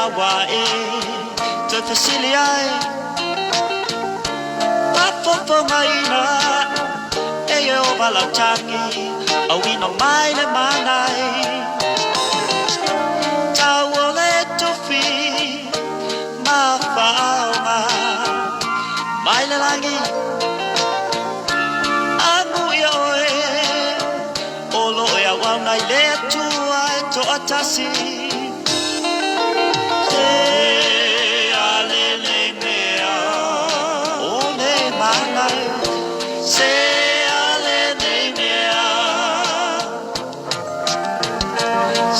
ua e toe fesili ai Faafofogaina e Ieova lau tagi Auina mai le manai Tau o le tofi ma faaaoga Mai le lagi Amu ia oe O lo o e auauna i le Atua e toatasi. Se a lenei mea o le manaia. Se a lenei mea.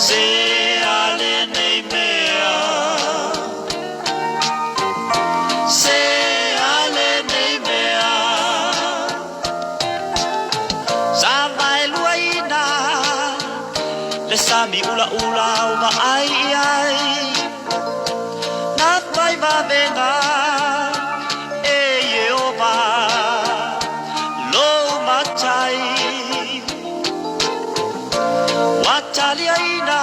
Se a lenei mea. Se a lenei mea. Sa vaeluaina le sami ulaula o vaai i ai Na fai vavega e Ieova lou matai Ua taliaina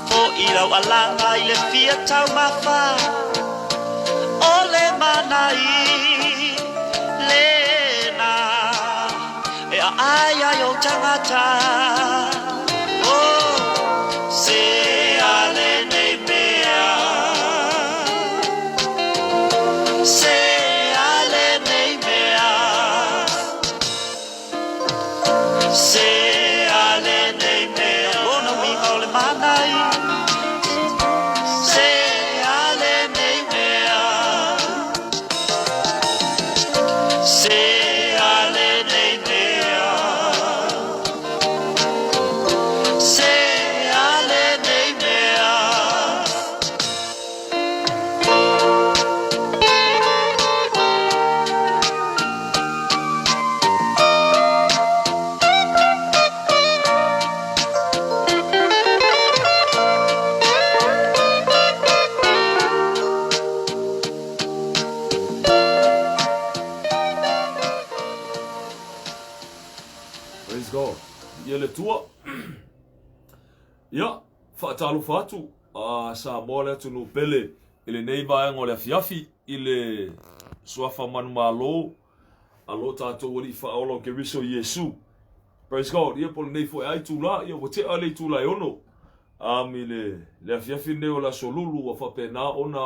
foi lau alaga i le fia taumafa O le manai lena e aai ai ou tagata. Oh, se a lenei mea, se a lenei mea, se a lenei mea, lona uiga o le manai, se a lenei mea. Se a lenei mea. Se a lenei mea. Praise God. Ia le Atua. Ia, faatalofa atu a Samoa le atunuu pele i lenei vaega o le afiafi i le suafa manumalo a lo tatou Alii Faaola o Keriso Iesu. Praise God. Ia po o lenei foi a itula, ia ua tea le itula e ono. Um, i le, le afiafi lenei o le Aso Lulu ua faapena ona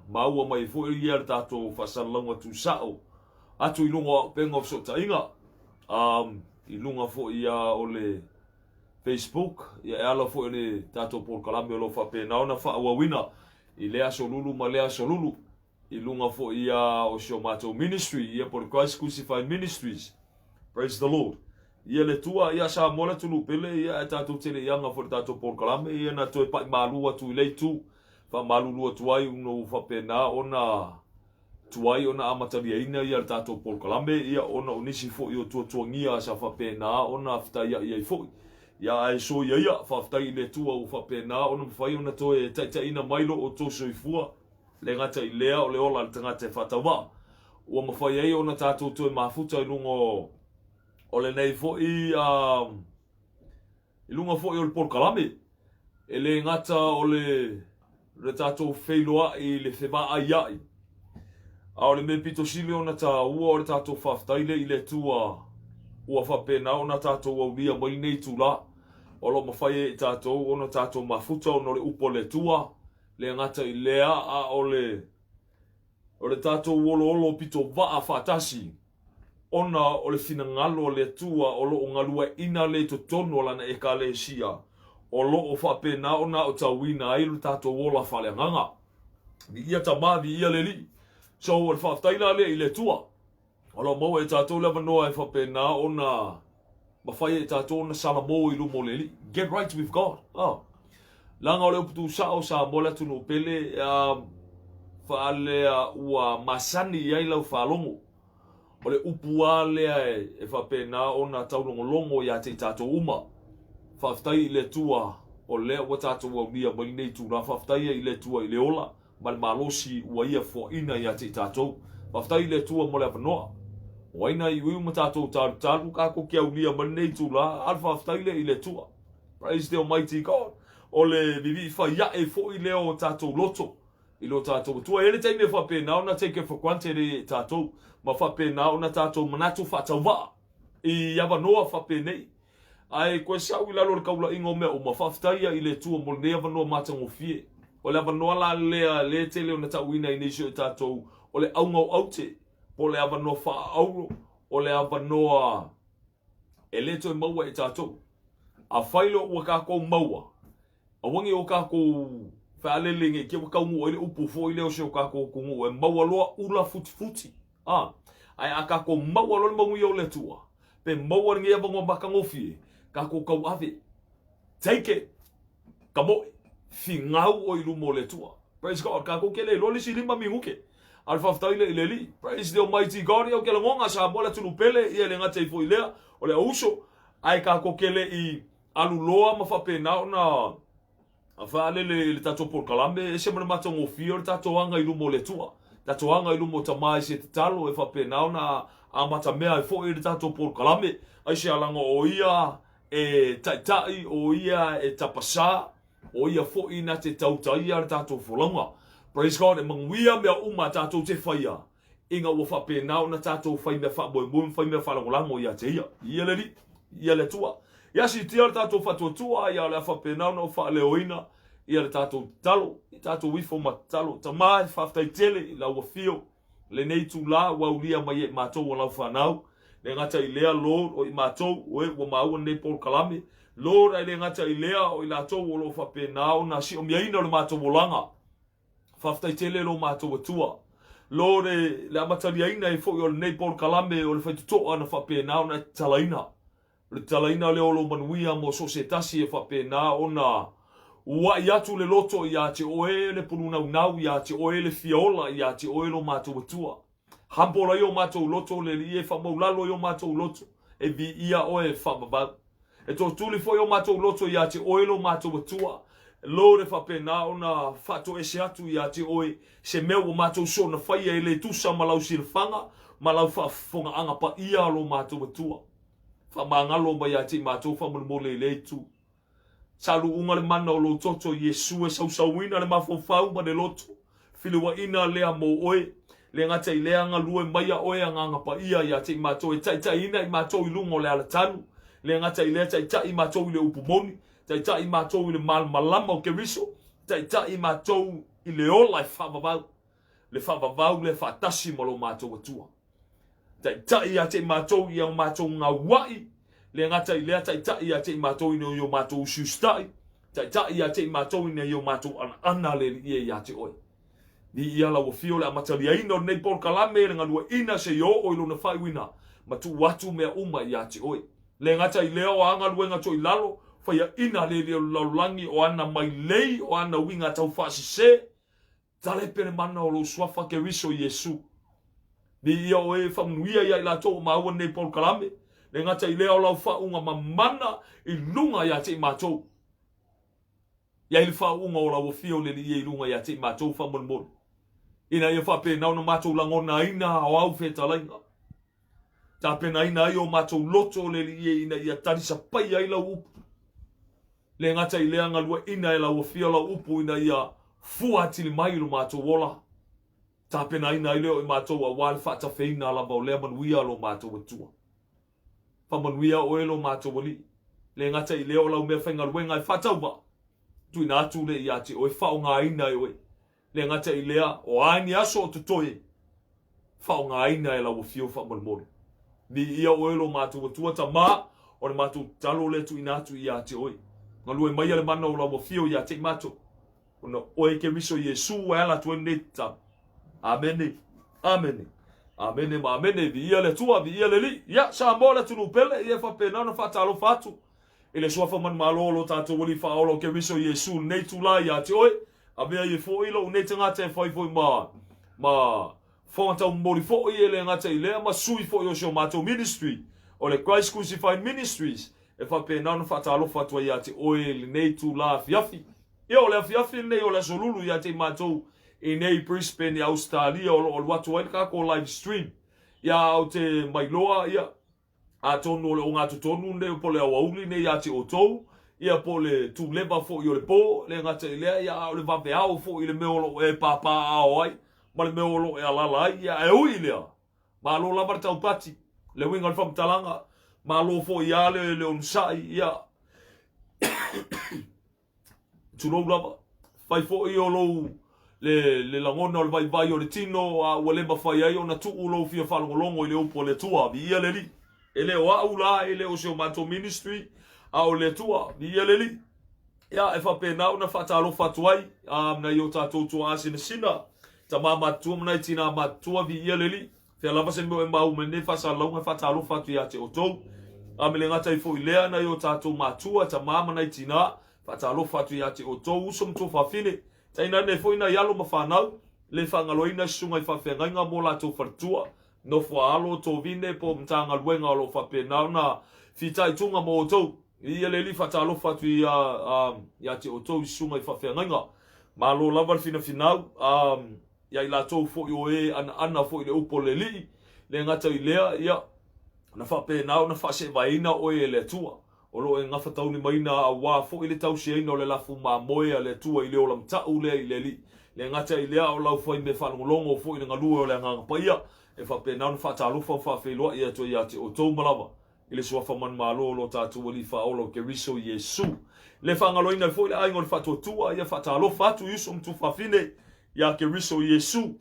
maua mai ai foi ia le tatou faasalalauga tusao atu i luga o auupega o fesootaiga, um, i luga foi ia o le Facebook, ia e ala foi o le tatou polokalame o lo o faapena ona faaauauina i lea Aso Lulu ma lea Aso Lulu. i luga foi ia o si o matou ministry, ia po le Christ Crucified Ministries. Praise the Lord. Ia le Atua, ia Samoa le atunuu pele, ia ae tatou te le i aga foi i le tatou polokalame, ia na toe pai malu atu i le itu, faamalulu atu ai ona ua faapena ona tuai ona amataliaina ia le tatou polokalame, ia ona o nisi foi o tuatuagia sa faapena ona fetaiai ai foi. Ia ae soia ia, faafetai i le Atua ua faapena ona mafai ona toe taitaiina mai lo outou soifua, Le gata i lea, o le ola a le tagata e faatauvaa, ua mafai ai ona tatou toe mafuta i luga o, o lenei foi, uh, i luga foi o le polokalame. E le gata o le, le tatou feiloai i le fevaaiai, a o le mea pito sili ona taua o le tatou faafetai lea i le Atua ua faapena ona tatou aulia mai lenei itula, o lo o mafai ai e i tatou ona tatou mafuta ona o le upu a le Atua, Le gata i lea, a o le, o le tatou oloolo pito vaa faatasi, ona o le finagalo a le Atua o lo o galueaina lea i totonu o Lana Ekalesia, o lo o faapena ona aotauina ai lo tatou ola faaleagaga. Viia Tama, viia le Alii. So, o le faafetai la lea i le Atua. O lo o maua e tatou le avanoa e faapena ona mafai ai e tatou ona salamo i luma o le Alii. Get right with God. Oh. Leaga o le upu tuusao o Samoa le atunuu pele, faalea ua masani i ai lau faalogo. O le upu lava lea e, e faapena ona taulogologo ia te i tatou uma. Faafetai i le Atua o lea ua tatou aulia mai lenei itula. Faafetai ai i le Atua i le ola ma le malosi ua ia foaina ia te i tatou. Faafetai i le Atua mo le avanoa. O ai na iuiu ma tatou talutalu, kakou ke aulia mai lenei itula, a o le faafetai lea i le Atua. Praise the Almighty God. O le vivii faiaʻe foi lea o tatou loto i lo tatou Atua. E i ai le taimi e faapena ona take for granted ai e tatou ma faapena ona tatou manatu faatauvaa i avanoa faapenei. Ae koe sau i lalo o le kaulaiga o mea uma, faafetai ia i le Atua mo lenei avanoa matagofie. O le avanoa la lea lea e tele ona tauina i nisi o tatou, o le auga o aute, po o le avanoa faaauro, o le avanoa e le toe maua e tatou. Afai loa ua tatou maua, aua ne i o tatou faalele ne i te i ua taunuu ai le upu foi lea o si o tatou atunuu e maua loa ula futifuti. A, ae a tatou maua loa le manuia o le Atua, pe maua lenei avanoa matagofie, tatou tauave. Take it! Kamoe, finau oe i luma o le Atua. Praise God, tatou te le iloa le isi 5 minute. A o le faafetai lea i le Alii. Praise the Almighty God, ia ou te lagona Samoa le atunuu pele, ia e le gata ai foi i lea, o le auuso, ae tatou te le i alu loa ma faapena ona faalele i le tatou polokalame, e ese ma le matagofie o le tatou aga i luma o le Atua. Tatou aga i luma o Tama i se tatalo e faapena ona amatamea ai foi le tatou polokalame. Aisea leaga o ia e taitai, o ia e tapasā, o ia foi na te tautaia le tatou folauga. Praise God, e manuia mea uma tatou te faia, ina ua faapena ona tatou fai mea faamoemoe ma fai mea faalagolago ia te ia. Ia le Alii, ia le Atua. Ia siitia le tatou faatuatua, ia o le a faapena ona ou faaleoina ia le tatou tatalo, ia tatou ifo ma tatalo. Tama, e faafetai tele i lau afio lenei itula ua aulia mai e i matou o lau fanau. Le gata i lea, Lord, o i matou, oe ua maua lenei polokalame, Lord, ae le gata i lea, o i latou o lo o faapena ona si'omiaina o le matou olaga. Faafetai tele lo matou Atua. Lord, e le amataliaina ai foi o lenei polokalame o le faitotoa na faapena ona e tatalaina. O le tatalaina lea o lou manuia mo so o se tasi e faapena ona ua'i atu le loto ia te oe le pulunaunau ia te oe le fia ola ia te oe lo matou Atua. Humble ai o matou loto le Alii e faamaulalo ai o matou loto e viia oe e faavavau. E tootuli foi o matou loto ia te oe lo matou Atua. Lord e faapena ona faatoese atu ia te oe se mea ua matou soona faia e le tusa ma lau silafaga ma lau faafofogaaga paia lo matou Atua. Faamagalo mai ia te i matou faamolemole i lea itu. Saluuga le mana o lou toto Iesu e sausauina le mafaufau ma le loto. Filiuaina lea mo oe. Le gata i lea galue maia oe Agaga Paia ia te i matou e taitaiina i matou i luga o le alatanu. Le gata i lea taitai i matou i le upu moni, taitai i matou i le malamalama o Keriso, taitai i matou i le ola e faavavau. Le faavavau lea faatasi ma lo matou Atua. Taitai ia te i matou i a matou gaua'i, le gata i lea taitai ia te i matou ina i o matou usiusitai, taitai ia te i matou ina i o matou anaana le Alii e ia te oe. Viia lau afio le amataliaina o lenei polokalame le galueina seia oo i lona faaiuina ma tuu atu mea uma ia te oe. Le gata i lea o a galuega toilalo, faiaina le Alii o le lalolagi o ana mailei o ana uiga taufaasese, Talepe le mana o lou suafa Keriso Iesu. Viia oe e faamanuia ia i latou o maua lenei polokalame, le gata i lea o lau faauuga mamana i luga ia te i matou. I ai le faauuga o lau afio le Alii i luga ia te i matou faamolemole, ina ia faapena ona matou lagonaina o au fetalaiga. Tapenaina ai o matou loto le Alii ina ia talisapaia ai lau upu. Le gata i lea galueaiina e lau afio lau upu ina ia fua atili mai lo matou ola, tapenaina ai lea o i matou aua le faatafeina lava o lea manuia lo matou Atua. Faamanuia oe lo matou Alii. Le gata i lea o lau mea faigaluega e faatauvaa, tuuina atu lea ia te oe, faaaogaina e oe. Le gata i lea, o a ni aso o totoe, faaaogaina e lau afio faamolemole. Viia oe lo matou Atua Tama, o le matou tatalo lea tuuina atu ia te oe. Galue maia le mana o lau afio ia te i matou, ona oe Keriso Iesu e ala atu ai lenei tatalo. Amene, amene, amene ma amene. Viia le Atua, viia le Alii. Ia, Samoa le atunuu pele, ia e faapena ona faatalofa atu i le suafa manumalo o lo tatou Alii Faaola o Keriso Iesu i lenei itula ia te oe. Avea ai foi lou nei tagata e fai foi ma fofoga taumomoli foi e le gata i lea ma sui foi o si o matou ministry o le Christ Crucified Ministries e faapena ona faatalofa atu ai ia te oe i lenei itula afiafi. Ia o le afiafi lenei o le Aso Lulu ia te i matou i nei Brisbane i Ausetalia o lo o alu atu ai le tatou live stream. Ia ou te mailoa ia Atonu o le ogatotonu lenei po o le aoauli lenei ia te outou, Ia po o le tuleva foi o le po, le gata i lea, ia a o le vaveao foi i le mea o lo o e papaaao ai ma le mea o lo o e alaala ai. Ia ae ui i lea, malo lava le taupati, le uiga o le faamatalaga, malo foi lava le onosai, ia tulou lava. Fai foi o lou le lagona o le vaivai o le tino, a ua le mafai ai ona tuu lou fia faalogologo i le upu a le Atua. Viia le Alii. E le o au la, e le o si o matou ministry, a o le Atua. Viia le Alii. Ia, e faapena ona faatalofa atu ai nai o tatou tuaa sinasina, tamā matutua ma nai tinā matutua, viia le Alii. Fea lava se mea o e maua mai nei faasalalauga e faatalofa atu ia te outou. A me le gata ai foi i lea, nai o tatou matua, tamā ma nai tinā, faatalofa atu ia te outou, uso ma tuafafine, tainane foi nai alo ma fanau, le faagaloina susuga i faafeagaiga mo latou faletua, nofo a alo, tovine po o Matagaluega o lo o faapena ona fitaituga mo outou. Ia le Alii faatalofa atu ia te outou i susuga i faafeagaiga. Malo lava le finafinau. Ia i latou foi o e anaana foi i le upu a le Alii, le gata i lea, ia, na faapena ona faaseevaeina oe e le Atua, o lo o e gafataulimaina auā foi le tausiaina o le lafu mamoe a le Atua i le ola matau lea i le Alii. Le gata i lea, o lau faimea faalogologo foi i le galue o le Agaga Paia, e faapena ona faatalofa ma faafeiloai atu ai ia te outou ma lava i le suafa manumalo o lo tatou Alii Faaola o Keriso Iesu. Le faagaloina ai foi le aiga o le Faatuatua, ia faatalofa atu i uso ma tuafafine ia Keriso Iesu.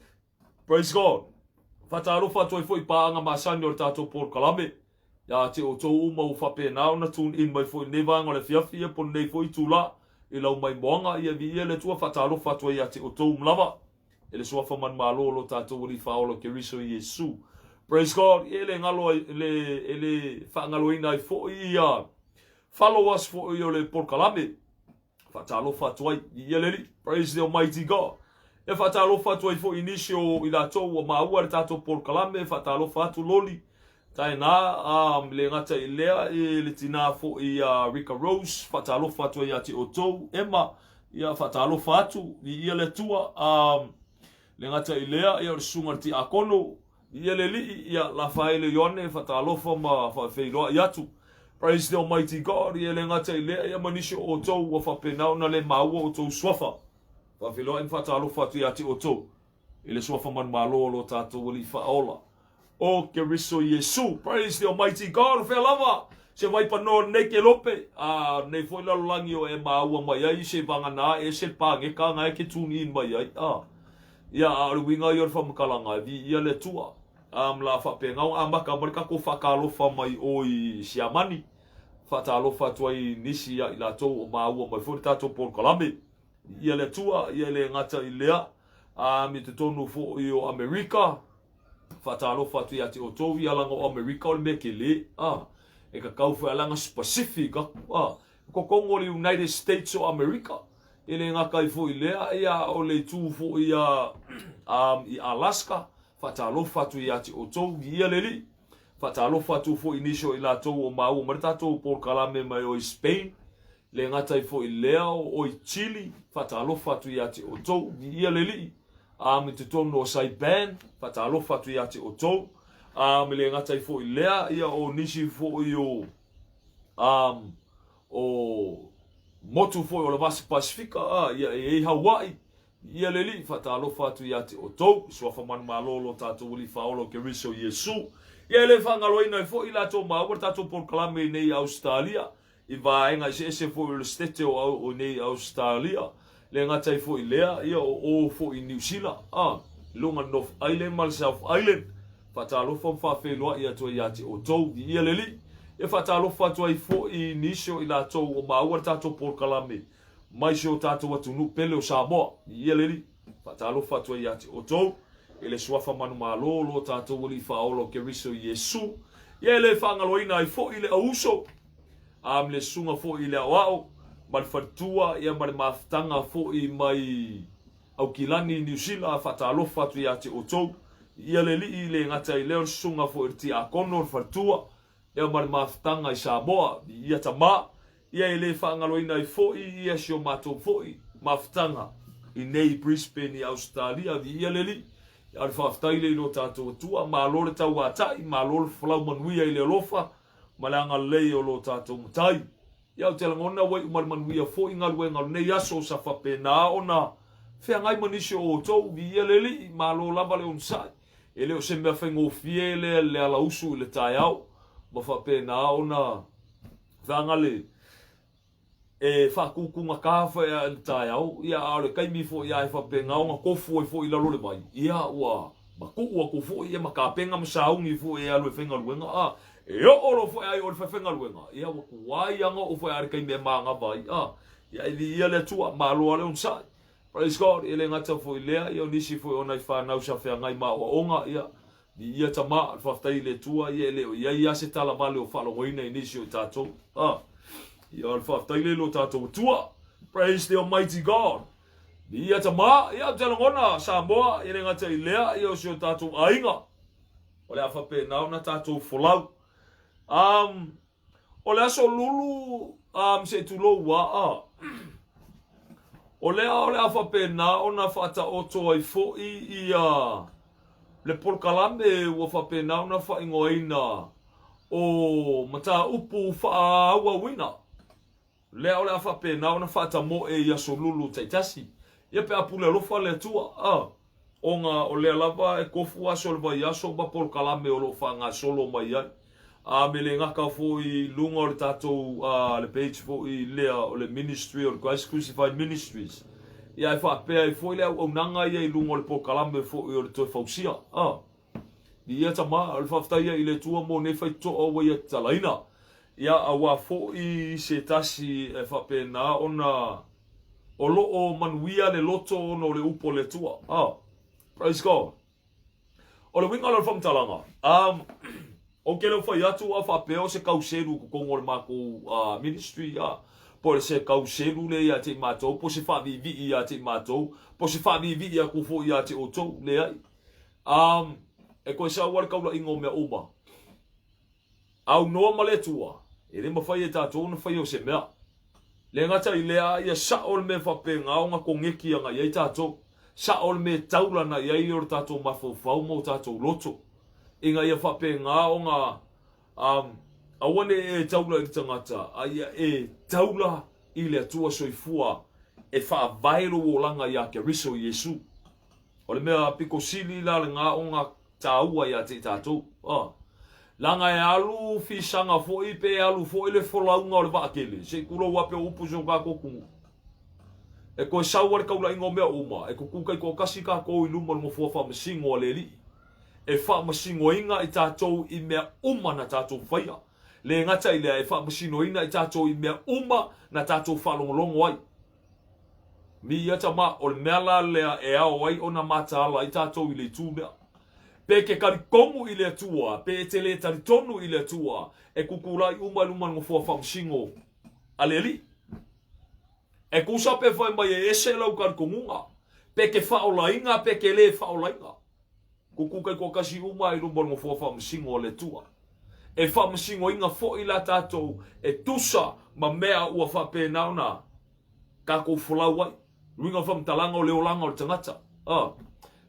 Praise God. Faatalofa atu ai foi i paaga masani o le tatou polokalame. Ia te outou uma ua faapena ona tune in mai foi i lenei vaega o le afiafi ia po o lenei foi itula i lau maimoaga. Ia viia le Atua, faatalofa atu ai ia te outou uma lava e le suafa manumalo o lo tatou Alii Faaola o Keriso Iesu. Praise God. Ia e le galo ai, e le faagaloina ai foi ia followers foi o le polokalame. Faatalofa atu ai i le Alii. Praise the Almighty God. E faatalofa atu ai foi i nisi o i latou ua maua le tatou polokalame. Faatalofa atu Loli Taina, le gata i lea i le tinā foi ia Rika Rose. Faatalofa atu ai ia te outou Emma. Ia faatalofa atu i ia le Atua. Le gata i lea ia o le susuga i le Tiakono Ia le Alii, ia Lafaele Ioane, faatalofa ma faafeiloai atu. Praise the Almighty God, ia le gata i lea, ia ma nisi o outou ua faapena ona le maua outou suafa. Faafeiloai ma faatalofa atu ia te outou i le suafa manumalo o lo tatou Alii Faaola, o Keriso Iesu. Praise the Almighty God, o fea lava se vaipanoa lenei kelope, a nei foi lalolagi o e maua mai ai se vagana e se pageka nga e ke tune in mai ai. A. Ia, a o le uiga ia o le faamatalaga, e viia le Atua. A ma la faapena ona amata mai le tatou faatalofa mai o i Siamani, faatalofa atu ai i nisi ia i latou o maua mai foi le tatou polokalame. Viia le Atua, ia e le gata i lea, a me totonu foi o Amerika, faatalofa atu ia te outou, ia leaga o Amerika o le mea tele, a, e tatau foi a leaga specific atu, a, totonu o le United States o Amerika. E le gata ai foi i lea, ia, o le itu foi ia i Alaska, faatalofa atu ia te outou, viia le Alii. Faatalofa atu foi i nisi o i latou o maua mai le tatou polokalame mai o i Spain, le gata ai foi i lea, o i Chile, faatalofa atu ia te outou, viia le Alii. I totonu o Saipan, faatalofa atu ia te outou. Me le gata ai foi i lea, ia, o nisi foi o o motu foi o le Vasa Pasifika, a, ia e i ai Hawaii, ia le Alii, faatalofa atu ia te outou, i suafa manumalo o lo tatou Alii Faaola o Keriso Iesu. Ia e le faagaloina ai foi i latou maua le tatou polokalame i nei Ausetalia, i vaega eseese foi o le Setete o o nei Ausetalia, le gata ai foi i lea, ia o o foi i Niu Sila, a, i luga North Island ma le South Island. Faatalofa ma faafeiloai atu ai ia te outou, viia le Alii. E faatalofa atu ai foi i nisi o i latou ua maua le tatou polokalame mai si o tatou atunuu pele o Samoa, viia le Alii. Faatalofa atu ai ia te outou i le suafa manumalo o lo tatou Alii Faaola o Keriso Iesu. Ia e le faagaloina ai foi le auuso a ma le susuga foi i le aoao ma le faletua ia ma le mafutaga foi mai Aukilani, Niu Sila, faatalofa atu ia te outou. Ia le Alii le gata i lea o le susuga foi i le Tiakono, le faletua, ia ma le mafutaga i Samoa, ia tama, ia e le faagaloina ai foi ia si o matou foi mafutaga i nei Brisbane i Ausetalia, viia le Alii. A o le faafetai lea i lo tatou Atua, malo le tauatai, malo le folau manuia i le alofa ma le agalelei o lo tatou Matai. Ia, ou te lagona ua iu ma le manuia foi galuega o lenei aso sa faapena ona feagai ma nisi o outou. Viia le Alii, malo lava le onosai. E le o se mea faigofie lea le alausu i le taeao ma faapena ona feaga le e faatutugata foi i le taeao, ia a o le taimi foi a e faapena ona tofu ai foi i lalo o le vai, ia ua matuu atu foi ia ma tapena ma sauni foi e alu e faigaluega, a e oo loa foi a i o le faifaigaluega, ia ua tuai lava ona oo foi a le taimi e manava ai, a ia e viia le Atua, malo lava le onosai. Praise God, e le gata foi i lea, ia o nisi foi o nai fanau sa feagai ma aoaoga, ia viia Tama, faafetai i le Atua, ia e le o i ai lava se tala vale o faalogoina i nisi o i tatou. Ah, ia o le faafetai lea i lo tatou Atua. Praise the Almighty God. Viia Tama, ia ou te lagona Samoa, e le gata i lea, ia o si o tatou aiga. O le a faapena ona tatou folau. O le aso lulu se i tulou aa. O lea o le a faapena ona faataoto ai foi ia le polokalame ua faapena ona faaigoaina o mataupu faaauauina. Lea o le a faapena ona faatamoe i aso lulu taitasi. Ia pe a pule alofa le Atua, a, ona o lea lava e tofu aso o le vaiaso ma polokalame o lo o faagasolo mai ai. A me le gata foi i luga o le tatou, a, le page foi lea o le Ministry o le Christ Crucified Ministries. Ia e faapea ai foi le auaunaga ia i luga o le polokalame foi o le toe fausia. A. Ia tama, o le faafetai ia i le Atua mo nei faitotoa ua ia tatalaina. Ia, auā foi se tasi e faapena ona o lo o manuia le loto ona o le upu a le Atua. Ah, praise God. O le uiga lea o le faamatalaga, um, ou te le o fai atu a faapea o se kauselu i totonu o le matou ministry, ah, po o se kauselu lea ia te i matou, po o se faaviivii ia te i matou, po o se faaviivii atu foi ia te outou. Leai. Um, e toe sau lava le taulaiga o mea uma. Aunoa ma le Atua, e le mafai e tatou ona faia o se mea. Le gata i lea, ia sao le mea faapena ona koneti agai ai tatou. Sao le mea taulana i ai o le tatou mafaufau ma o tatou loto. Ina ia faapena ona um, aua ne i e taula i le tagata, a ia e taula i le Atua soifua e faavae lou olaga ia Keriso Iesu. O le mea pito sili la lena ona taua ia te i tatou. Ah. Leaga e alu fisaga foi pe alu foi le folauga o le vaatele, se i tulou a pe o upu i si o tatou atunuu. E toe sau a le taulaiga o mea uma, e tutu taitoatasi tatou i luma o le nofoa faamasino a le Alii, e faamasinoina i tatou i mea uma na tatou faia. Le gata i lea, e faamasinoina i tatou i mea uma na tatou faalogologo ai. Miia tama, o le mea la lea e ao ai ona mataala ai tatou i le itu lea. Pe e te talitonu i le Atua, pe e te le talitonu i le Atua, e tutulai uma i luma o le nofoa faamasino a le Alii. E tusa pe fai mai e ese lau talitonuga, pe e te faaolaina pe e te le faaolaina. Tutu taitoatasi uma i luma o le nofoa faamasino a le Atua. E faamasinoina foi la tatou e tusa ma mea ua faapena ona tatou folau ai. Uiga o le faamatalaga o le olaga o le tagata. A,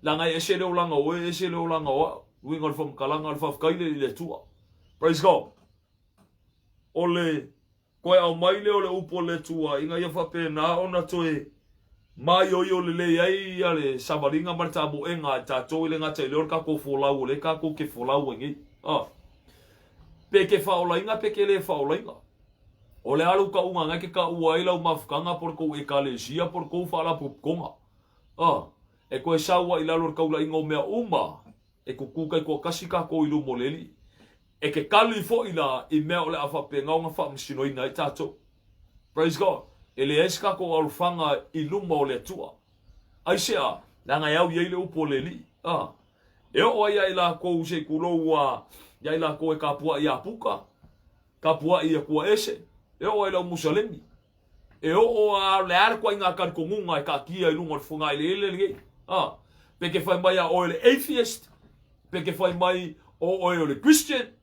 leaga e ese le olaga o oe, ese le olaga o au. Uiga o le faamatalaga o le faafetai lea i le Atua. Praise God. O le toe aumai lea o le upu a le Atua ina ia faapena ona toe maioio lelei ai ia le savaliga ma le tamoega a tatou e le gata i lea o le tatou folau o lea tatou te folau ai nei. A, pe ke faaolaina pe ke le faaolaina. O le a lou tauga na e te taua ai lau mafutaga po o le tou ekalesia po o le tou faalapotopotoga. A, e toe sau ai i lalo o le taulaiga o mea uma e tutu taitoatasi tatou i luma o le Alii. E te kali foi la i mea o le a faapena ona faamasinoina ai tatou. Praise God. E leai se tatou alofaga i luma o le Atua. Aisea? Leaga e au i ai le upu a le Alii. A. E oo ai ia i lakou se i tulou ua ia i lakou e kapuaʻi iā Puka, kapuaʻi i Atua ese, e oo ai i le au Musalemi. E oo a o le a le ituaiga talitonuga e taatia i luga o le fogaeleele lenei. A. Pe te fai mai a oe o le atheist, pe te fai mai o oe o le Christian,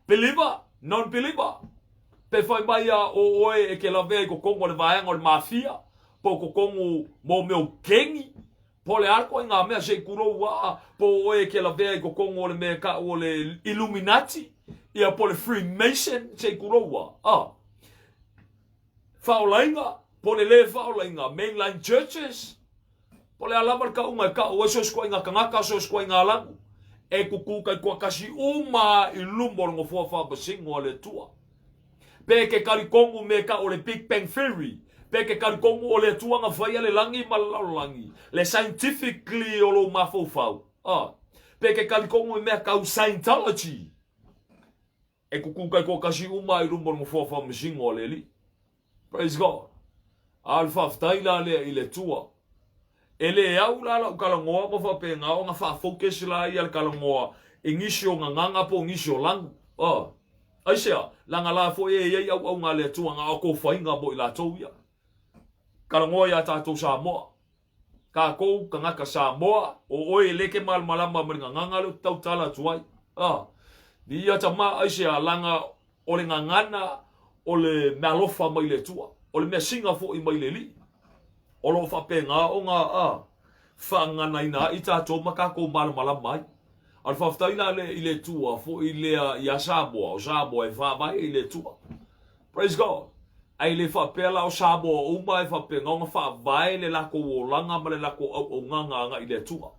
believer, non-believer. Pe fai mai a o oe e te lavea i totonu o le vaega o le mafia, po o totonu mo mea o gengi, po o le a le ituaiga mea se i tulou aa, po o oe e te lavea i totonu o le mea e tau o le Illuminati, ia po o le Freemason, se i tulou aa. A. Faaolaina, po o le lē faaolaina, mainline churches, po o le a lava le tauga e tau ai so o se ituaiga tagata, so o se ituaiga lanu, e tutū taitoatasi uma lava i luma o le Nofoa Faamasino a le Atua. Pe e te talitonu i mea e tau o le Big Bang Theory, pe e te talitonu o le Atua na faia le lagi ma le lalolagi, le scientifically o lou mafaufau, a, pe e te talitonu i mea tau Scientology, E kuku taitoatasi uma i luma o le Nofoa Faamasino a le Alii. Praise God. A o le faafetai la lea i le Atua. E le au la lau talanoa ma faapena ona faa-focus la ia le talanoa i nisi o gagana po o nisi o lanu. Oh. Aisea? Leaga la foi e i ai auauna a le Atua na o kofaiga mo i latou ia. Talanoa iā tatou Samoa. Tatou tagata Samoa, o oe e le ke malamalama ma le gagana lea ou te tautala atu ai. A, viia tama aisea laga o le gagana o le mealofa mai le Atua, o le measina foi mai le Alii. O lo o faapena ona a, faagaganaina ai tatou ma tatou malamalama ai. A o le faafetai la lea i le Atua foi lea iā Samoa, o Samoa e faavae i le Atua. Praise God! Ae le faapea la o Samoa uma e faapena ona faavae le latou olaga ma le latou auaunaga agai i le Atua.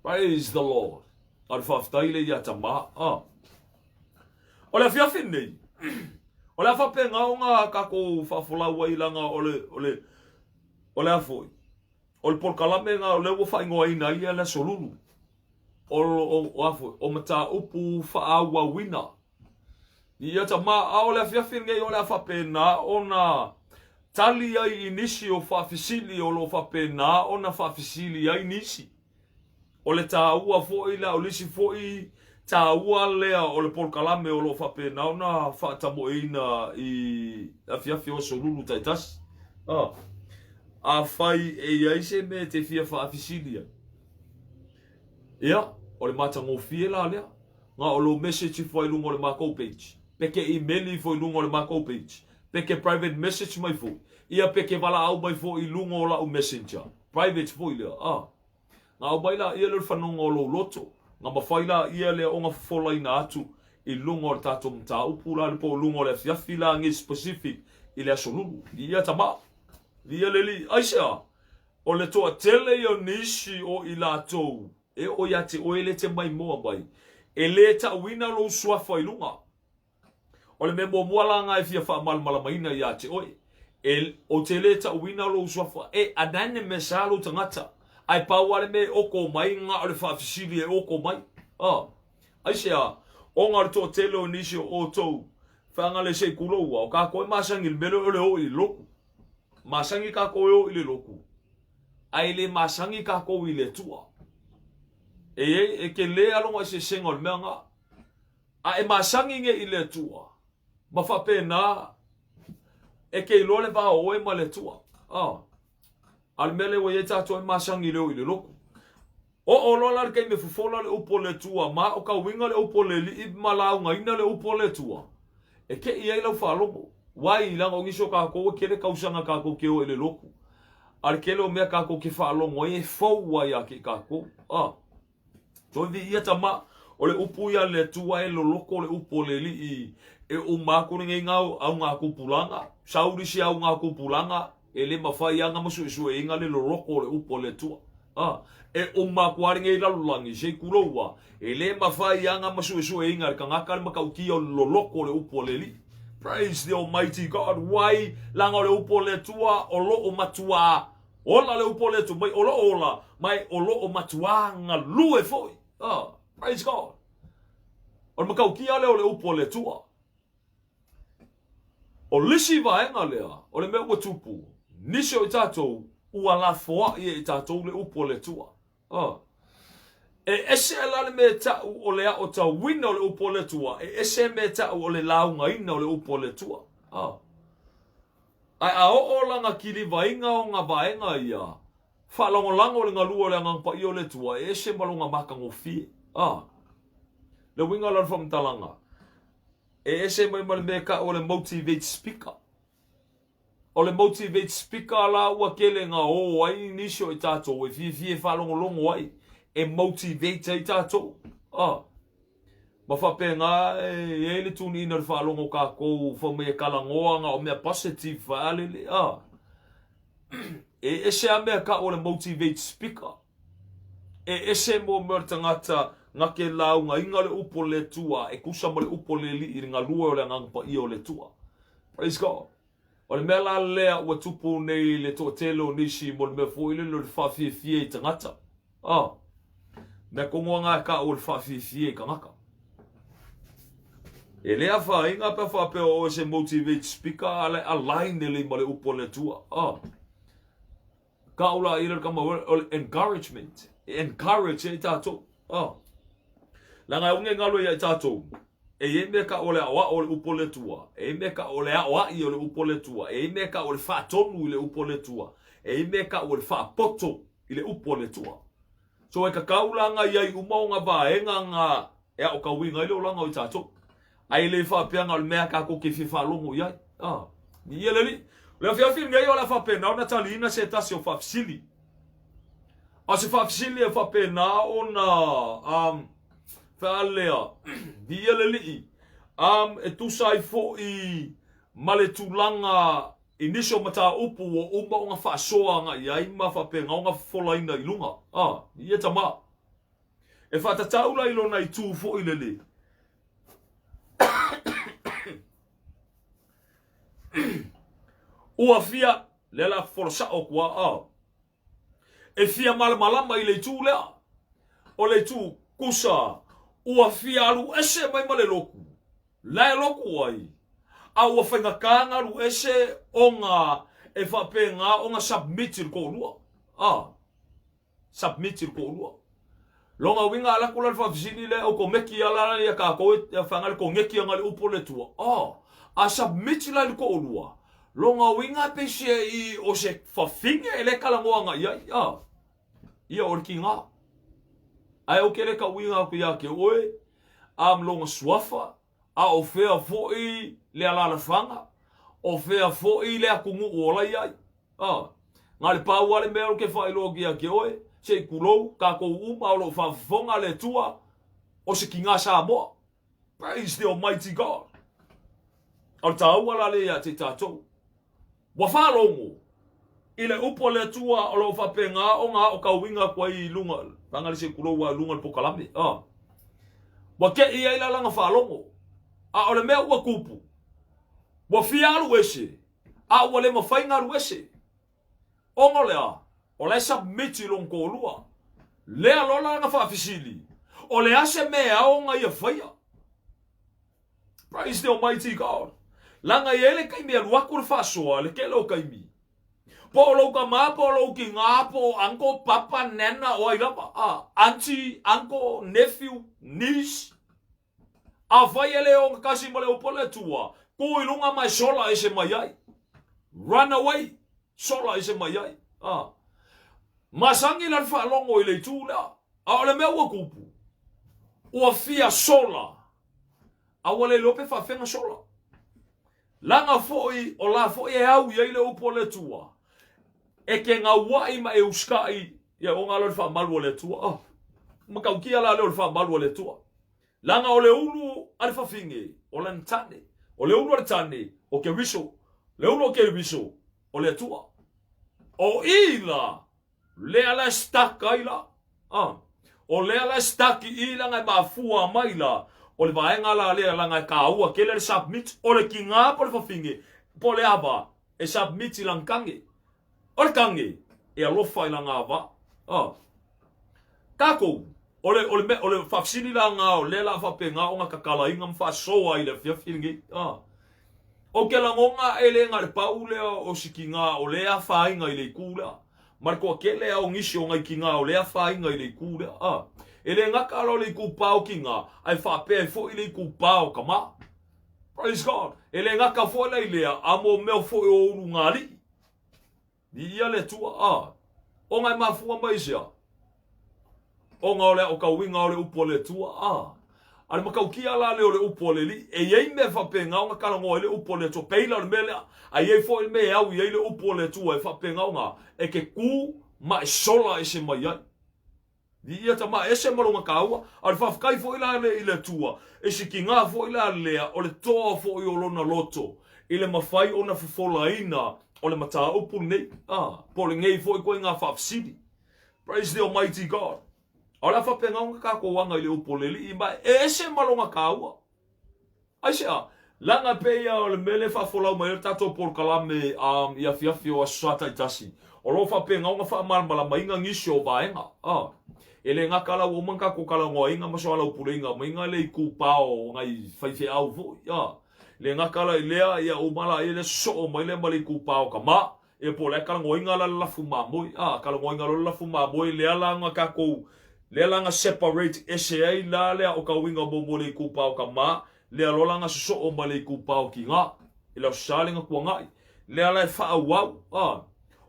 Praise the Lord! A o le faafetai lea ia Tama. Ah. O le afiafi lenei, o le a faapena ona tatou faafolau ai leaga o le, o le, o le a foi, o le polokalame lena o lea ua faaigoaina ai le Aso Lulu. O, o, o a foi, o mataupu faaauauina. Ia tama, a o le afiafi lenei o le a faapena ona tali ai i nisi o faafesili o lo o faapena ona faafesili ai nisi. O le taua foi lea, o le isi foi taua lea o le polokalame o lo o faapena ona faatamoeina i afiafi o aso lulu taitasi. Ah. Afai e i ai se mea e te fia faafesili ai, ia, o le matagofie la lea. Na o lou message ifo ai luga o le makou page, pe ke email ifo i luga o le makou page, pe ke private message mai foi, ia pe ke valaau mai foi i luga o la'u messenger, private foi lea, a. Na aumai laia lea o le fanoga o lou loto, na mafai laia lea ona fofolaina atu i luga o le tatou mataupu la, po o luga o le afiafi la nei specific i le Aso Lulu. Ia tama, ia le alii, aisea? O le toatele ia o nisi o i latou E oo ia te oe le te maimoa mai, e lē ta'uina lou suafa i luga. O le mea muamua la na e fia faamalamalamaina ia te oe, e, ou te lē ta'uina lou suafa, e anonymous a lou tagata, ae pau a le mea e oko mai na o le faafesili e oko mai. A, aisea? Ona o le toatele o nisi o outou, whaanga le se i kuloua, o kākou e masani i le mea lea o le oo i le loku. Masani kākou e oo i le loku. Ae le masani kākou i le Atua. E i ai, e telē a lona eseesega o le mea na. A e masani nei i le Atua, ma faapena, e te iloa le va o oe ma le Atua. A, a o le mea lea ua i ai tātou e masani i le o i le lotu. Oo loa la le taimi e fofola le upu o le Atua, ma aotauina le upu o le Alii ma laugaina le upu o le Atua, e keʻi ai lau faalogo. Wai, leaga o nisi o kākou e kele kausaga kākou ke o i le lotu. A le kele o mea kākou ke faalogo ai e fou a ia te i kākou. A. Toe viia tama, o le upu ia a le Atua e loloko le upu o le Alii e uma aku lenei ngau au ngā kupulaga, sauli se au ngā kupulaga, E le mafai ana ma suesueina le loloko o le upu a le Atua. A, e uma aku a lenei lalolagi, se i kuloua, e le mafai ana ma suesueina le tagata le matautia o le loloko o le upu a le Alii. Praise the Almighty God. Wai, leaga o le upu a le Atua, o lo o matuā ola le upu a le Atua, mai o lo o ola, mai o lo o matuā galue foi. A, praise God. O le matautia lea o le upu a le Atua. O le isi vaega lea, o le mea ua tupu, nisi o i tatou, ua lafoai e i tatou le upu a le Atua. Oh. E ese la le mea e ta'u o le aotauina o le upu a le Atua, e ese mea e ta'u o le laugaina o le upu a le Atua. Oh. Ae a oo la nga kilivaina o nga vaega ia, faalagolago le galue o le Agaga Paia o le Atua, e ese ma lona matagofie. Ah. Le uiga la o le faamatalaga, E ese mai ma le mea e kau o le motivate speaker. O le motivate speaker la ua kele nga o ai nisi o i tatou e fiafia e faalogologo ai, e motivate ai tatou. Ah. Ma faapena e i ai le tuniina o le faalogo o tatou fai mai e talanoa na o mea positive faalele a. E ese a mea tau o le motivate speaker. E ese mo mea o le tagata na te laugaina le upu o le Atua e tusa ma le upu o le Alii i le galue o le Agaga Paia o le Atua. Praise God. O le mea la lea ua tupu nei i le toatele o nisi mo le mea foi lele o le faafiafia i tagata. Ah, mea tonu lava na e tau o le faafiafia i tagata. E le afaina pe faapea o oe se motivate speaker a le align lelei ma le upu a le Atua. Ah. Tau la i le tama o le encouragement. E encourage ai tatou. Ah. Leaga e uge galu ia i tatou. E i ai mea tau o le aoao o le upu o le Atua. E i ai mea tau o le aoai o le upu o le Atua. E i ai mea tau o le faatonu i le upu o le Atua. E i ai mea tau o le faapoto i le upu o le Atua. So e tatau la ona i ai uma ona vaega na e aotauina ai le olaga o i tatou. Ae le faapea na o le mea tatou te fia faalogo i ai. Ah, viia le Alii. O le afiafi lenei o le a faapena ona taliina se tasi o faafesili. A o se faafesili e faapena ona faalea, viia le Alii, e tusa ai foi ma le tulaga i nisi o mataupu ua uma ona faasoa agai i ai ma faapena ona fofolaina i luga. A, ia tama. E faatatau la i lona itu foi lele. Ua fia, lea la fofola sao atu a, a. E fia malamalama i le itu lea. O le itu kusa, ua fia alu ese mai ma le lotu. La e lotu ai, a ua faigata na alu ese ona e faapena ona submit i le toalua. A, submit i le toalua. Lona uiga ala atu la le faafesili lea automeki ala ia tatou e whanga le koneki anga le upu o le Atua. A, a submit la i le toalua, lona uiga peisia i o se fafine e le talanoa agai i ai. A, ia o le kiga. Ae ou te le tauiga atu ia te oe, a ma lona suafa, a o fea foi le alaalafaga, o fea foi le atunuu o la i ai. A, na o le pau lava le mea ou te faailoa atu ia te oe, se i tulou, tatou uma o lo o faafofoga le Atua, o se kiga Samoa. Praise the Almighty God. O le taua la lea ia te tatou. Ua faalogo i le upu a le Atua o lo o faapena ona aotauina atu ai i luga, vaega le se i tulou lava i luga o le polokalame. A, ua te i ai la lana faalogo. A o le mea ua tupu, ua fia alu ese, a ua le mafai ona alu ese. Ona o le a? O la e submit i lona toalua. Lea loa lana faafesili, o le a se mea e ao ona ia faia? Praise the Almighty God. Leaga e i ai le taimi e alu atu le faasoa, le tele o taimi. Po o lou tama, po o lou tina, po o uncle, papa, nana, o ai lava, auntie, uncle, nephew, niece, Afai e le ogatasi ma le upu a le Atua, tu i luga ma e sola ese mai ai. Run away, sola ese mai ai. Ah. Masani la le faalogo i le itu lea. A o le mea ua tupu, ua fia sola, a ua le iloa pe faafefea sola. Leaga foi o la foi e au i ai le upu a le Atua, e te gauai ma e usitai ia ona lea o le faamalu a le Atua. Oh, matautia la lea o le faamalu a le Atua. Leaga o le ulu a le fafine, o lana tane. O le ulu a le tane, o Keriso. Le ulu o Keriso, o le Atua. O i la, lea la e stuck ai la. Ah. O lea la e stuck i i leaga e mafua mai la, o le vaega la lea leaga e taua tele le submit, o le kiga po o le fafine, po o le ava, e submit i lana tane. O le tane, e alofa i lana ava. Ah. Tatou, o le, o le mea, o le faafesili la na o lea la faapena ona tatalaina ma faasoa i le afiafi lenei. Ah. Ou te lagona e le na o le pau lea o si kiga o lea afaina i le itu lea. Ma le toatele lava o nisi o nai kiga o lea afaina i le itu lea. Ah. E le gata la o le itupa o kiga, ae faapea ai foi le itupa o tama. Praise God. E le gata foi la i lea, a mo mea foi o ulugalii. Viia le Atua, a. Ona e mafua mai i se a? Ona o le aotauina o le upu a le Atua, a. A le matautia la lea o le upu a le Alii, e i ai mea faapena ona talanoa ai le upu a le Atua, pei la o le mea lea, a i ai foi le mea e au i ai le upu a le Atua e faapena ona e te ku ma e sola ese mai ai. Viia tama ese ma lona kāua, a o le faafetai foi la le i le Atua, e sikiga foi la lea o le toa foi o lona loto i le mafai ona fofolaina o le mataupu lenei, a, po o lenei foi ituaiga faafesili. Praise the Almighty God. A o le a faapena ona tatou aga i le upu o le Alii, ma e ese ma lona kāua. Aisea? Leaga e pei lava o le mea lea e faafolau mai ai le tatou polokalame um, i afiafi o Aso Sa taitasi, o lo o faapena ona faamalamalamaina nisi o vaega. Ah. E le gata la ua uma ona tatou talanoaina ma soalaupuleina maiga le itupa o nai faifeau foi. Ah. Le gata la i lea, ia uma la ia le sosoo mai lea ma le itupa o tama. Ia po o le a talanoaina la le lafu mamoe. A, talanoaina loa le lafu mamoe, lea la na tatou, lea la na separate ese ai la le aotauina muamua o le itupa o tama, lea loa la na sosoo ma le itupa o tina, i le Aso Sa lea na tuanai. Lea la e faaauau, a.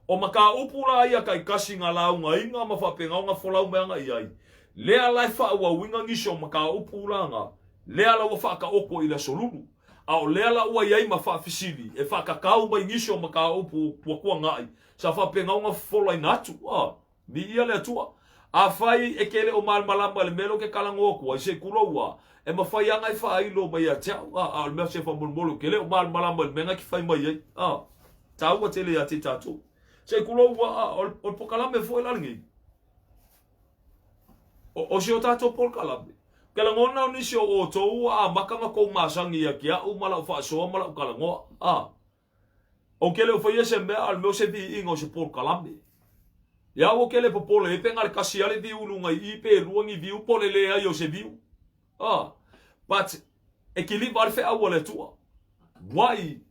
O mataupu la ia taitasi na laugaina ma faapena ona folau mai ana i ai, lea la e faaauauina nisi o mataupu la na, lea la ua faataoto i le Aso Lulu. A o lea la ua i ai ma faafesili e faatatau mai nisi o mataupu ua tuanai, sa faapena ona fofolaina atu. A, viia le Atua. Afai e te le o malamalama i le mea lea ou te talanoa atu ai, se i tulou a, e mafai lava ona e faailo mai ia te au. A, a o le mea se faamolemole ou te le o malamalama i le mea na e te fai mai ai. A, taua tele ia te tatou. Se i tulou a, a, o le polokalame foi la lenei. O si o tatou polokalame. Ke lagona o nisi o outou ua amata ona tou masani ia te a'u ma la'u faasoa ma la'u talanoa. A. Ou te le o faia se mea, a o le mea o se viiga o se polokalame. Ia ua ke le popole ai pe na o le tasi lava le viu i luga i i pe lua ni viu po o le leai o se viu. A. But, e kiliva lava le feau a le Atua. Wai,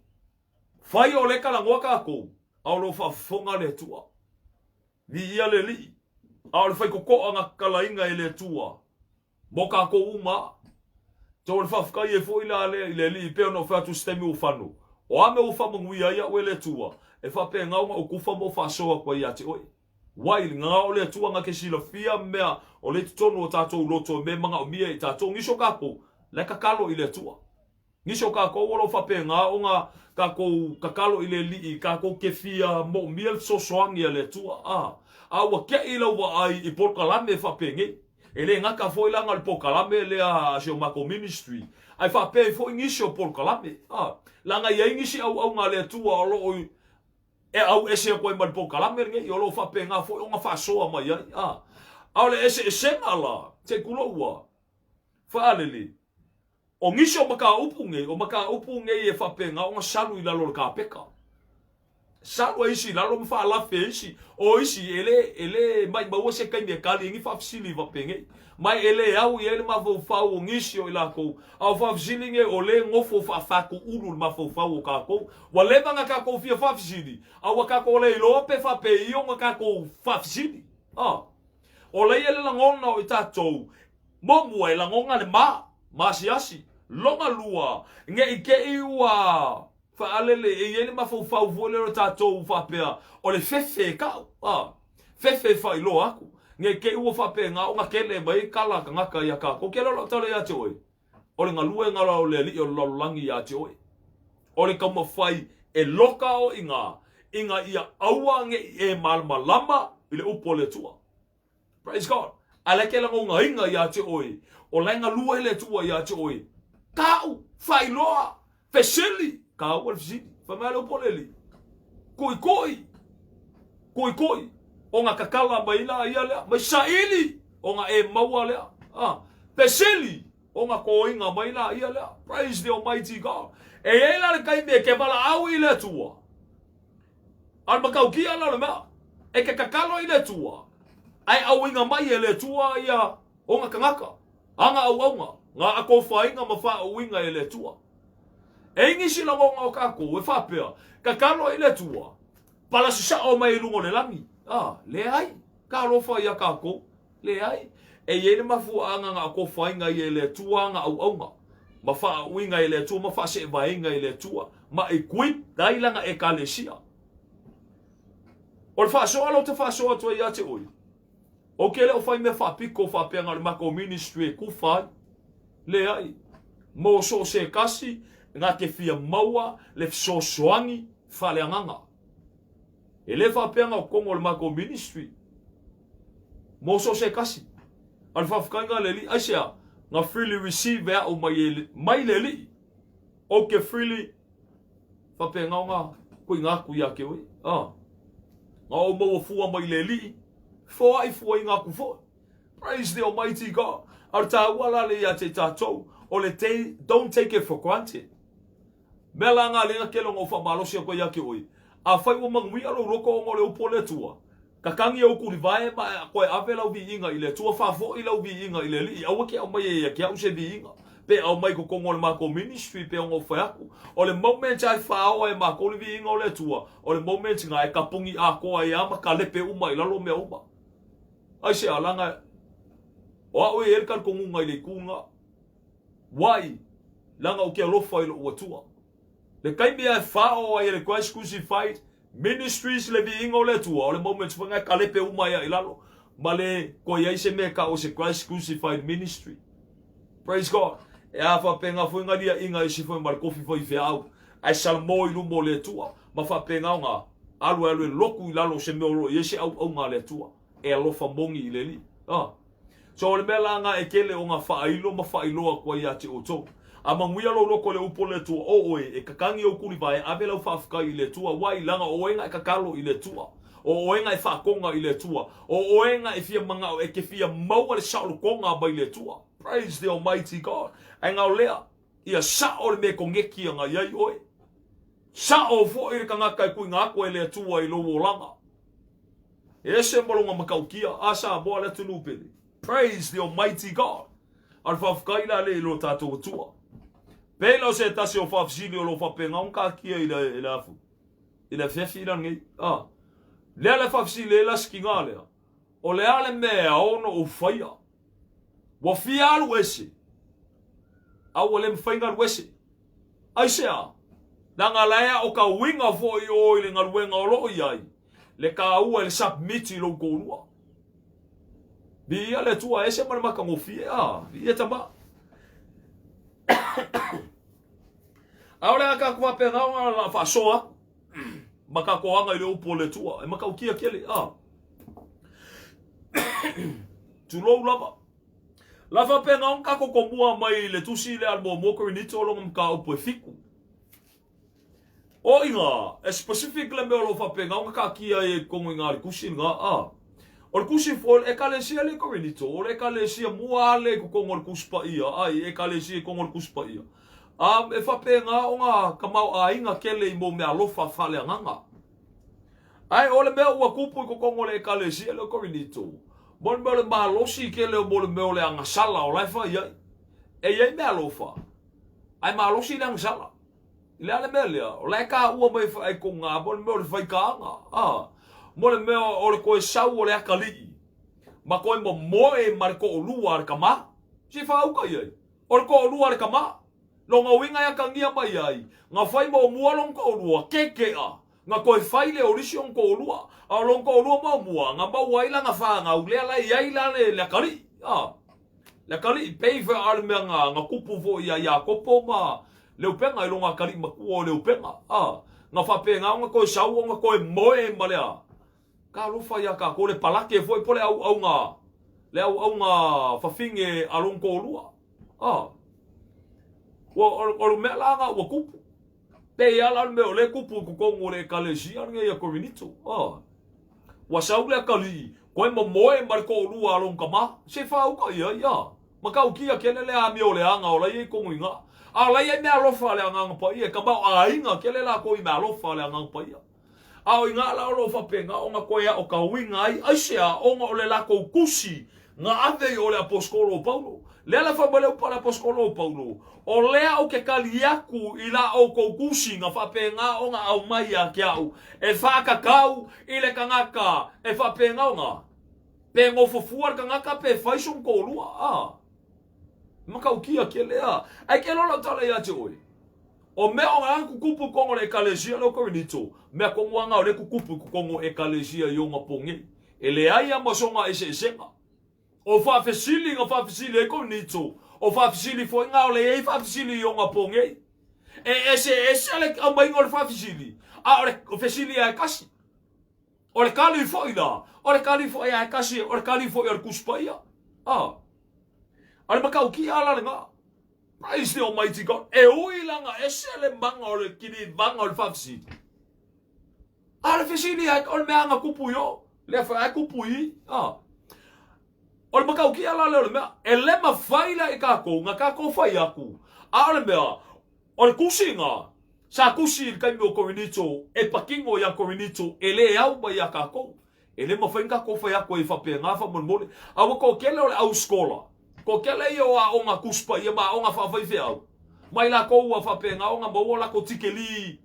fai o lea e talanoa tatou, a o lo o faafofoga le Atua. Viia le Alii, a o le faitotoa na tatalaina e le Atua mo tatou uma a. So o le faafetai ai foi la lea i le Alii pei ona ou fai atu i se taimi ua fano, o a mea ua faamanuia ai au e le Atua, e faapena ona ou tufa ma ou faasoa atu ai ia te oe. Wai, i le gagao o le Atua na te silafia mea o lea i totonu o tatou loto e mea e manaomia e i tatou, nisi o tatou, la e tatalo i le Atua. Nisi o tatou o lo o faapena ona tatou tatalo i le Alii, tatou te fia moomia le fesoasoani a le Atua, a, a ua te'i lau vaai i polokalame faapenei. E le gata foi la na o le polokalame lea a si o matou ministry, ae faapea ai foi nisi o polokalame, a, leaga e i ai nisi auauna a le Atua o lo o e au ese atu ai ma le polokalame lenei, o lo o faapena foi ona faasoa mai ai, a. A o le eseesega la, se i tulou ua faalele, O nisi o mataupu nei, o mataupu nei e faapena ona salu i lalo o le kapeta. Salu e isi i lalo ma faalafe e isi. O isi e le, e le maimaua se taimi e kali ai ni faafesili faapenei. Ma e le au i ai le mafaufau o nisi o i latou. A o faafesili nei o lea e nofo faafatuulu le mafaufau o tatou. Ua leva ona tatou fia faafesili, a ua tatou le iloa pe faapei ona tatou faafesili. A. O lea e le lagona o i tatou Muamua e lagona le ma, maasiasi. Lona lua, ne i te i ua faalele e i ai le mafaufau foi lea o tatou faapea o le fefe e kau, a, fefe e faailoa atu. Ne i te i ua faapena ona tele mai ai kala a tagata ia tatou. Ke loa lau tala ia te oe, o le galuega la o le Alii o le lalolagi ia te oe, o le taumafai e loka oe i ina, ina ia aua ne i e malamalama i le upu a le Atua. Praise God. A la e ke lagonaina ia te oe, o la e galue le Atua ia te oe. Tau, faailoa, fesili, taua le fesili. Fai mai le upu a le Alii. Kuikui, kuikui, ona tatala mai la ia lea, mai saili, ona e maua lea. Ah, fesili, ona toina mai la ia lea. Praise the Almighty God. E i ai la le taimi e ke valaau i le Atua. A o le matautia la o le mea, e te tatalo i le Atua, ae auina mai e le Atua ia ona tagata, ana auauna, na atofaina ma faauuina e le Atua. E i ai nisi lagona o tatou e faapea, tatalo i le Atua, palasi sao mai i luga o le lagi. A, leai, talofa ia tatou. Leai. E i ai le mafuaaga na atofaina ai e le Atua ana auauna, ma faauuina e le Atua ma faaseevaeina e le Atua, ma equip ai lana Ekalesia. O le faasoa la ou te faasoa atu ai ia te oe, ou te le o fai mea faapito faapea na o le matou ministry e kufa ai. Leai. Mo so o se tasi na te fia maua le fesoasoani faaleagaga. E le faapea na o totonu o le matou ministry. Mo so o se tasi. A o le faafetaiga a le Alii, aisea? Na freely receive e a'u mai e, mai le Alii. Ou te freely faapena ona tuuina atu ia te oe. A. Na ou maua fua mai le Alii, foai fuaina atu foi. Praise the Almighty God. A o le taua la le ia te i tatou, o le te, don't take it for granted. Mea la nga lenga kele ona ou faamalosi atu ai ia te oe, afai ua manuia lou loto ona o le upu a le Atua, kakagi ou tulivae ma toe ave lau viiga i le Atua, faafoi lau viiga i le Alii, aua te aumaia ia te au se viiga, pe aumai i totonu o le matou ministry pe ona ou fai atu, o le moment lava e faaoa e matou le viiga o le Atua, o le moment na e tapuni atoa ai lava ma kalepe uma i lalo mea uma. Aisea, leaga o au e i ai le talitonuga i le itu lena. Wai, leaga ou te alofa i lou Atua. Le taimi lava e faaoo ai e le Christ Crucified Ministries le viiga o le Atua, o le moment foi lena e kalepe uma ai i lalo, ma le toe i ai se mea e tau o se Christ Crucified Ministry. Praise God. E a faapena foi na liaʻiga isi foi ma le kofi faifeau, ae salamo i luma o le Atua, ma faapena ona alu e alu e lotu i lalo o se mea o lo o i ai se auauga a le Atua e alofa moni i le Alii. Ah. So o le mea la na e kele o na faailo ma faailoa atu ai ia te outou. A manuia lou loko i le upu o le Atua, o oe, e kakagi ou tulivae, ave lau faafetai i le Atua, wai, leaga o oe na e kakalo i le Atua. O oe na e faatoga i le Atua. O oe na e fia manao e te fia maua le saolotoga mai le Atua. Praise the Almighty God. Ae na o lea, ia sao le mea e koneki ana i ai oe. Sao foi le tagata e tuuina atu e le Atua i lou olaga. E ese ma lona matautia, a Samoa le atunuu pele. Praise the Almighty God. A o le faafetai la lea i lo tatou Atua. Pei la o se tasi o faafesili o lo o faapena ona taatia i le, i le afu, i le afiafi la lenei. A, lea le faafesili ai la si tiga lea, o le a le mea e ao ona ou faia? Ua fia alu ese, a ua le mafai ona alu ese. Aisea? Leaga la e aokauina foi oe i le galuega o lo o i ai, le taua i le submit i lou toalua. Viia le Atua, ese ma le matagofie, a, viia tama. A o le a tatou faapena ona la faasoa atu ma tatou aga i le upu o le Atua, e matautia tele, a. Tulou lava. La faapena ona tatou tomua mai i le tusi lea a le muamua Korinito lona mataupu e fitu. O iga, e specific le mea o lo o faapena ona taatia ai i totonu i ina le tusi lena, a. O le tusi foi o le Ekalesia lea i Korinito, o le Ekalesia mua lava lea i totonu o le Tusi Paia, a i Ekalesia i totonu o le Tusi Paia. A, e faapena ona tamaoaiga tele i mau meaalofa faaleagaga. Ae o le mea ua tupu i totonu o le Ekalesia lea o Korinito, mo le mea o le malosi tele mo le mea o le agasala o la e fai ai. E i ai meaalofa, ae malosi le agasala. I le a le mea lea? O la e taua mai faaikonga mo le mea o le faikaaga, a, mo le mea o le toe sau o le atalii ma toe momoe ma le toalua a le tama. Se i faauka i ai, o le toalua a le tama. Lona uiga e atagia mai ai, na fai muamua lona toalua, kekea, na toe fai lea o le isi ona toalua. A o lona toalua muamua, na maua ai lana fanau lea la e i ai la le atalii, a. Le atalii, pei foi a o le mea na, na tupu foi ia Iakopo ma Leupega i lona atalii matua o Leupega. A, na faapena ona toe sau ona toe moe ma le a. Talofa ia tatou, le palake foi po le auauna, le auauna fafine a lona toalua. A, ua, o le mea la na ua tupu. Pei lava la o le mea o lea e tupu i totonu o le Ekalesia lenei a Korinito. A. Ua sau le atalii, koe momoe ma le toalua a lona tama. Se faauka i ai, a. Matautia kele le amio leaga o la i ai tonu i ga. A o la i ai meaalofa a le Agaga Paia, e tamaoaiga kele latou i meaalofa a le Agaga Paia. A o i gā la o lo o faapena ona toe aokauina ai, aisea? Ona o le latou tusi na ave i o le Aposetolo o Paulo. Lea la fai mai le upu a le Aposetolo o Paulo, O lea ou te tali atu i la outou tusi na faapena ona aumai ia te au, e faatatau i le tagata e faapena ona, pe nofo fua le tagata pe fai sona toalua. A, matautia kele a. Ae ke loa lau tala ia te oe. O mea o ngā kukupu i kongo le Ekalesia leo Korinito, mea kongo anga o le kukupu i kongo Ekalesia i onga pongei. E leai a masonga eseesega. O faafesili nga faafesili ai Korinito, o faafesili foi nga o le iai faafesili i onga pongei. E eseese le aumaiga o le faafesili, a o le fesili a e kasi. O le kali foi la, o le kali foi a e kasi, o le kali foi o le Tusi Paia. A. A o le matautia la lena. Praise the Almighty God. E ui lana ese le maga o le kilivaga o le faafesili. A o le fesili ai, o le mea na kupu i o, lea foi ai kupu i i. A. O le matautia la lea o le mea, e le mafai la i kākou na kākou fai aku. A o le mea, o le tusiga, sa tusi i le taimi o Korinito, e patino iā Korinito, e le au mai iā kākou. E le mafai ona kākou fai aku ai faapena faamolemole. A ua toatele o le au sikola, toatele ia o aoga Tusi Paia ma aoga faafaifeau, mai latou ua faapena ona maua o latou tikelī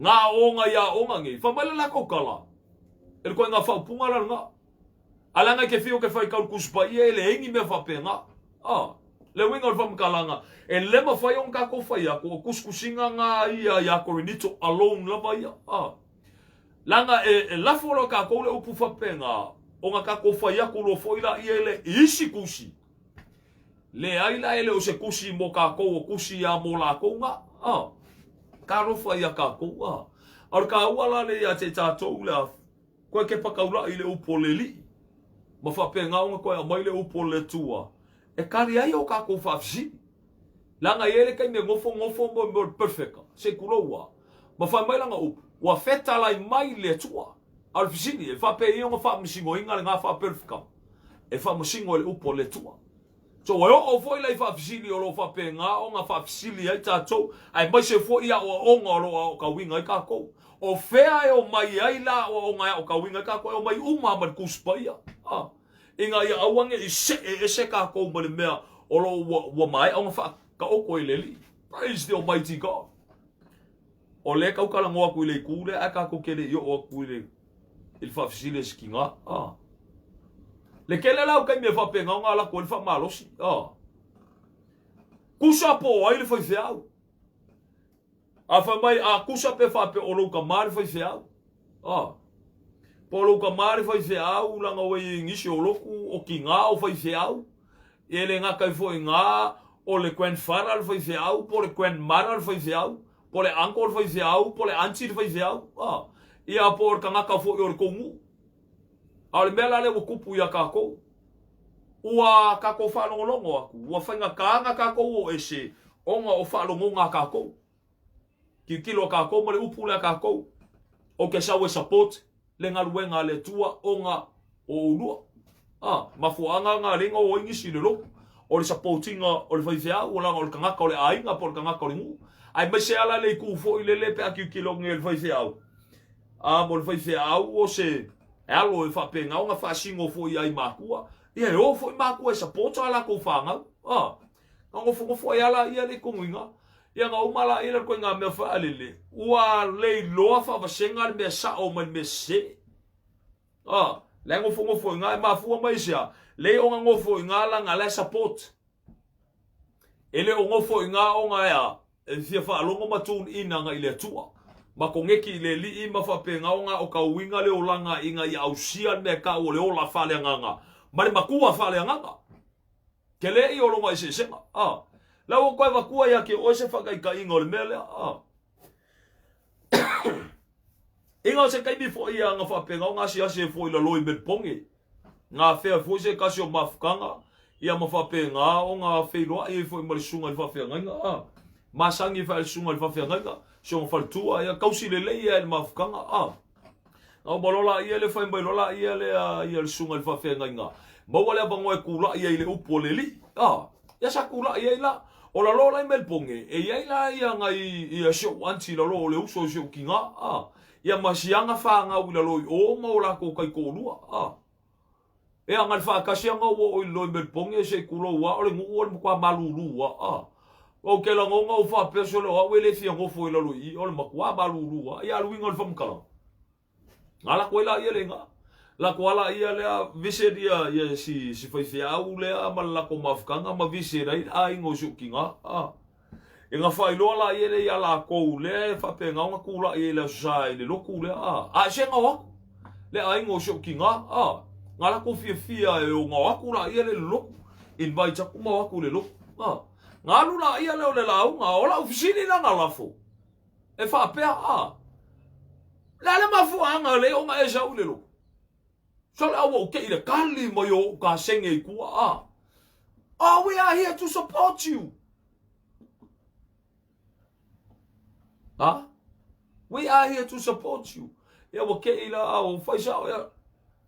ngā aoga i aoga nei. Fai mai le latou tala, e le ituaiga faaupuga la lena. A leaga e te fiu e te fai tau le Tusi Paia e leai ni mea faapena. A, le uiga o le faamatalaga, e le mafai ona kākou fai aku o tusitusiga ngā ia iā Korinito alone lava ia. A. Leaga e lafo loa kākou le upu faapena, ona kākou fai aku loa foi laia e le i isi tusi. Leai la e le o se tusi mo kākou o tusi a mo lākou na. A, talofa ia kākou. A, a o le kāua la le ia te tātou le a koe ke pakaulaʻi i le upu o le liʻi. Ma faapena ona koe aumai le upu o le Atua e kali ai o kākou faafesili. Leaga e i ai le taimi e nofonofo mo mea o le perfeka, se i tulou a. Ma fai mai lana upu, ua fetalai mai le Atua. A o le fesili, e faapei ona faamasinoina lena faaperfeka? E faamasino e le upu a le Atua. So e oo foi la i faafesili o lo o faapena ona faafesili ai tatou, aemaise foi aoaoga o lo o aoaokauina ai tatou. O fea e omai ai la aoaoga e aoaokauina ai tatou? E omai uma lava ma le Tusi Paia. A. Ina ia aua ne i see ese tatou ma le mea o lo o ua maea ona faataoto e le Alii. Praise the Almighty God. O lea e tau talanoa atu i le itu lea ae tatou te le i oo atu i le i le faafesili a si tina. Ah. Le tele la o taimi e faapena ona alu atu ai le faamalosi. Ah. Kusa po o ai le faifeau. A fai mai, a kusa pe faapea o lou tama le faifeau. A. Po o lou tama le faifeau, langa ua i nisi o lotu, o tiga o faifeau. E le gata ai foi i o le grandfather le faifeau, po o le grandmother le faifeau, po o le uncle le faifeau, po o le auntie le faifeau. A. Ia po o le tagata foi o le tou nuu. A o le mea la lea ua tupu iā kākou, ua kākou faalogologo atu, ua faigata ona kākou o ese ona o faalogoga a kākou. Tilotilo a kākou ma le upu lea a kākou, ou te sau e support le galuega a le Atua ona o oulua. A, mafuaaga na lea na o ai nisi i le lotu, o le support ina o le faifeau, leaga o le tagata o le aiga po o le tagata o le nuu. Aemaise lava la le itu foi lele pe a tilotilo atu nei i le faifeau, A mo le faifeau o se alo e faapena ona faasino foi ai matua, ia e o foi matua e support a latou fanau. A, na nofonofo ai a laia le tonu i na. Ia na uma laia le ituaiga mea faalele, ua le iloa faavasega le mea sao mai le mea sese. A, la e nofonofo i na, e mafua mai i se a? Leai ona nofo i na laga la e support. E le o nofo i ngā ona e a, e fia faalogo ma tune in ana i le Atua. Ma koneki i le Alii ma faapena ona o ka uiga le olaga ina ia ausia le mea e tau o le ola faaleagaga ma le makua faaleagaga. Tele ia o lona eseesega. A. La ua koe avatua ia te oe se faataitaiga o le mea lea. A. Ina o se taimi foi ia na faapena ona asiasi ai foi i lalo i Melbourne. Nga fea foi se tasi o mafutaga, ia ma faapena ona feiloai ai foi ma le susuga i le faafeagaiga, a. Masani ai foi le susuga i le faafeagaiga, si ona faletua, ia tausi lelei ia i le mafutaga, a. Na uma loa laia lea fai mai loa laia lea ia le susuga i le faafeagaiga, maua le avanoa e kulaʻi ai i le upu o le alii, a. Ia sa kulaʻi ai la. O lalo la i Melbourne, e i ai la ia nai ia si ou aunty i lalo o le uso o si ou tina, a. Ia ma siaga fanau i lalo i o ma o latou taitoalua, a. E aga le faatasi aga ua oo i lalo i Melbourne se i tulou a o le nuu o le matua malulu a, a. Ou te lagona ou faapea sole o au e le fia nofo i lalo i i o le matua malulu a. Ia a le uiga o le faamatalaga. Na lako ai laia le iga. Lako a laia lea visit ia ia si si faifeau lea ma le lako mafutaga ma visit ai le aiga o si ou tina. A. E na faailoa laia lea ia lakou lea e faapena ona tulai ai le Aso Sa i le lotu lea. A. A e sega o atu le aiga o si ou tina. A. Na latou fiafia e ona o atu laia lea i le lotu. Invite atu ma o atu i le lotu. A. Na alu laia lea o le lauga. O lau fesili la na lafo. E faapea, a, le a le mafuaaga lea ona e sau i le lotu? Sole a ua ou tei i le kali mai o ou kasege i tua, a. Oh, we are here to support you. Ha? We are here to support you. Ia ua ke ila a o fai sao ia.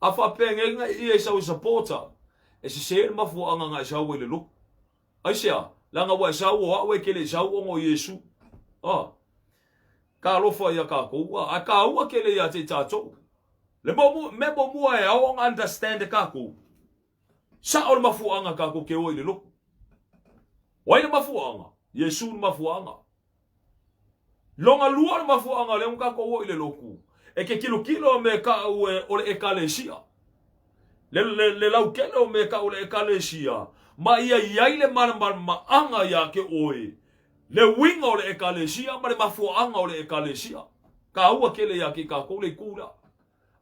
A faapea ngai ngai ia i sau supporter. E sese le mafuaanga ngai sau i le loku. Aisea? Leaga ua e sau o a'u e ke le i sau ona o Iesu. A. Ka alofa ia kākou, a, ae kāua kele ia te i tātou. Le mo, mea muamua e ao ona understand e kākou. Sa'o le mafuaanga kākou ke oa i le loku. O ai le mafuaanga? Iesu le mafuaanga. Longa lua le mafuaanga lea ua kākou o i le loku. E ke kilokilo me ka'u e o le ekalesia. Le, le, le laukele o me ka'u le ekalesia, ma ia i ai le malamalamaanga iā ke oe, le uiga o le ekalesia ma le mafuaanga o le ekalesia. Kāua kele iā ke kākou le ikū lea.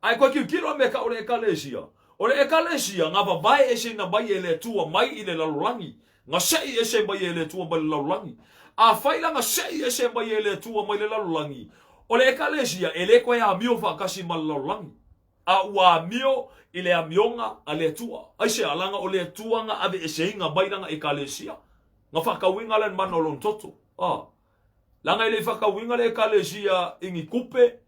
Ae koe kilokilo me ka'u le ekalesia. O le ekalesia, ngā vavae ese ina mai e le Atua mai i le lalolagi, nga se'i ese mai e le Atua mai le lalolagi. Afai la nga se'i ese mai e le Atua mai le lalolagi, o le ekalesia e le koe amio faatasi ma le lalolagi, a ua amio i le amioga a le Atua. Aisea? Laga o le Atua nga aveeseiga mai lana ekalesia, nga faatauiga lea le mana o lona toto. A. Laga e le i faatauiga le ekalesia i ni kupe,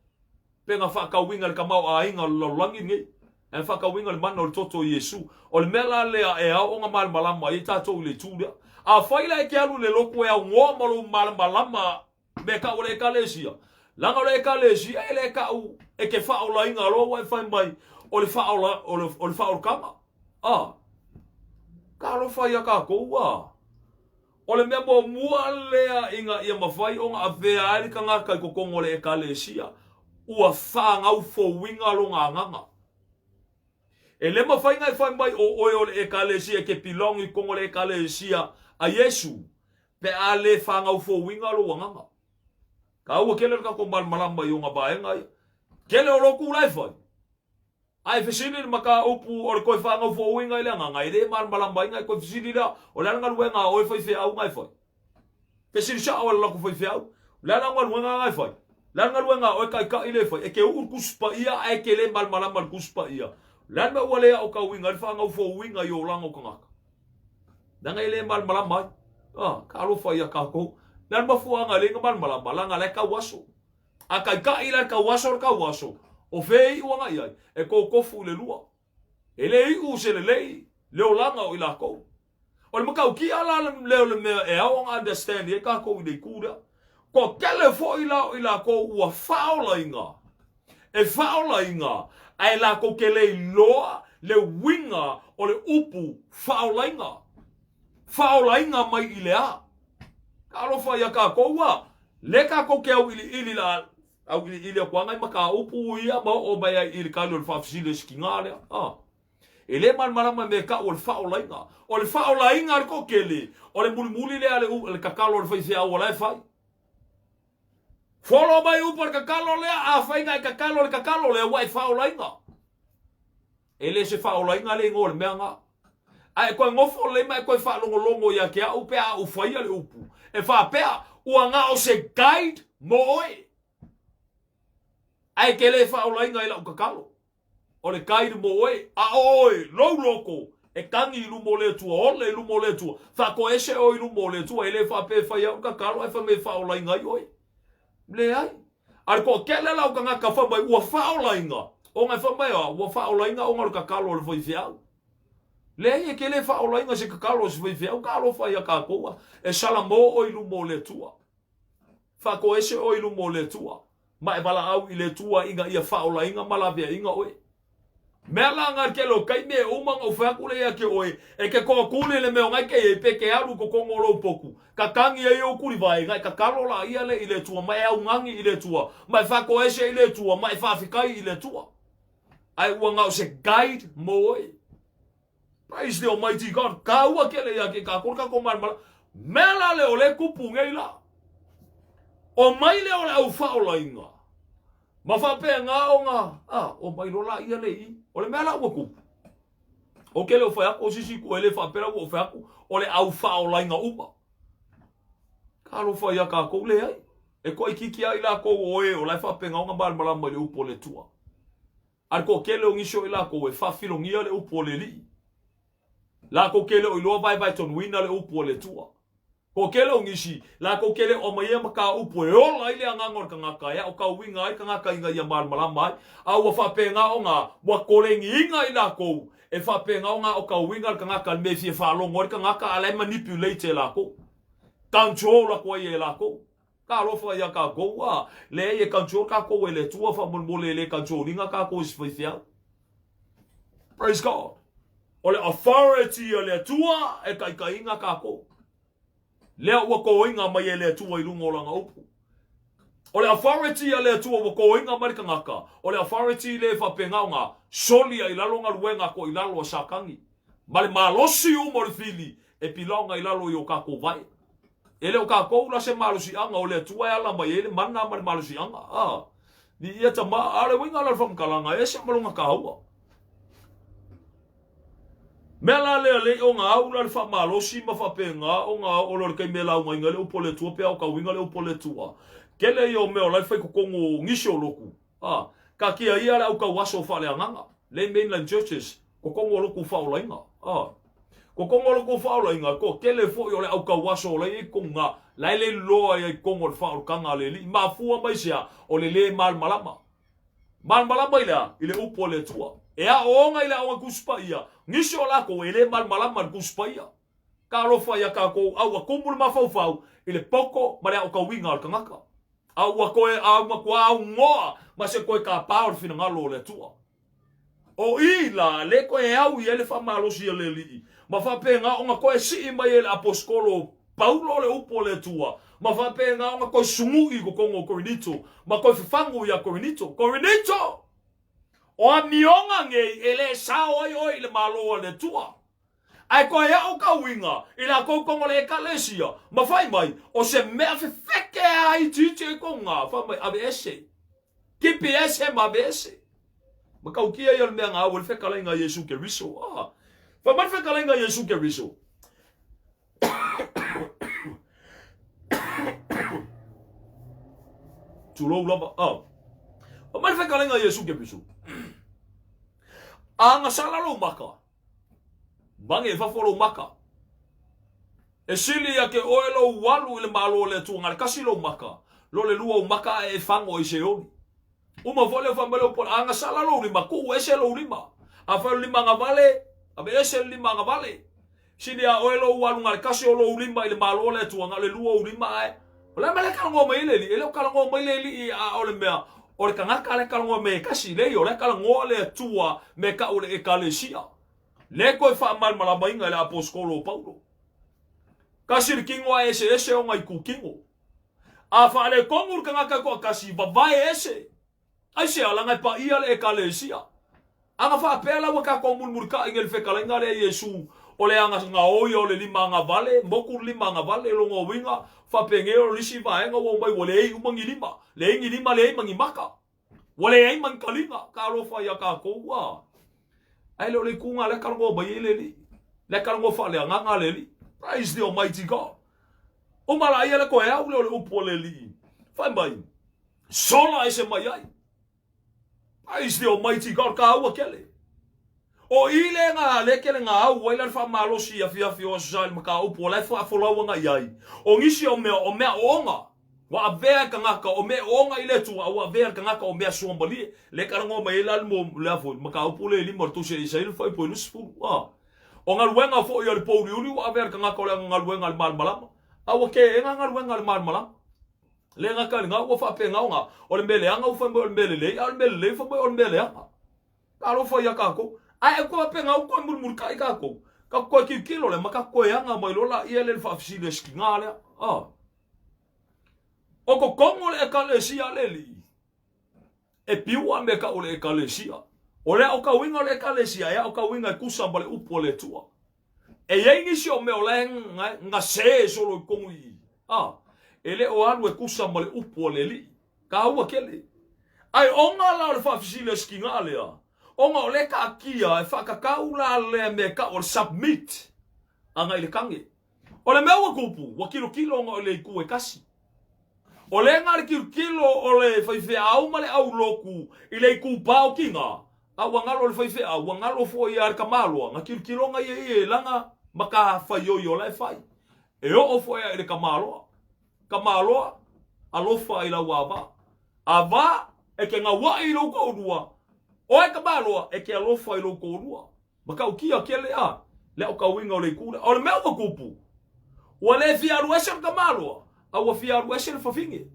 Pe na faatauina le tamaoaiga o le lalolagi lenei, ae na faatauina le mana o le toto o Iesu. O le mea la lea e ao ona malamalama ai tatou i le itu lea. Afai la e te alu i le lotu e aunoa ma lou malamalama me kau o le Ekalesia, leaga o le Ekalesia e le kau e te faaolaina loa ua e fai mai o le faaola, o le, o le faaolataga. A, talofa ia tatou a. O le mea muamua lea ina ia mafai ona avea ai le tagata i totonu o le Ekalesia, ua fanau fouina lona agaga. E le mafai ona e fai mai o oe o le Ekalesia e ke belong i totonu o le Ekalesia a Iesu pe a le fanau fouina lou agaga. Taua tele le tatou malamalama i ona vaega ia. Tele o lotu la e fai. A e fesili le mataupu o le toe faagaufouina i le agaga, e le malamalama ai na e toe fesili lea, o le a le galuega a oe faifeau na e fai? Fesili sa'o e le latou faifeau, o le a la galuega na e fai? O le a le galuega a oe taitai lea e fai? E te uu le Tusi Paia ae e te le malamalama i le Tusi Paia. O le a le mea ua le aotauina ai le faagaufouina i olaga o tagata? Leaga e le malamalama ai. Ah, talofa ia tatou. O le a le mafuaaga e le na malamalama? Leaga la e tau aso. A taitai la le tauaso le tauaso, o fea e iu ana i ai? E totofu i le lua. E le iu se lelei le olaga o i lakou. O le matautia la lea o le mea e ao ona understand ai takou i le itu lea. Toatele foi la o i lakou ua faaolaina, e faaolaina ae lakou te le iloa le uiga o le upu faaolaina. Faaolaina mai i le a? Talofa ia takou a! Le tatou te auiliili la auiliili atu a nai mataupu ia ma oo mai ai i le tali o le faafesili a si tina lea. A. E le malamalama mea e tau o le faaolaina. O le faaolaina a le toatele, o le mulimuli lea a le, le tatalo a le faifeau o la e fai. Follow mai upu a le tatalo lea, afai na e tatalo le tatalo lea, ua e faaolaina. E le se faaolaina le igoa o le mea na. A e toe nofo lelei ma e toe faalogologo ia te au pe a ou faia le upu, e faapea, ua na o se guide mo oe. Ae e te le faaolaina i lau tatalo. O le guide mo oe, a o oe, lou loto, e tagi i luma o le Atua, ole i luma o le Atua, faatoese oe i luma o le Atua, e le faapea e fai au le tatalo ae fai mai e faaolaina ai oe. Leai. A le toatele la o tagata fai mai ua faaolaina, ona e fai mai a, ua faaolaina ona o le tatalo a le faifeau. Leai, e te le faaolaina se tatalo a se faifeau, talofa ia tatou a, e salamo oe i luma o le Atua. Faatoese oe i luma o le Atua, ma e valaau i le Atua ina ia faaolaina ma laveaiina oe. Mea la nga tele o taimi e uma ona ou fai atu lea ia te oe, e te toatuli le mea o ngai te iai, pe te alu i totonu o lou potu, kakangi ai ou tulivae, ngai tatalo la ia le i le Atua, ma e augani i le Atua, ma e faatoese i le Atua, ma e faafetai i le Atua. Ae ua na o se guide mo oe. Praise the Almighty God. Kāua kele ia ke kākou le kākou malamalama. Mea la le o le kupu nei la. O mai le o le au whaolainga. Ma whapea ngā o ngā, a, o mai lo la ia le i. O le mea la ua kupu. O kele o whai aku, o sisi ku ele whapera ua o whai aku, o le au whaolainga uma. Ka alofa ia kākou le ai. E koa ikiki ai lākou o e o lai whapenga o ngā malamalama i le upu o le tua. A le toatele o nisi o i lakou e faafilogia le upu o le Alii. Lakou ke le o iloa vaevaetonuina le upu a le Atua. Ko kele o nisi, lakou ke le o aumaia ma ka upu e ola ai le agaga o le kangaka, e aokauiga ai kangaka ina ia malamalama ai. A ua faapena ona ua kolegiina i lakou, e faapena ona aokauiga le kangaka i le mea e fia faalogo ai le kangaka, a la e manipulate e lakou. Control aku ai e lakou. Talofa ia kakou, a leai e control kakou e le Atua faamolemole e le control ina kakou e se faifeau. Praise God. O le authority a le Atua e taitaiina kakou. Lea ua toina mai e le Atua i luga o lana upu. O le authority a le Atua ua toina mai le tagata, o le authority lea e faapena ona soli ai i lalo galuega a i lalo a Satani. Ma le malosi uma o le fili e pilaoga i lalo i o tatou vae. E le o tatou la se malosiaga, o le Atua e ala mai ai le mana ma le malosiaga. A, viia tama, a o le uiga la o le faamatalaga, e ese ma lona taua. Mea la lea lei ona au la le faamalosi ma faapena ona oo loa i le taimi e laugaina ai le upu a le Atua pe aotauina le upu a le Atua. Tele ia o mea o la e fai totonu o nisi o lotu. A, taatia ia le autauaso faaleagaga, le mainline churches, totonu o lotu faaolaina. A, totonu o lotu faaolaina, toatele foi o le autauaso o la e i ai totonu na, la e le iloa ai i totonu o le faaolataga a le Alii. Mafua mai se a? O le le malamalama. Malamalama i le a? I le upu a le Atua. E aooga i le aoga Tusi Paia, nisi o lakou e le malamalama i le Tusi Paia. Talofa ia tatou a ua tumu le mafaufau i le poto ma le aotauina o le tagata. A ua toe a matua aunoa ma se toe tapa o le finagalo o le Atua. O i la le toe au i ai le faamalosi a le Alii, ma faapena ona toe sii mai e le Aposetolo Paulo le upu a le Atua, ma faapena ona toe sugui i totonu o Korinito, ma toe fafagu ia Korinito. Korinito! O amioga nei e le sao ai oe i le Malo a le Atua. Ae toe aokauiga i latou tonu o le Ekalesia, ma fai mai, o se mea fefeke a itiiti ai kou ga, fai mai, ave ese. Kipi ese ma ave ese. Matautia ia o le mea na au ai le fetalaiga a Iesu Keriso. Ah. Fai mai le fetalaiga a Iesu Keriso. Tulou lava. Ah. Fai mai le fetalaiga a Iesu Keriso. A gasala lou maka, Mange i fafo lou maka. E sili ia ke oe lou alu i le Malo o le Atua na le kasi lou maka, lo le lua ou maka ae e fago i Seoli. Uma foi lea fai mai le upu, a gasala lou lima, tuu ese lou lima. Afai o le lima agavale, ave ese le lima agavale. Sili ia oe lou alu na le kasi o lou lima i le Malo o le Atua na le lua ou lima ae. O le a mea lea e talanoa mai ai le Alii? E le o talanoa mai le Alii a o le mea o le tagata lea e talanoa mai e kasi. Leai, o lea e talanoa le Atua me kau o le Ekalesia. Lea e toe faamalamalamaina e le Aposetolo o Paulo. Kasi le kino a eseese ona itukino. A faaletonu le tagata e toatasi, vavae ese. Aisea, leaga e paia le Ekalesia. A na faapea la ua tatou mulimulitai nei i le fetalaiga lea Iesu o le aga gaoi o le lima agavale, motu le lima agavale, lona uiga, faapenei o le isi vaega ua omai ua leai uma ni lima, leai ni lima leai ma ni maka, ua leai ma ni taliga. Talofa ia tatou a. Ae le o le ituga lea talanoa mai ai le Alii. Lea talanoa faaleagaga le Alii. Praise the Almighty God. Uma laia le toe au lea o le upu a le Alii. Fai mai, sola ese mai ai. Praise the Almighty God, kāua kele. O i le ngā le kele ngā au ai la le whaamalosi afiafi o aso sa i le mataupu o la e faafolau aga i ai. O nisi o mea o mea ooga. Ua avea e kangaka o mea ooga i le Atua, a ua avea e le kangaka o mea suamalie. Le talanoa mai ai la le mo le a foi, mataupu le lima o le Tusi a Isaia le fuaiupu e 20. A. O galuega foi a le pouliuli ua avea le kangaka o le galuega a le malamalama. A ua keega galuega a le malamalama. Le gata i lena, ua faapena ona o le mea leaga ua fai mai o le mea lelei, a o le mea lelei ua fai mai o le mea leaga. Talofa ia tatou. Ae e faapena ua toe mulimulitai tatou. Tatou toe tilotilo lea ma tatou toe aga mai loa laia lea i le faafesili a si tina lea. A. O totonu o le Ekalesia a le Alii, e piua mea tau o le Ekalesia. O le aotauina o le Ekalesia, e aotauina e tusa ma le upu a le Atua. E i ai nisi o mea o la e gase solo i totonu i i. A, e le o alu e tusa ma le upu a le Alii. Taua tele. Ae ona la o le faafesili a si tina lea, ona o lea e taatia e faatatau la lea mea e tau o le submit agai i le tage. O le mea ua tupu, ua tilotilo ona o le itu e tasi. O lea na le tilotilo o le faifeau ma le aulotu i le itupa o tina, A ua galo le faifeau, ua galo foi ia le tamaloa, na kilokiloga ia ia e laga ma ka faioi o la e fai. E oo foi a i le tamaloa. Tamaloa, alofa i lau ava. Ava, e ke gauaʻi i lou toʻolua. Oe tamaloa, e ke alofa i lou toʻolua. Matautia kele a le aotauina o le itu lea. O le mea ua tupu, ua le fia alu ese le tamaloa, a ua fia alu ese le fafine.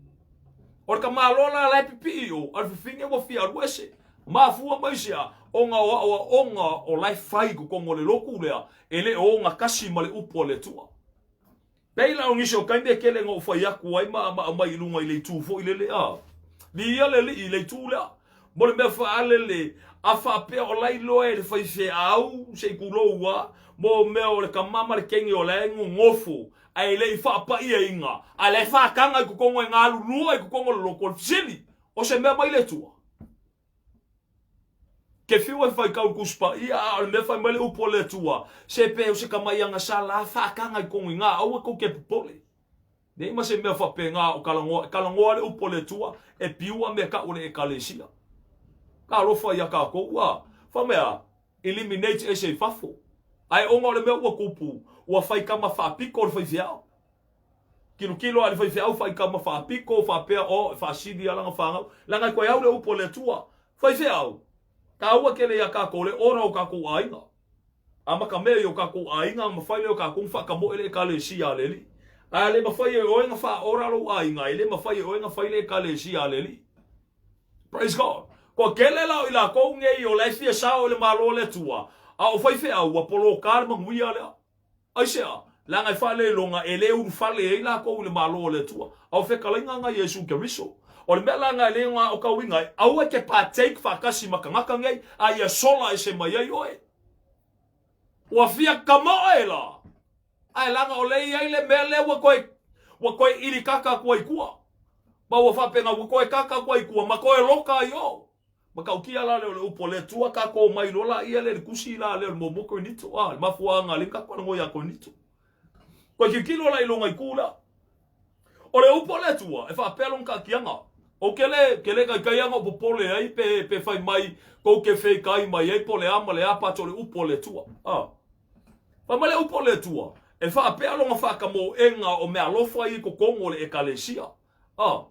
O le tamaloa la la e pipii i o, a le fafine ua fia alu ese. Mafua mai se a, ona o aoaoga o la e fai i totonu o le lotu lea, e le o ogatasi ma le upu a le Atua. Pei la o nisi o taimi e tele na ou fai atu ai ma ma aumai i luga i le itu foi lele a. Viia le Alii i le itu lea. Mo le mea faalele, a faapea o la iloa e le faifeau se i tulou a, mo mea o le tama ma le teine o la e nonofo ae le i faapaiaina, a la e faataga i totonu e galulua i totonu o le lotu o le fesili, o se mea mai le Atua? Ke fiu e fai kau Tusi Paia, a o le mea fai mai le upu a le Atua, se pe o se tama i agasala a faataga i tonu i ga, aua tou te popole. Nei ma se mea faapena o talanoa, e talanoa le upu a le Atua, e piua mea tau o le Ekalesia. Talofa ia tatou, a fai mai a, eliminate ese i fafo. Ae ona o le mea ua tupu, ua fai tama faapito le faifeau. Tilotilo a le faifeau faitama faapito faapea o e faasili a lana fanau leaga e toe au le upu a le Atua. Faifeau, taua tele ia tatou le ora o tatou aiga. Amata mea i o tatou aiga mafai lea o tatou ona faatamoe le Ekalesia a le Alii. A le mafai e oe ona faaora lou aiga, e le mafai e oe ona fai le Ekalesia a le Alii. Praise God. Kua kele la o i lakou nei o la e fia sao i le Malo o le Atua, a o faifeau ua poloka le manuia lea. Aisea? Leaga e faaleiloga e le ulufale ai lakou i le Malo o le Atua. A o fetalaiga na Iesu Keriso. O le mea la na e le na o kauiga ai, aua e te partake faatasi ma tagata nei, a ia sola ese mai ai oe. Ua fia kama oe la. Ae leaga o lea e i ai le mea lea ua toe, ua toe ilikaka atu ai i tua. Ma ua faapena, ua toe kaka atu ai i tua ma toe loka ai o. Matautia la lea o le upu a le Atua, tatou omai loa laia lea i le tusi la lea o le muamua Korinito, a, le mafuaaga lea na tatou talanoa ia Korinito. Toe tilotilo la i lona itu lea. O le upu a le Atua, e faapea lona taatiaga. Ou te le, te le taitai lava ona ou popole ai pe, pe fai mai tou te feitai mai ai po o le a ma le a but o le upu a le Atua. A. Fai mai le upu a le Atua, e faapea lona faatamoega o meaalofa ia i totonu o le Ekalesia. A.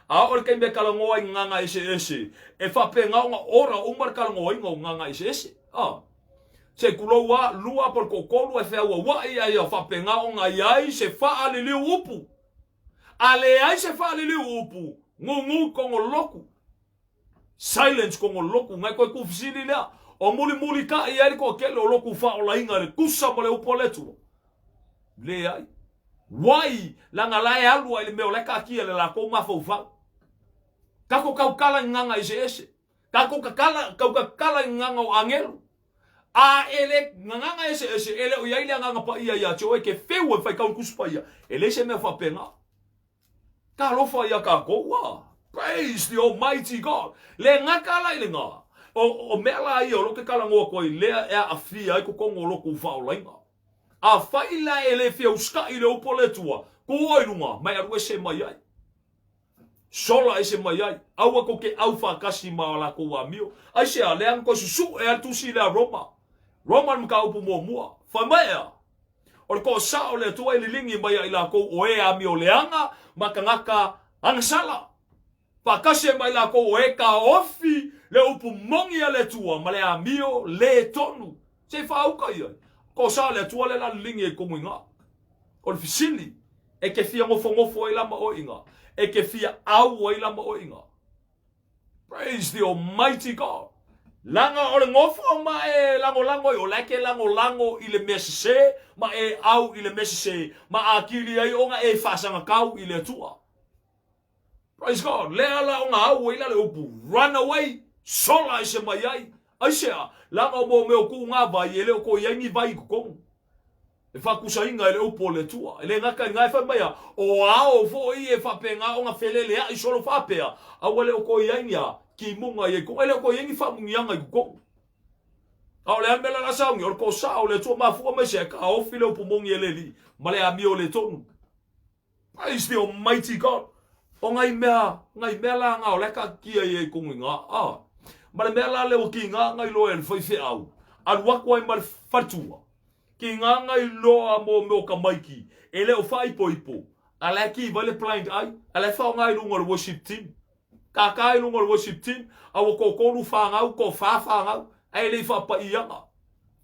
A oo i le taimi e talanoa ai i gagaga eseese, e faapena ona ora uma le talanoaina o gagaga eseese. A. Se i tulou a, lua po o le toatolu ae feauauai a ia faapena ona i ai se faaliliu upu. A leai se faaliliu upu, gugu togoloku. Silence togoloku. Ngai koe tuufesili lea. O mulimulitai ai le toatele o lotu faaolaina i le tusa ma le upu a le Atua. Leai. Wai, leaga la e alu ai le mea o la e taatia i le latou mafaufau. Tatou tautala i gagaga eseese. Tatou tatala, tau tatala i gagaga o agelu. A e le gagaga eseese, e le o i ai le Agaga Paia ia te oe ke whiu e faitau i le Tusi Paia. E leai se mea faapena. Talofa ia tatou a. Praise the Almighty God. Le gata la i le ga, o, o mea la ia o lo te talanoa atu ai lea e aafia ai totonu o lotou faaolaina. Afai la e le fia usitai i le upu a le Atua, tu oe i luga ma e alu ese mai ai. Sola ese mai ai. Aua tou te au faatasi ma a latou amio. Aisea, leaga toe susue a le tusi lea a Roma. Roma le mataupu muamua. Fai mai ea, o le toasao o le Atua e liligi mai ia i latou o e amio leaga ma tagata agasala. Faatasi ai ma i latou o e taofi le upu moni a le Atua ma le amio le tonu. Se i faauka i ai. Toasao o le Atua lea la liligi ai tonu i ga. O le fesili, e te fia nofonofo ai la ma oe i ga? E te fia au ai la ma oe i ga? Praise the Almighty God. Leaga o le nofo ma e lagolago ai, o la e ke lagolago i le mea sese, ma e au i le mea sese, ma atili ai ona e faasagatau i le Atua. Praise God. Lea la ona au ai la le upu, run away, sola ese mai ai. Aisea, leaga o mo mea o kuu ngā vai, e le o ko i ai ni vai i totonu. E faakusaina e le upu o le Atua. E le gata i na e fai mai a, o ao foi e faapena ona feleleai solo faapea, aua le o ko i ai ni a, kimuga i ai totonu. E le o ko i ai ni faamuniaga i totonu. A o le a le mea la la sauni, o le tosa o le Atua mafua mai se e kaofi le upu moni e le alii, ma le amio le tonu. Praise the Almighty God. O ngai mea, ngai mea la nga o la e kaatia i ai kongo i nga. Ah. Ma le mea la lea ua kiga ngai loa e le faifeau, alu atu ai ma le faletua. Kiga ngai loa mo mea o tamaiti e le o faaipoipo, a la e kiva ai le blind eye, a la e faaaoga i luga o le worship team. Tata i luga o le worship team, a ua toatolu fanau, toafa fanau, ae le i faapaiiaga.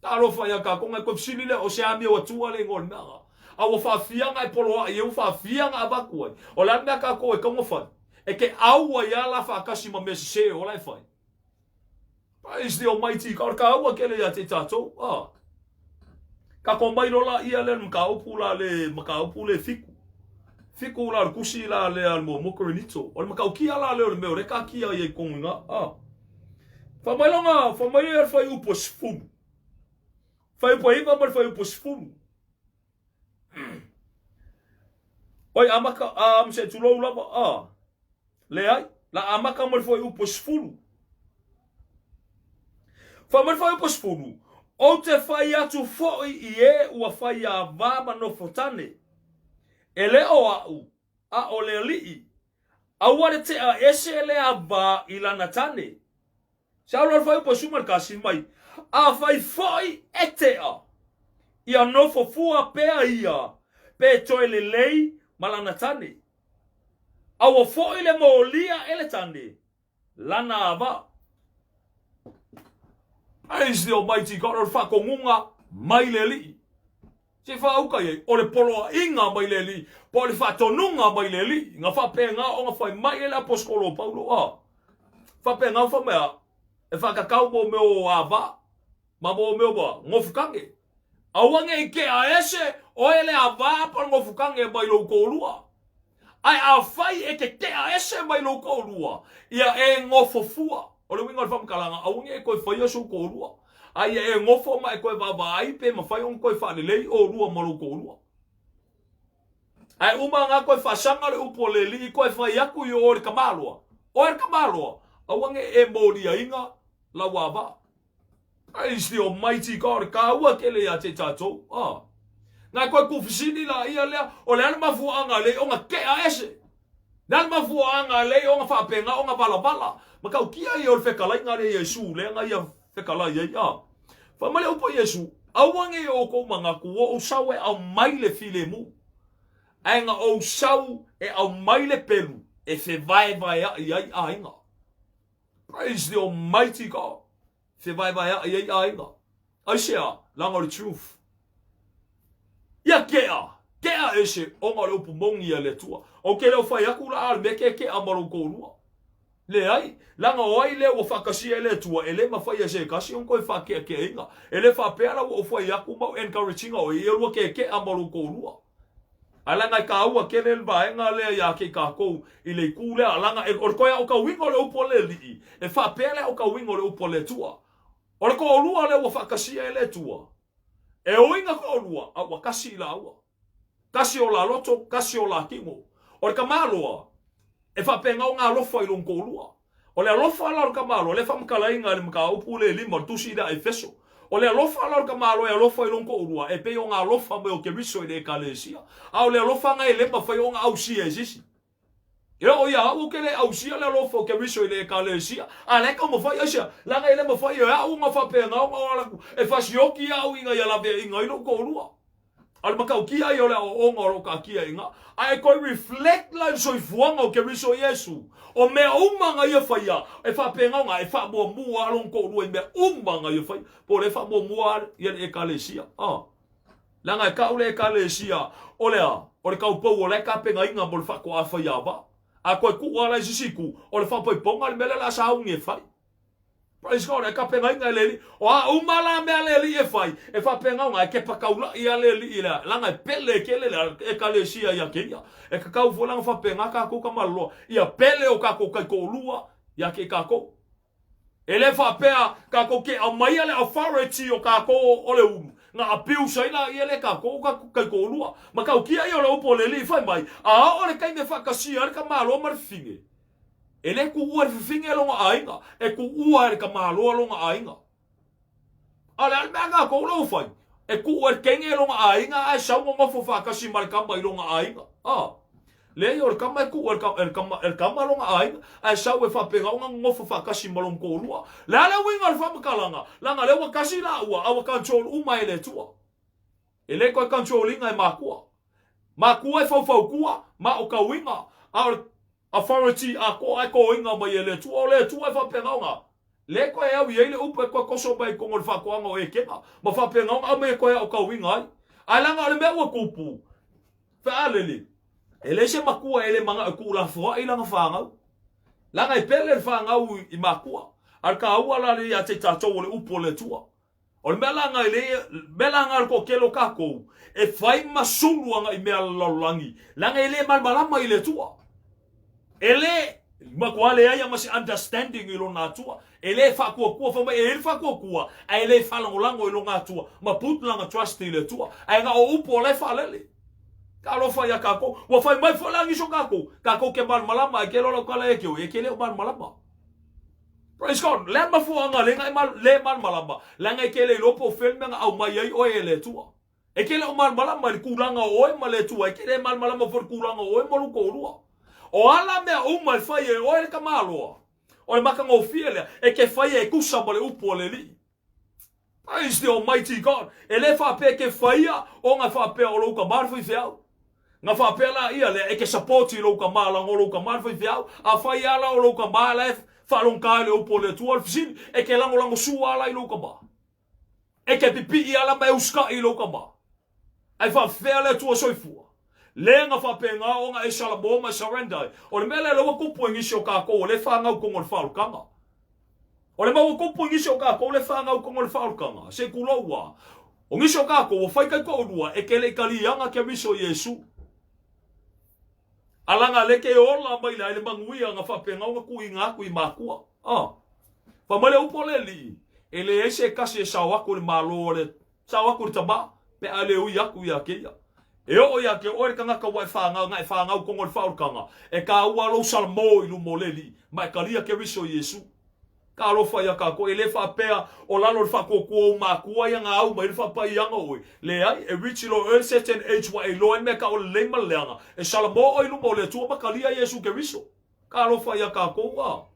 Talofa ia tatou, na toe fesili lea, o se amio atua le igoa o le mea la. A ua faafiaga e poloai ai, ua faafiaga avatu ai. O le a le mea a tatou e tatau ona fai? E te au ai lava la faatasi ma mea sese o la e fai. Praise the Almighty God, o le taua tele ia te tatou. Ah. Tatou mai loa la ia lea le mataupu la le mataupu le fiku. Fiku la le tusi la lea le muamua Korinito. O le matautia la lea o le mea o lea e taatia ai i totonu i ina. Ah. Fai mai lona, fai mai ia le fuaiupu e 10. Fuaiupu e 9 ma le fuaiupu e 10. Oi, amata, a, se tulou lava, a. Leai, la amata ma le fuaiupu e 10. Fai mai le fuaiupu e 10, Ou te fai atu foi i e ua faiava ma nofotane, e le o a'u, a o le Alii, aua le tea ese le ava i lana tane. Se alo le fuaiupu e 11 mai, Afai foi e tea, ia nofo fua pea ia, pe toe lelei ma lana tane. Aua foi le molia e le tane, lana ava. Praise the Almighty God, o le faatonuga mai le Alii. Se faauka i ai, o le poloaiga mai le Alii, po o le faatonuga mai le Alii. Na faapena ona fai mai e le aposetolo o Paulo, a. Faapena fai mai a, e faakakau mo mea o ava, ma mo mea o nofukage. Aua ne i tea ese oe le ava po o le nofukage mai lou toalua. Ae afai e te tea ese mai lou toalua, ia e nofo fua. O le uiga o le faamatalaga, aua ne i e toe faia sou toalua, a ia e nofo ma e toe vaavaai pe mafai ona toe faalelei oulua ma lou toalua. Ae uma na toe faasaga le upu a le Alii toe fai atu i o i le tamaloa, Oe le tamaloa, aua ne i e moliaina lau ava. Praise the Almighty God, e taua tele ia te tatou. Ah. Na koe tuufesili la ia lea, o le a le mafuaaga lei ona tea ese. Le a le mafuaaga lei ona faapena ona valavala. Matautia ia o le fetalaiga lea Iesu lea na ia fetalai ai. Ah. Fai mai le upu a Iesu, aua nei outou manatu ua ou sau e aumai le filemu, ae na ou sau e aumai le pelu e fevaevaea'i ai aiga. Praise the Almighty God. Fevaevaea'i ai aiga. Aisea? Leaga o le truth. Ia kea, kea ese ona o le upu moni a le Atua. Ou te le o fai atu la a le mea ke kea ma lou toalua. Leai, leaga o ai lea ua faatasia e le Atua, e le mafai e se tasi ona toe faakeakeaina. E le faapea la ua ou fai atu ma ou encourage ina oe, ia lua kekea ma lou toalua. Ae leaga e taua tele le vaega lea ia te i tatou i le itu lea, leaga o le toe aotauina o le upu a le Alii, e faapea le aotauina o le upu a le Atua. O le toalua lea ua faatasia e le Atua, e ui ina toalua, a ua tasi i laua. Tasi o la loto, tasi o la tino. O le tamaloa, e faapena ona alofa i lona toalua. O le alofa la o le tamaloa, lea e faamatalaina i le mataupu lea e lima o le tusi lea a Efeso. O le alofa la o le tamaloa e alofa i lona toalua, e pei ona alofa mai o Keriso i le Ekalesia. A o le alofa na e le mafai ona ausia e se isi. E oo ia au ou te le ausia le alofa o Keriso i le Ekalesia, a o la e taumafai aisea, leaga e le mafai e au ona faapena ona o ala atu e fasioki au ina ia laveaiina ai lou toalua. A o le matautia ia o le aoaoga o lo o taatia i ina. A e toe reflect la i le soifuaga o Keriso Iesu, o mea uma na ia faia, e faapena ona e faamuamua lava lona toalua i mea uma na ia faia. Po o lea e faamuamua lava ia le Ekalesia. A. Leaga e tau le Ekalesia, o le a? O le taupou o la e tapenaina mo le faatoa faiava. A toe tuu lava la i se isi itu, o le faapaipauga le mea lea o le a sauni e fai. Praise God, e tapenaina e le Alii. O a uma la mea a le Alii e fai, e faapena ona e kepa taula'i a le Alii lea, leaga e pele tele le Ekalesia ia te ia. E tatau foi la ona faapena tatou tamaloloa, ia pele o tatou taitoalua ia te i tatou. E le faapea tatou te aumaia le authority o tatou o le ulu, na abuse ai laia lea e tatou o tatou taitoalua. Matautia ia o le upu a le Alii fai mai, a oo le taimi e faatasia ai le tamaloa ma le fafine, E le tuua e le fafine lona aiga, e tuua e le tamaloa lona aiga. A o le a le mea a tatou la ua fai? E tuu e le teine lona aiga ae sau nonofo faatasi ma le tama i lona aiga. A. Leai, o le kama e kuu e le kama, e le kama lona aiga, ae sau e faapena ona nonofo faatasi ma lona toalua. Le a le uiga o le faamatalaga? Leaga lea ua tasi laua, a ua control uma e le Atua. E le toe control ina e makua. Makua e faufautua ma o tauiga, a o le authority atoa e toina mai e le Atua. O le Atua e faapena ona le toe au i ai le upu e toe toso mai i totonu o le faatoaga o Etena, ma faapena ona aumai e toe aotauina ai. Ae leaga o le mea ua tupu, Fealele, e leai se matua e le manao e tuulafoai lana fanau. Leaga e pele le fanau i makua. A o le taua la lea ia te i tatou o le upu o le Atua. O le mea la na e le, mea la na o le toatele o tatou, e fai ma sulu agai mea a le lalolagi, leaga e le malamalama i le Atua. E le, matua leai lava ma se understanding i lona Atua. E le faatuatua, fai mai e i ai le faatuatua, ae le faalagolago i lona Atua, ma put lana trust i le Atua. Ae na o upu o la e faalele. Talofa ia tatou. Ua fai mai foi la nisi o tatou, tatou te malamalama, ae ke loa lau tala e te oi, e ke le o malamalama. Praise God. Le a le mafuaaga le na e le malamalama, leaga e te le iloa po o fea le mea na aumai ai oe e le Atua. E te le o malamalama i le tulaga o oe ma le Atua, e te le malamalama foi i le tulaga o oe ma lou toalua. O a la mea uma e fai e oe le tamaloa, o le matagofie lea, e te faia e tusa ma le upu a le Alii. Praise the Almighty God. E le faapea e te faia ona faapea o lou tama le faifeau. Na faapea la ia lea e te support i lou tama laga o lou tama le faifeau. Afai a la o lou tama la e faalogogata i le upu a le Atua o le fesili, e te lagolago sua la i lou tama? E te pipii a la ma e usikai i lou tama? Ae faafefea le Atua soifua? Le na faapena ona e salamo ma e surrender ai. O le mea lea lea ua tupu i nisi o tatou o lea e fanau i totonu o le faaolataga. O le mea ua tupu i nisi o tatou lea e fanau i totonu o le faaolataga, se i tulou lava, o nisi o tatou ua fai taitoalua e ke le i kaliaga Keriso Iesu. A laga le ke ola mai la i le manuia na faapena ona tuuina atu i makua. Ah. Fai mai le upu a le Alii, e leai se tasi e sao atu i le Malo o le Sao atu le tama, pe a le ui atu ia te ia. E oo ia te oe le tagata ua e fanau, na e fanau tonu o le faaolataga, e kāua lou salamo i luma o le Alii, ma e talia Keriso Iesu. Talofa ia tatou, e le faapea o lalo o le faatuatua o ou matua ia na au mai ai le faapaiaga o oe. Leai, e reach loa e oe le certain age ua e iloa ai mea tau o le lelei ma le leaga, e salamo oe i luma o le Atua ma talia Iesu Keriso. Talofa ia tatou, a.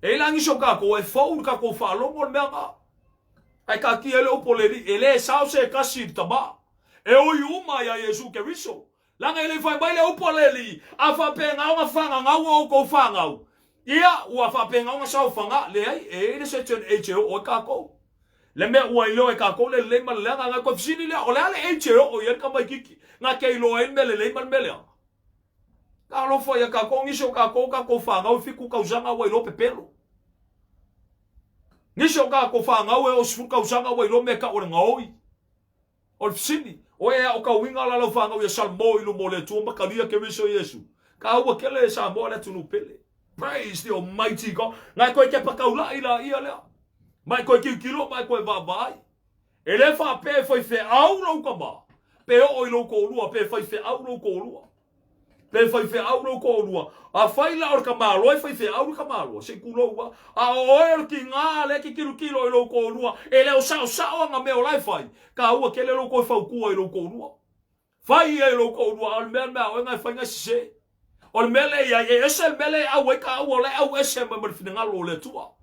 E i ai la nisi o tatou e fou i le tatou faalogo le mea na. Ae taatia ai le upu o le Alii, e le sao se tasi i le Tama, e ui uma ia Iesu Keriso. Leaga e le i fai mai le upu a le Alii, a faapena ona fagagau o outou fanau, ia, ua faapena ona saofaga. Leai, e i ai le certain age e oo ai tatou. Le mea ua iloa e tatou le lelei ma le leaga, na toe fesili lea, o le a le age e oo i ai le tamaititi, na te iloa ai le mea lelei ma le mea leaga? Talofa ia tatou, nisi o tatou, tatou fanau e 7 tausaga ua iloa pepelo. Nisi o tatou fanau e oo 10 tausaga ua iloa mea e tau o le gaoi. O le fesili, o e aotauina la lau fanau ia salamo i luma o le Atua ma talia Keriso Iesu? Taua tele e Samoa le atunuu pele. Praise the Almighty God. Na e toe tepa taulai laia lea. Ma e toe tilotilo ma e toe vaavaai. E le faapea e faifeau lou tama, pe oo i lou toalua, pe faifeau lou toalua. Pe faifeau lou toalua. Afai la o le tamaloa e faifeau le tamaloa, se i tulou lava. A o oe o le tiga lea e te tilotilo i lou toalua, e le o saosao ana mea o la e fai, taua tele lou toe fautua i lou toalua. Fai ia i lou toalua, a o le mea le mea a oe na e fai na e sese. O le mea lea e i ai, e ese le mea lea e au ai taua, o la e au ese mai ma le finagalo o le Atua.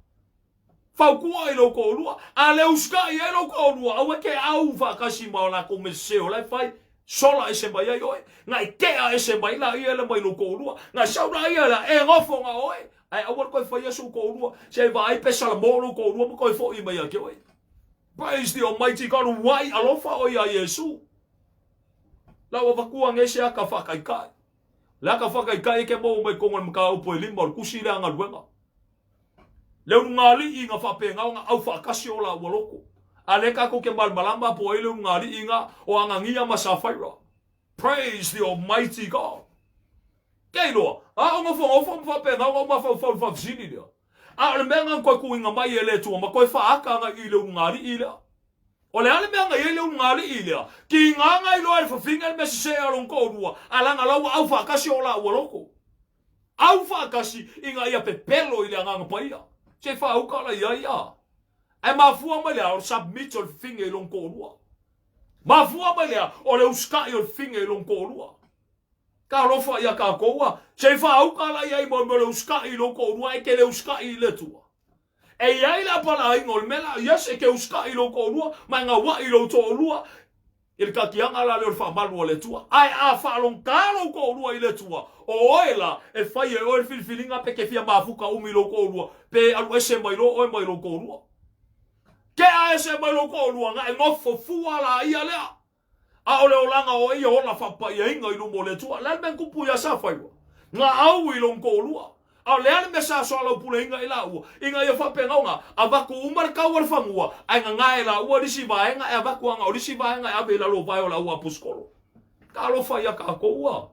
Fautua i lou toalua, a le usitai ai lou toalua, aua e te au faatasi ma o latou mea sese o la e fai, sola ese mai ai oe. Na e tea ese mai laia lea mai lou toalua, na sau laia lea, e nofo na oe, ae aua le toe faia sou toalua, se i vaai pe salamo lou toalua ma toe foi mai ia te oe. Praise the Almighty God, uai alofa oe ia Iesu. La ua avatua nei se aka faataitai. Le aka faataitai e ke maua mai totonu o le mataupu e lima o le tusi lea a galuega. Le ulugalii na faapena ona au faatasi o laua loto. A lea tatou te malamalama po o ai le ulugalii na o Anania ma Safaira. Praise the Almighty God. Ke iloa, a o nofonofo ma faapena ona ou mafaufau i le faafesili lea. A o le mea na toe tuuina mai e le Atua ma toe faaata agai i le ulugalii lea. O le a le mea na i ai le ulugalii lea? Tiga na iloa e le fafine le mea sese a lona toalua, a leaga la ua au faatasi o laua loto. Au faatasi ina ia pepelo i le Agaga Paia. Se i faauka la i ai a. Ae mafua mai le a? O le submit o le fafine i lona toalua. Mafua mai le a? O le usikai o le fafine i lona toalua. Talofa ia kākou a, se i faauka la iai mo mea o le usikai i lou toalua ae e te le usikai i le Atua. E i ai le apalaiga o le mea la, yes, e te usikai i lou toalua ma e gauai i lou toalua i le tatiaga la lea o le faamalu a le Atua. Ae a faalogogata lou toalua i le Atua, o oe la, e fai e oe le filifiliga pe te fia mafuta umi i lou toalua, pe alu ese mai loa oe mai lou toalua. Tea ese mai lou toalua, na e nofo fua la ia lea. A o le olaga o ia ola faapapaiaina i luma o le Atua. O le a le mea na tupu ia Safaiwa? Na au i lona toalua. A o le a le mea sa soalaupuleina i laua? Ina ia faapena ona avatu uma le tau o le fanua, ae gagae e laua le isi vaega e avatu ana o le isi vaega e ave i lalo o vae o le au aposetolo. Talofa ia tatou a!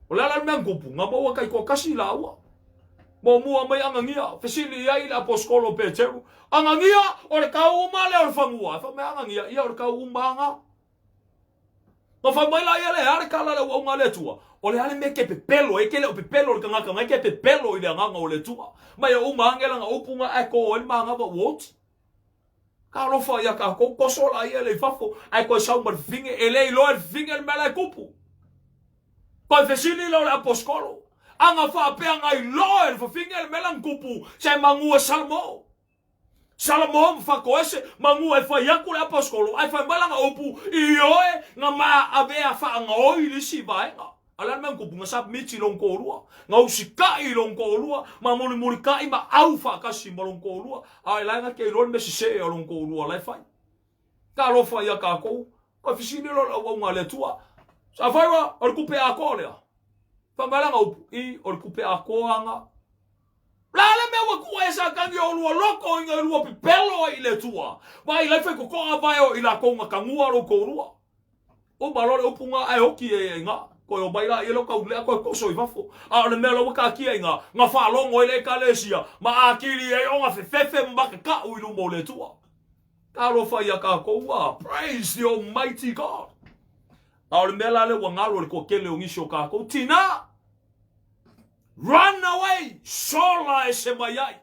O le a la le mea na tupu? Na maua taitoatasi laua. Muamua mai Anania, fesili i ai le aposetolo o Peteru, Anania, o le tau uma lea o le fanua? E fai mai Anania, Ia, o le tau uma lava. Na fai mai la ia, Le a le tala a le auauna a le Atua? O le a le mea e te pepelo ai? E te le o pepelo i le tagata na e te pepelo i le agaga o le Atua. Ma ia uma ane lana upu na ae to ai le manava ua oti. Talofa ia tatou, toso la ia le i fafo, ae toe sau ma le fafine, e le iloa e le fafine le mea la e tupu. Toe fesili lea o le aposetolo, a na faapea na iloa e le fafine le mea la na tupu, se manu e Salamo. Salamo ma Fatoese, manu e fai atu le aposetolo, ae fai mai lana upu, ioe, na ma avea faagaoi le isi vaega. A o le a le mea na tupu? Na submit i lona toalua, na usikai i lona toalua, ma mulimulitai ma au faatasi ma lona toalua, a o la e na te iloa le mea sese a lona toalua la e fai. Talofa ia tatou, ua fesili loa le auauna a le Atua, Sa fai ua, o le tupe atoa lea? Fai mai lana upu, I, o le tupe atoa na. O le a le mea ua tuu ai e Satani o lua loto ina i lua pepelo ai i le Atua? Vaai la e fai totoa vae o i latou na tanua lou toalua. Uma loa le upu na ae oti ai i ina. Toe omai laia lea o taulelea toe toso i fafo. A o le mea la ua taatia i ina, na faalogo ai le Ekalesia ma atili ai ona fefefe ma makaka'u i luma o le Atua. Talofa ia tatou a! Praise the Almighty God! A o le mea la lea ua galo i le toatele o nisi o tatou, tina! Run away! Sola ese mai ai!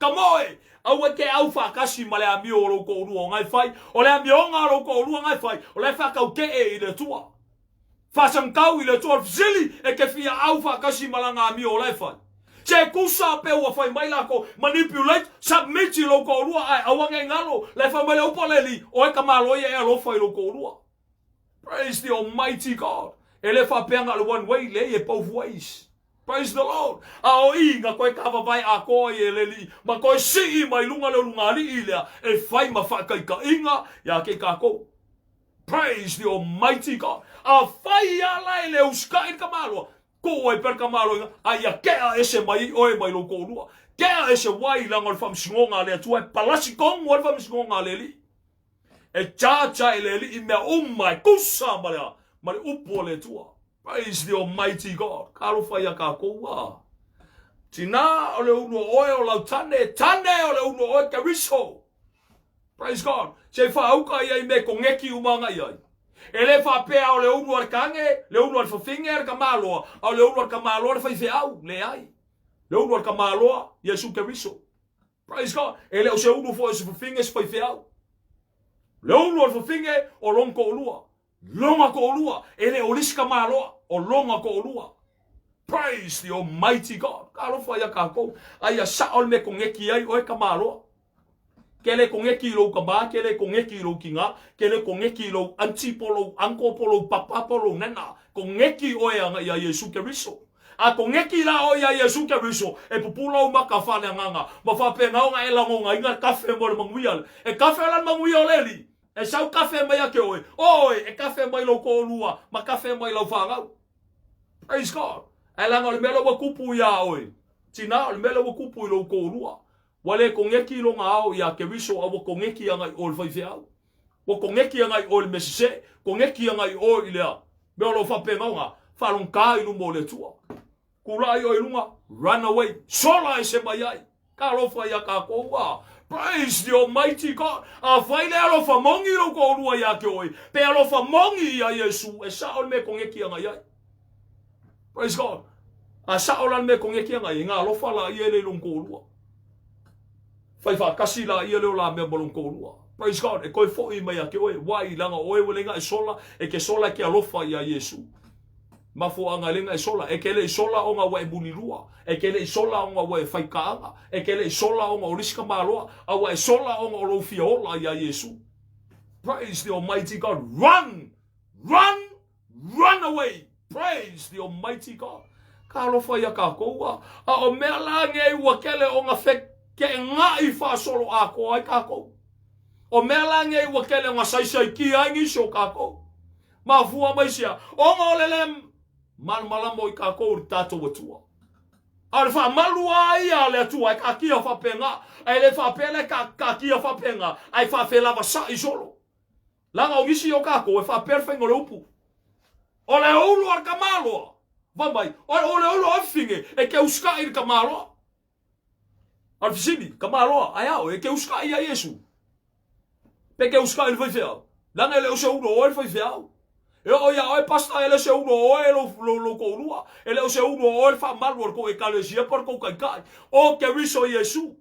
Kamoe! Aua e te au faatasi ma le amio o lou toalua o na e fai, o le amioga a lou toalua na e fai, o la e faatautee i le Atua. Faasagitau i le Atua o le fesili, e te fia au faatasi ma lana amio o la e fai. Se tusa pe ua fai mai lakou, manipulate, submit i lou toalua ae aua nei galo, la e fai mai le upu a le Alii, o e tamaloia e alofa i lou toalua. Praise the Almighty God. E le faapea na o le one way, leai e both ways. Praise the Lord! A o i na toe tavavae atoa ai e le Alii ma toe sii mai luga le ulugalii lea e fai ma faataitaiga ia te i tatou. Praise the Almighty God! A fai a la e le usikai le tamaloa, tuu ai pea le tamaloa i ina, a ia tea ese mai ai oe mai lou toalua. Tea ese wai leaga o le faamasinoga a le Atua e palasi tonu ai le faamasinoga a le Alii. E charge e le Alii mea uma e tusa ma le, ma le upu a le Atua. Praise the Almighty God. Talofa ia tatou a. Tina o le ulu o oe o lau tane, tane o le ulu o oe Keriso. Praise God. Se i faauka ia i me kongeki uma anga i ai. E le faapea o le ulu a le kane, le ulu a le fafine a le kamaloa, a o le ulu a le kamaloa le faifeau. Leai. Le ulu a le kamaloa, Iesu Keriso. Praise God. E le o se ulu foi o se fafine se faifeau. Le ulu o le fafine o lona toalua. Lona toalua. E le o le isi tamaloa, o lona toalua. Praise the Almighty God. Talofa ia tatou. A ia sao le mea koneki ai oe tamaloa. Ke le koneki i lou tama, ke le koneki i lou tina, ke le koneki i lou auntie po lou uncle po lou papa po lou nana. Koneki oe ana ia Iesu Keriso. A kongeki la oe ia Iesu Keriso, e pupula ou maka faaleagaga, ma faapena ona e lagonaina le kafe mo le manuia. E kafe la le manuia o le Alii, e sau kafe mai ia te oe, o oe, e kafe mai lou toalua, ma kafe mai lau fanau. Praise God. Ae leaga o le mea lea ua tupu iā oe, tina, o le mea lea ua tupu i lou toalua. Ua le kongeki lona ao iā Keriso, a ua kongeki agai i oe i le faifeau. Ua kongeki agai i oe i le mea sese, kongeki agai i oe i lea mea o lo o faapena ona faalogogata i luma o le Atua. Tulai oe i luga, run away, sola ese mai ai. Talofa ia tatou a. Praise the Almighty God. Afai le alofa moni lou toalua ia te oe, pe alofa moni ia Iesu, e sao le mea e kongeki agai ai. Praise God. A sao la le mea e kongeki agai ai, nga alofa la ia le i lona toalua. Fai faatasi la ia leo la mea ma lona toalua. Praise God. E toe foi mai ia te oe. Wai, leaga o oe ua le inga e sola, e ke sola e ke alofa ia Iesu. Mafuaaga e le na e sola, e te le i sola ona ua e mulilua, e te le i sola ona ua e faikaaga, e te le i sola ona o le isi tamaloa, a ua e sola ona o lou fia ola ia Iesu. Praise the Almighty God. Run! Run! Run away! Praise the Almighty God. Ka alofa ia kākou a. A o mea la nei ua kele o nga fekeʻegaʻi faasolo atoa ai kākou. O mea la nei ua kele o nga saisaikia ai nisi o kākou. Mafua mai sia, ona o le le malamalama i kākou i le tātou Atua. A o le faamalu a ia a le Atua e kakia faapena, a e le faapea la e kakia faapena, ae faafelavasaʻi solo. Leaga o nisi o kākou e faapea le faiga o le upu. O le ulu a le tamaloa, fai mai, o le ulu a fafine e te usitai i le tamaloa. A o le fesili, tamaloa, ae a oe, e te usitai ia Iesu? Pe te usitai i le faifeau? Leaga e le o se ulu o oe le faifeau. E oo ia oe pastor e le o se ulu o oe lou, lou, lou toalua. E le o se ulu o oe le faamalu o le tou ekalesia po o le tou taitai. O Keriso Iesu.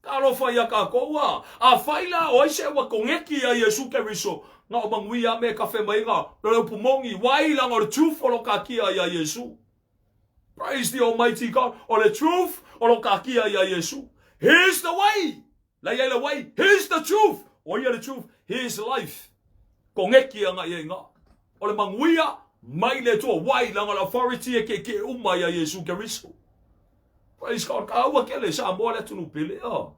Talofa ia kākou a. Afai la o ai se ua koneki ia Iesu Keriso, na o manuia a me kafe mai ga le upu moni, wai langa o le truth o lo kakia ia Iesu. Praise the Almighty God. O le truth o lo kakia ia Iesu. He is the way. La ia le way. He is the truth. O ia le truth. He is life. Koneki anga ia inga. O le manuia mai le Atua. Wai langa le authority e ke ke uma ia Iesu Keriso. Praise God, ka aua kele Samoa le atunuu pele. Oh.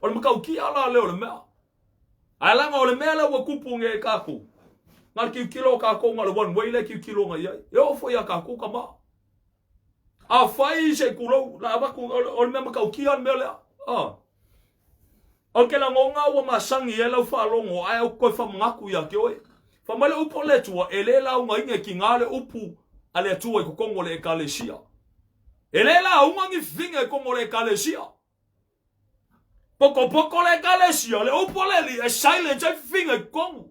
O le matautia la lea o le mea. Ae laga o le mea lea ua tupu nei e kākou. Na le kiutilo o kākou na le one way lea kiutilo na iai. E oo foi ia kākou ka maa. A fai se kulou, la avatu o le mea matautia le mea lea. Oh. O ke lagona ua masani ai lau faalogo ae ou toe faamanatu ia te oe. Fai mai le upu a le Atua, e le laugaina e tiga le upu a le Atua i totonu o le Ekalesia. E le lauga ni fefine i totonu o le Ekalesia. Pokopoko le Ekalesia, le upu a le Alii e silence ai fefine i totonu.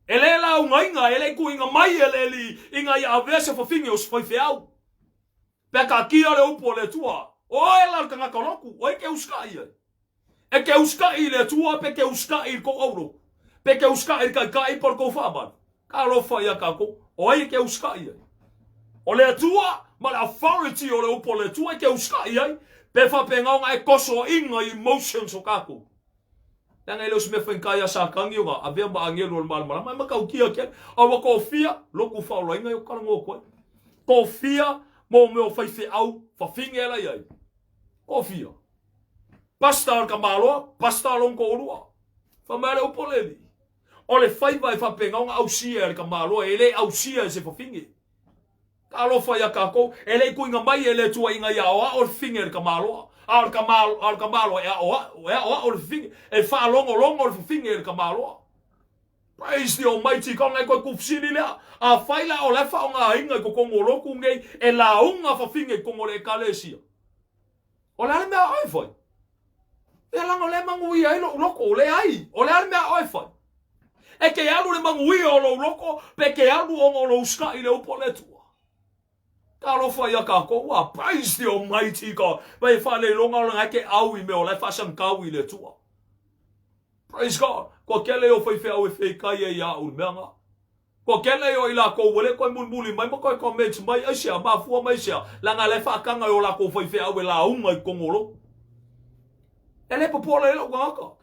E le laugaina, e le i tuuina mai e le Alii ina ia avea se fafine o se faifeau. Pe a taatia le upu a le Atua, o oe la le tagata lotu, o ai ke usitai ai? E ke usitai i le Atua pe ke usitai i le tou aulotu? Pe ke usitai i le taitai po o le tou faamalu? Talofa ia tatou, o ai e ke usitai ai? O le Atua ma le authority o le upu a le Atua e ke usitai ai, pe faapena ona e tosoaina i emotions o tatou. Leaga e le o se mea faigata ia Satani ona avea ma agelu o le malamalama, e matautia tele. A ua tofia, lotu faaolaina e ou talanoa atu ai. Tofia mo mea o faifeau fafine la i ai. Tofia. Pasta o le tamaloa, pasta o lona toalua. Fai mai le upu a le Alii. O le faiva e faapena ona ausia e le tamaloa, e le ausia e se fafine. Talofa ia tatou, e le i tuuina mai e le Atua ina ia aoao le fafine e le tamaloa, a o le a o le tamaloa e aoao, e aoao le fafine, e faalogologo le fafine e le tamaloa. Praise the Almighty God, ngai koe kufisili lea. Afai la o la e faaaogaina i totonu o lotu nei e lauga fafine i totonu o le Ekalesia. O le a le mea a oe fai? Ia leaga o lea e manuia ai lou loto, o leai, o le a le mea a oe fai? E te alu le manuia o lou loto, pe te alu ona o lou usitai i le upu a le Atua. Talofa ia kākou, ah, praise the Almighty God. Vai e faaleiloga o lana e te au i mea o la e faasagitau i le Atua. Praise God. Kua kele o faifeau e feikai ai ia au i le mea nga. Kua kele o i lakou ua le toe mulimuli mai ma toe comments mai, aisea, mafua mai aisea, leaga la e faataga e o lakou faifeau e lauga i totonu o lotu. E le popole ai lou tagata.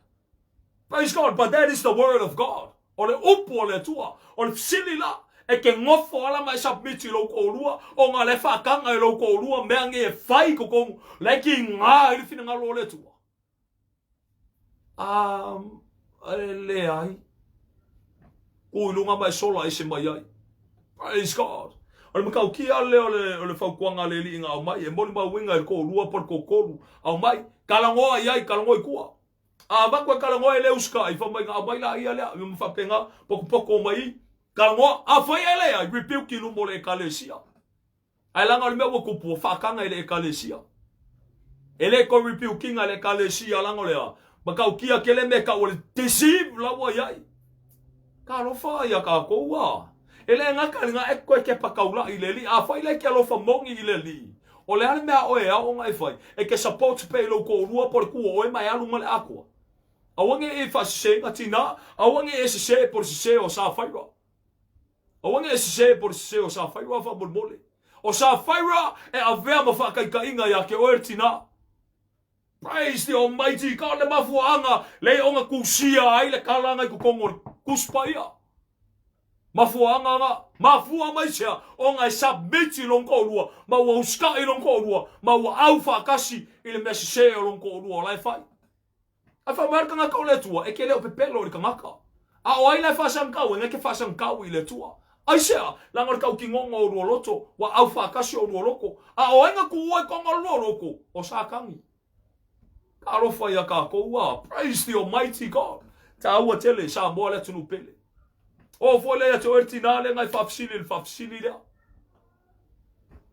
Praise God, but that is the word of God. O le upu o le Atua, o le fesili la, e ke nofo ala ma e submit i lou toalua, ona la e faataga e lou toalua mea nei e fai i totonu, la e kiga ai le finagalo o le Atua. E leai. Ku i luga ma e sola ese mai ai. Praise God. O le matautia lea o le, o le fautuaga a le Alii na aumai, e molimauina i le toalua po o le toatolu, aumai, talanoa i ai, talanoa i tua. A avatu e talanoa e le usitai, fai mai na aumai laia lea, ma faapena, potopoto mai i, talanoa. Afai e leai, rebuke i luma o le Ekalesia. Ae leaga o le mea ua tupu, ua faataga e le Ekalesia. E le toe rebuke-ina e le Ekalesia leaga o le a? Matautia tele mea e tau o le deceive la ua i ai. Talofa ia tatou a. E le gata i lena e toe kepa taulai i le Alii. Afai la e te alofa moni i le Alii, o le a le mea a oe e ao ona e fai? E te support pea i lou toalua po o le tu o oe ma e alu ma le atoa. Aua ne i e faasese, na tina, aua ne i e sese po o le sese o Safaira. Aua ne i e sesē po o le sesē o Safaira faamolemole. O Safaira e avea ma faataitaiga ia te oe le tinā. Praise the Almighty God le mafuaaga le ona tusia ai le tala i totonu o le Tusi Paia. Mafuaaga na, mafua mai sea ona e submit i lona toalua ma ua usitai i lona toalua ma ua au faatasi i le mea sese o lona toalua o la e fai. Ae fai mai le tagata o le Atua, e te le o pepelo i le tagata. A o ai la e faasagitau ai? Na e te faasagitau i le Atua. Aisea? Leaga o le tautinoga o lua loto, ua aufaatasi o lua loto. A o ai na tuua i totonu o lua loto? O Satani. Talofa ia tatou a. Praise the Almighty God. Taua tele Samoa le atunuu pele. O foi lea ia te oe le tinā lea na e faafesili i le faafesili lea.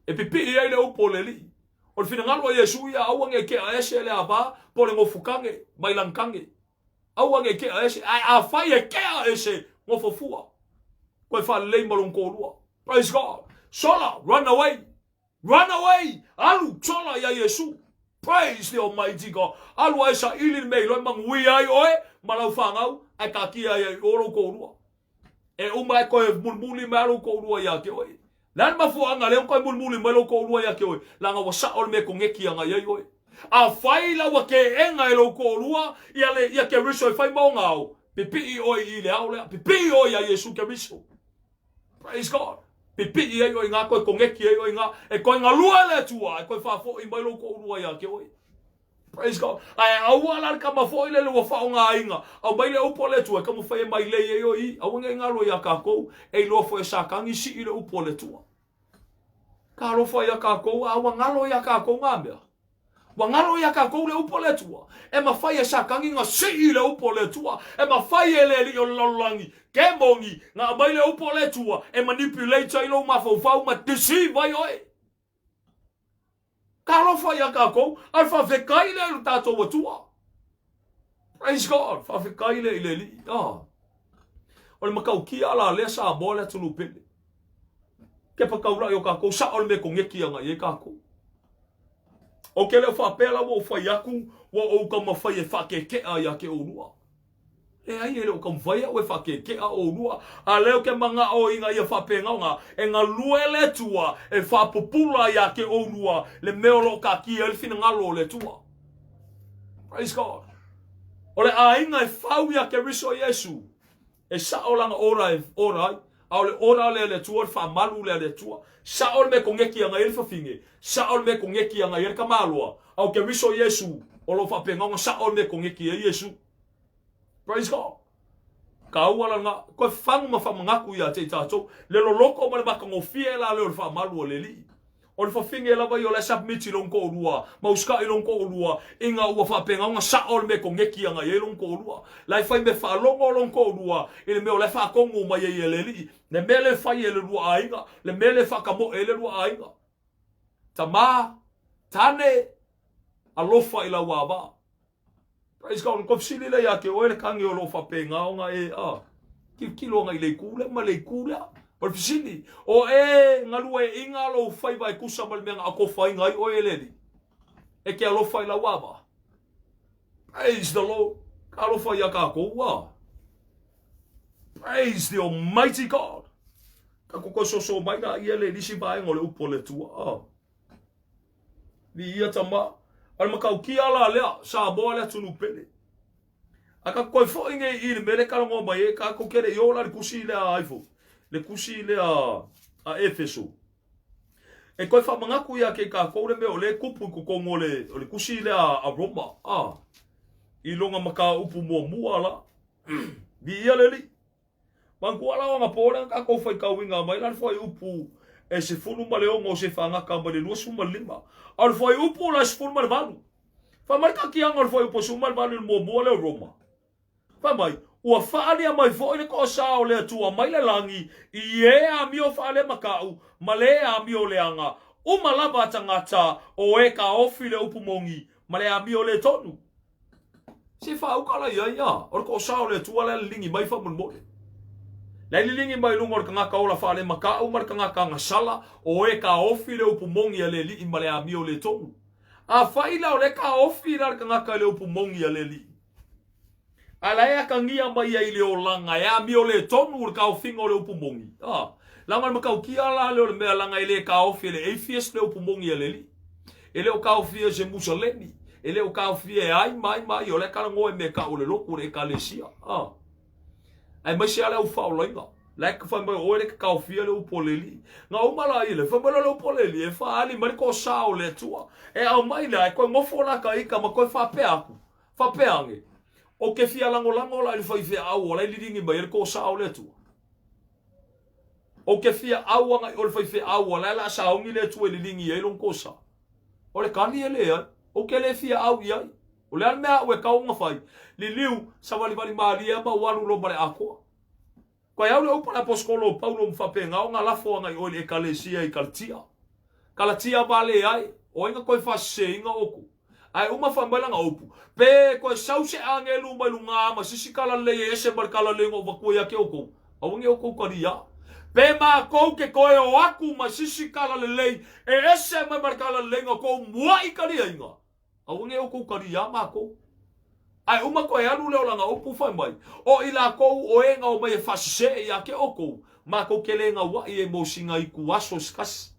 E pipii ai le upu o le Alii. O le finagalo o Iesu ia, aua ne i tea ese le ava po o le nofokage mai lana tage. Aua ne i tea ese, ae afai e tea ese, nofo fua. Toe faalelei ma lona toalua. Praise God. Sola, run away. Run away! Alu, sola ia Iesu. Praise the Almighty God. Alu ae saili le mea iloa e manuia ai oe ma lau fanau, ae taatia ai i o lou toalua. E uma e toe mulimuli mai lou toalua ia te oe. Le a le mafuaaga lea ua toe mulimuli mai lou toalua ia te oe? Leaga ua sao le mea e koneti ana i ai oe. Afai la ua teena e lou toalua ia le ia Keriso e fai ma ona ao, pipii oe i le ao lea. Pipii oe ia Iesu Keriso. Praise God. Pipii ai oe i ngā, toe koneti ai oe i ngā, e toe galue le Atua, e toe faafoi mai lou toalua ia te oe. Praise God. Ae aua la le tama foi lele ua faaaogaina. Aumai le upu a le Atua e taumafai e mailei ai oe i. Aua ne i galo ia tatou, e iloa foi e Satani sii le upu a le Atua. Talofa ia tatou, a ua galo ia tatou ngā mea. Ua galo ia tatou le upu a le Atua. E mafai e Satani na sii le upu a le Atua. E mafai e le alii o le lalolagi, kemoni, na aumai le upu a le Atua e manipulate ai lou mafaufau ma deceive ai oe. Talofa ia tatou, a o le faafetai lea i lo tatou Atua. Praise God, faafetai lea i le Alii. Ah. O le matautia la lea Samoa le atunuu pele. Kepa taulai o tatou, sao le mea koneti ana i ai tatou. O ke le o faapea la ua ou fai atu, ua ou taumafai e faakeekea ia te oulua. Leai, e le o taumafai au e faakeekea oulua, a lea ou te manao ina ia faapena ona e galue le Atua e faapupula ia te oulua le mea o lo o taatia ai le finagalo o le Atua. Praise God. O le aiga e fau ia Keriso Iesu, e sao lana ora e ora ai, a o le ora lea a le Atua, o le faamalu lea a le Atua. Sao le mea koneki ana i ai le fafine, sao le mea koneki ana i ai le tamaloa, a o Keriso Iesu o lo o faapena ona sao le mea koneki ai Iesu. Praise God. Kaua la lena, koe fagu ma faamanatu ia te i tatou, le loloto ma le matagofie la lea o le faamalu a le Alii. O le fafine lava ia o la e submit i lona toalua, ma usikai i lona toalua, ina ua faapena ona sao le mea e koneki ana i ai lona toalua. La e fai mea faalogo lona toalua i le mea o la e faatonu mai ai e le Alii, le mea lea e fai e le lua aiga, le mea lea e faatamoe ai le lua aiga. Tama, tane, alofa i lau ava. Praise God. Ko fesili lea ia te oe le kage o lo o faapena ona e a tilotilo ana i le itu lea ma le itu lea. O le fesili, o e galueaiina lou faiva e tusa ma le mea na atofaina ai oe e le Alii? E te alofa i lau ava? Praise the Lord. Ka alofa ia tatou a. Praise the Almighty God. Ka koko soso mai la ia le lisi vaega o le upu o le Atua. Ah. Viia tama. O le matautia la lea, Samoa le atunuu pele. A ka koe foi nei i le mele talanoa mai e ka ko kere i o la le kusi lea a ifo. Le kusi lea a Efeso. E koe whamangaku ia ke kākou le mea o le kupu i totonu o le, o le kusi lea a Roma. A, i longa mataupu muamua la. Viia le Alii. Manatua la o anapō lea na tatou faitauina mai la le fuaiupu e 16 o Sefagata mai le 25. A o le fuaiupu la e 18. Fai mai le tatiaga o le fuaiupu 18 i le muamua lea o Roma. Fai mai, ua faaalia mai foi le toasā o le Atua mai le lagi i e amio faalemakau ma le amio leaga uma lava a tagata o e taofi le upu moni ma le amio le tonu. Se faauka la i ai a, o le toasā o le Atua la e liligi mai faamolemole. La e liligi mai luga o le tagata ola faalemakau ma le tagata agasala, o e taofi le upu moni a le Alii ma le amio le tonu. Afai la o lea e taofi la le tagata i le upu moni a le Alii. A la e akagia mai ai i le olaga e amio le tonu o le kaofiga o le upu moni. A, leaga o le matautia la lea o le mea leaga e le kaofi e le atheist le upu moni a le Alii. E le o kaofia e se Musalemi, e le o kaofia e ai ma ai ma ai, o la e talanoa i mea e tau o le lotu o le ekalesia. A, aemaise lava le au faaolaina. La e fai mai o oe le ke kaofia le upu a le Alii. Na uma la ia le fai mai le upu a le Alii e faaali mai le toasa o le Atua. E aumai la e toe nofo la ka ita ma toe faapea atu. Faapea ane, Ou te fia lagolago la i le faifeau o la e liligi mai ai le tosa o le Atua. Ou te fia au ana i o le faifeau o la e la sauni le Atua e liligi ai lona tosa. O le tali e leai. Ou te le fia au i ai. O le a le mea aʻu e tatau ona fai? Liliu, savalivali malie a ma ou alu loa ma le atoa. Koe au le upu a le Aposetolo o Paulo ma faapena ona lafo ana i oe i le Ekalesia i Kalatia. Kalatia vale ai, o ai na toe faaseseina outou? Ae uma fai mai lana upu, Pe toe sau se agelu mai luga ma sisi talalelei e ese ma le talalelei na ou avatua ia te outou, aua ne i outou taliā. Pe matou ke toe o atu ma sisi talalelei e ese mai ma le talalelei na outou muaʻi taliaina, Aua ne i outou taliā matou. Ae uma toe alu lea o lana upu fai mai, O i latou o e na omai e faasese ia te outou, matou te le gauaʻi ai mo sina ituaso se tasi.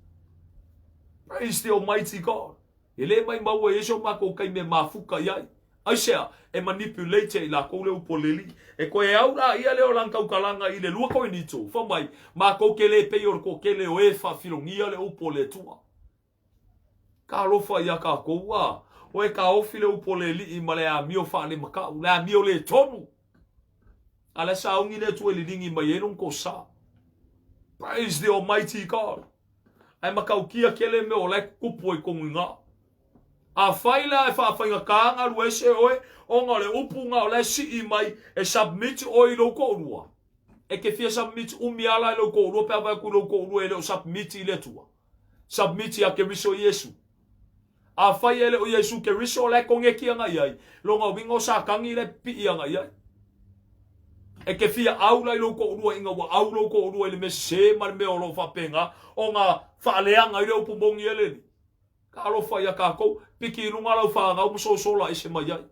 Praise the Almighty God. E le maimau ai e so matou taimi e mafuta i ai. Aisea? E manipulate e i latou le upu a le Alii. E toe au la ia lea o lana tautalaga i le 2 Korinito, fai mai, matou te le pei o le toatele o e faafilogia le upu a le Atua. Talofa ia tatou, a o e taofi le upu a le Alii ma le amio faalemata'u, le amio le tonu. A la sauni le Atua e liligi mai ai lona tosa. Praise the Almighty God. Ae matautia tele mea o la e tutupu ai tonu i ina. Afai la e faafaigata ona alu ese oe ona o le upu na o la e sii mai e submit oe i lou toalua, e te fia submit umi lava la i lou toalua pe a vaai atu i lou toalua e le o submit i le Atua. Submit ia Keriso Iesu. Afai e le o Iesu Keriso o la e koneti ana i ai, lona uiga o Satani la e pipii ana i ai. E te fia au la i lou toalua ina ua au lou toalua i le mea sese ma le mea o lo o faapena ona faaleaga ai le upu moni e le Alii. Talofa ia tatou, piki i luga lau fanau ma sosola ese mai ai.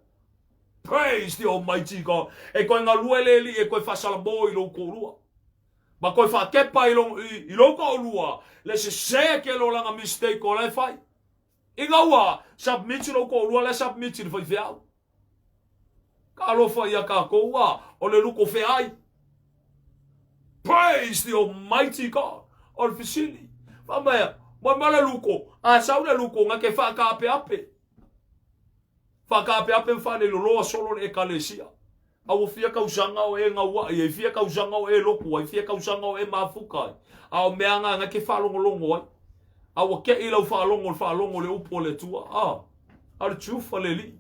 Praise the Almighty God. E toe galue le Alii e toe faasalamo i lou toalua. Ma toe faatepa i lou, i, i lou toalua le sese tele o lana mistake o la e fai. Ina ua submit lou toalua la e submit i le faifeau. Talofa ia tatou a o le luko feai. Praise the Almighty God. O le fesili. Faamea, mai ma le luko, a sau le luko nga ke whaakaapeape. Whaakaapeape whaaleloloa solo le ekalesia. A ua fia kausaga o e gauaʻi ai, fia kausaga o e loku ai, fia kausaga o e mafuka ai, a o mea na na e te faalogologo ai. A ua keʻi lau faalogo i le faalogo i le upu a le Atua, a, a o le truth a le Alii.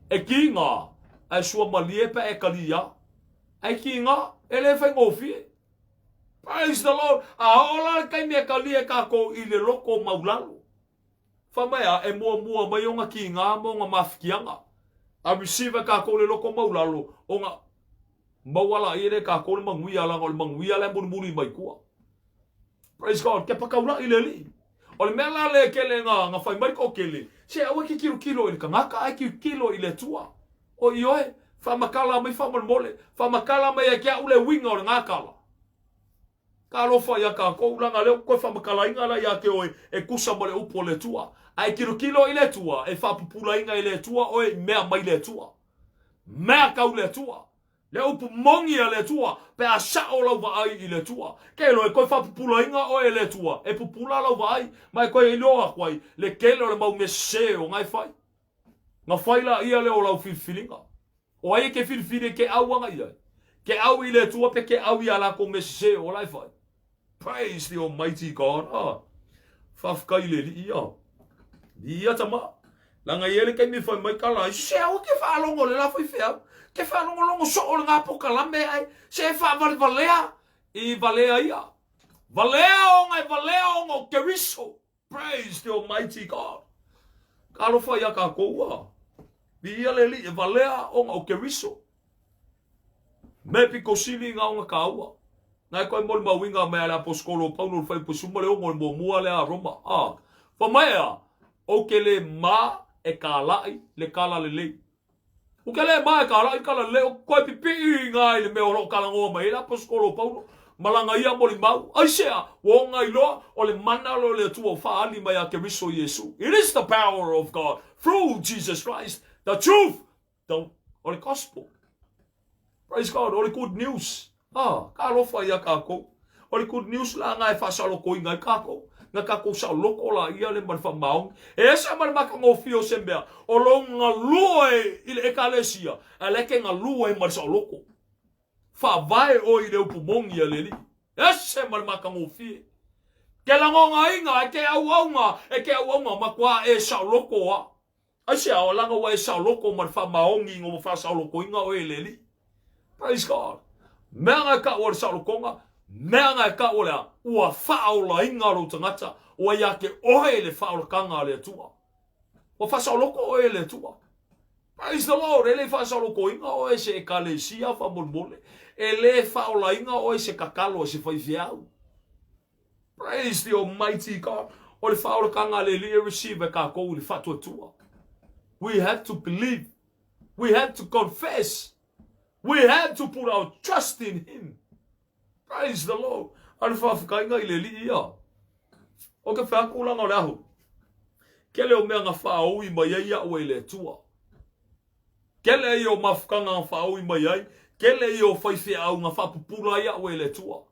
E kiga, ae sua malie pe a e kaliā. Ae kiga, e le faigofie. Praise the Lord! A oo la le taimi e kalia e kakou i le loko maulalo. Fai mai a, e muamua mai ona kīgā ma ona mafitiaga. A receive e kākou le loko maulalo, ona maua laia lea e kākou le manuia, leaga o le manuia la e mulimuli mai tua. Praise God, ke pakaulaʻi le Alii. O le mea la lea kele na, na fai mai ko kele, se aua ke kilokilo i le kanaka, ae kilokilo i le Atua. O ioe, faamakala mai faamolemole, faamakala mai e ke au le uiga o le gakala. Talofa ia tatou, leaga lea ua toe faamatalaina la ia te oe e tusa ma le upu a le Atua. Ae tilotilo i le Atua, e faapupulaina e le Atua oe i mea mai le Atua. Mea tau le Atua. Le upu moni a le Atua, pe a sao lau vaai i le Atua. Ke iloa e toe faapupulaina oe e le Atua, e pupula lau vaai, ma e toe iloa atu ai le tele o le mau mea sese o na e fai. Na fai la ia lea o lau filifiliga. O ai e ke filifili e ke au ana i ai? Ke au i le Atua pe ke au i a lakou mea sese o la e fai? Praise the Almighty God. Ah, faafetai i le Alii ah. Ia tama. Leaga e i ai le taimi e fai mai tala ai, se aua ke faalogo le la faifeau. Ke faalogologo soo le ngā pokalame ai. Se e faavalevalea i valea ia. Valea ona e valea ona o Keriso. Praise the Almighty God. Talofa ia tatou a. Viia le Alii e valea ona o Keriso. Me pito sili nga ona taua. Na e koe molimauina mai a le aposetolo o Paulo le fuaiupu 16 le muamua lea a Roma. A. Fa mai a, ou te le ma e kalaʻi le kala lelei. Uke le mae ka la i kala le o koe pipi i ngā i le mea o lo kala ngoa mai la poskolo Paulo. Malaga ia molimau, aisea, ua oga iloa, o le mana lea o le Atua ua faaali mai ia Keriso Iesu. It is the power of God through Jesus Christ, the truth, the, o le gospel. Praise God, o le good news. Ah, ka alofa ia kākou. O le good news la nga e faasalokoina ai kākou. Na kākou saoloko la ia le ma le faamaoni. E ese ma le makagofie o se mea, o lou galue i le ekalesia, a le ke galue ma le saoloko. Faavae oe i le upu moni a le Alii. Ese ma le matagofie. Ke lagonaina e ke auauna, e ke auauna matua e saoloko a. Aisea o laga ua e saoloko ma le faamaoni ina ua faasaolokoina oe e le Alii. Praise God. Mea nga e kau o le saolokonga, mea nga e kau o le a, ua faaolaina lou tagata, ua ia te oe le faaolataga a le Atua. Ua faasaoloko oe e le Atua. Praise the Lord, e le faasaolokoina oe se ekalesia faamolemole, e le faaolaina oe se tatalo a se faifeau. Praise the Almighty God. O le faaolataga a le Alii e receive e kākou i le faatuatua. We have to believe. We have to confess. We have to put our trust in Him. Praise the Lord. A le faafetaiga i le Alii ia. O ke wheakulanga o le ahu. Kele o mea nga whaaui mai ai ia'u e le Atua. Kele ia o mafukanga nga whaaui mai ai. Kele ia o whaiwheau nga whaapupula ai ia'u e le Atua.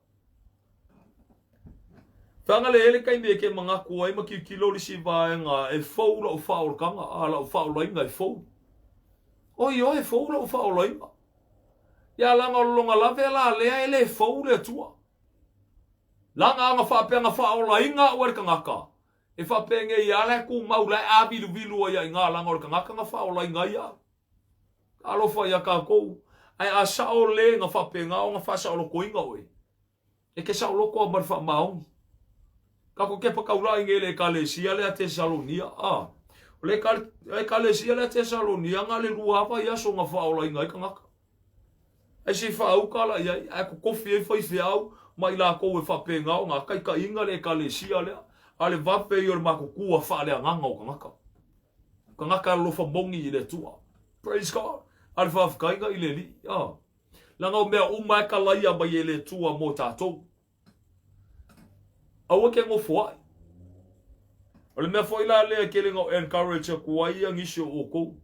Whaanga le hele kaimi e ke mangaku ai ma kiukilo lisi vaenga e fou lau whaolakanga, a lau whaolainga e fou. Oi oe, fou lau whaolainga. Ia laga o le longa lave la lea e le fou le Atua. Laga aga faapea ga faaolaina au e le tagata, e faapenei a la e tumau la e aviluvilu ai ia iga laga o le tagata ga faaolaina ai au. Alofa ia kakou, ae a sao le ga faapena o ga faasaolokoina oe. E ke saoloko a ma le faamaoni. Kako kepa kaulaʻi nei le Ekalesia lea Tesalonia, a. O le Ekalesia lea Tesalonia na le lua ava i aso na faaolaina ai tagata. Ai se faauka la i ai, ae kokofi ai faifeau ma i lakou e faapena ona taitaiina le Ekalesia lea, a le vape ia o le matutua faaleagaga o tagata. Tagata alofa moni i le Atua. Praise God. A le faafetaiga i le Alii. A. Leaga o mea uma e kalaia mai e le Atua mo tatou. Aua ke nofo ai. O le mea foi la lea ke lenga o encourage aku ai ia nisi o oukou.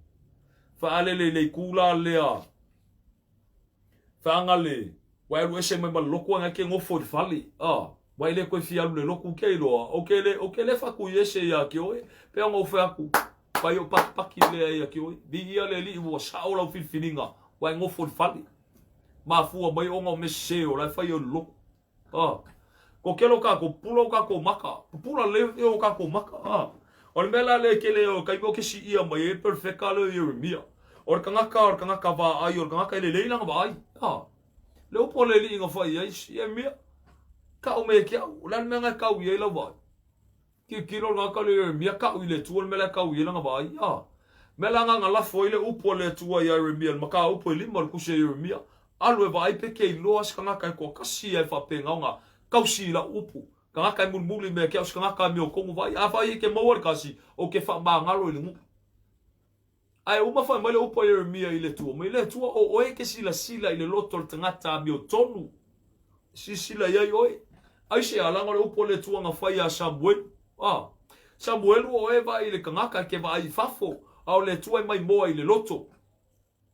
Faalele i le itu la lea. Faagale, ua e alu ese mai ma le loku ai ke nofo i le fale. Ah, ua e le koe fia alu le loku ke iloa. O ke le, o ke le faatui ese ia ke oe. Pe ona o fai atu, pai o pakipaki lea ia ke oe. Viia le Alii ua sao lau filifiliga, ua e nofo i le fale. Mafua mai ona o mea sese o la e fai ai le loku. Ah. Ko kelo kākou, pupula o kākou maka. Pupula le o kākou maka. Ah. O le mea la le kele o kai o ke si ia mai e perfecta le Ieremia. O le kangaka, o le kangaka vaai, o le kangaka e lelei lana vaai. Ah. Le upu a le Alii na fai ai, Ieremia, kau me ke au, o le a le mea na e kau i ai lau vaai. Tilotilo le tagata le Ieremia, kau i le Atua le mea la e kau i ai lana vaai. A. Mea la na na lafo ai le upu a le Atua iā Ieremia i le mataupu e lima o le tusi a Ieremia, Alu e vaai pe ke iloa se tagata e toatasi ia e faapena ona tausi i lau upu. Tagata e mulimuli mea ke au se tagata e miotonu vaai. Afai e ke maua le tasi, ou ke faamagalo i le nuu. Ae uma fai mai le upu a Ieremia i le Atua, mai le Atua, o oe e ke silasila i le loto o le tagata amiotonu. Silasila i ai oe. Aisea, leaga o le upu a le Atua na fai ia Samuelu. A, Samuelu, o oe e vaai i le tagata e ke vaai i fafo, a o le Atua e maimoa i le loto.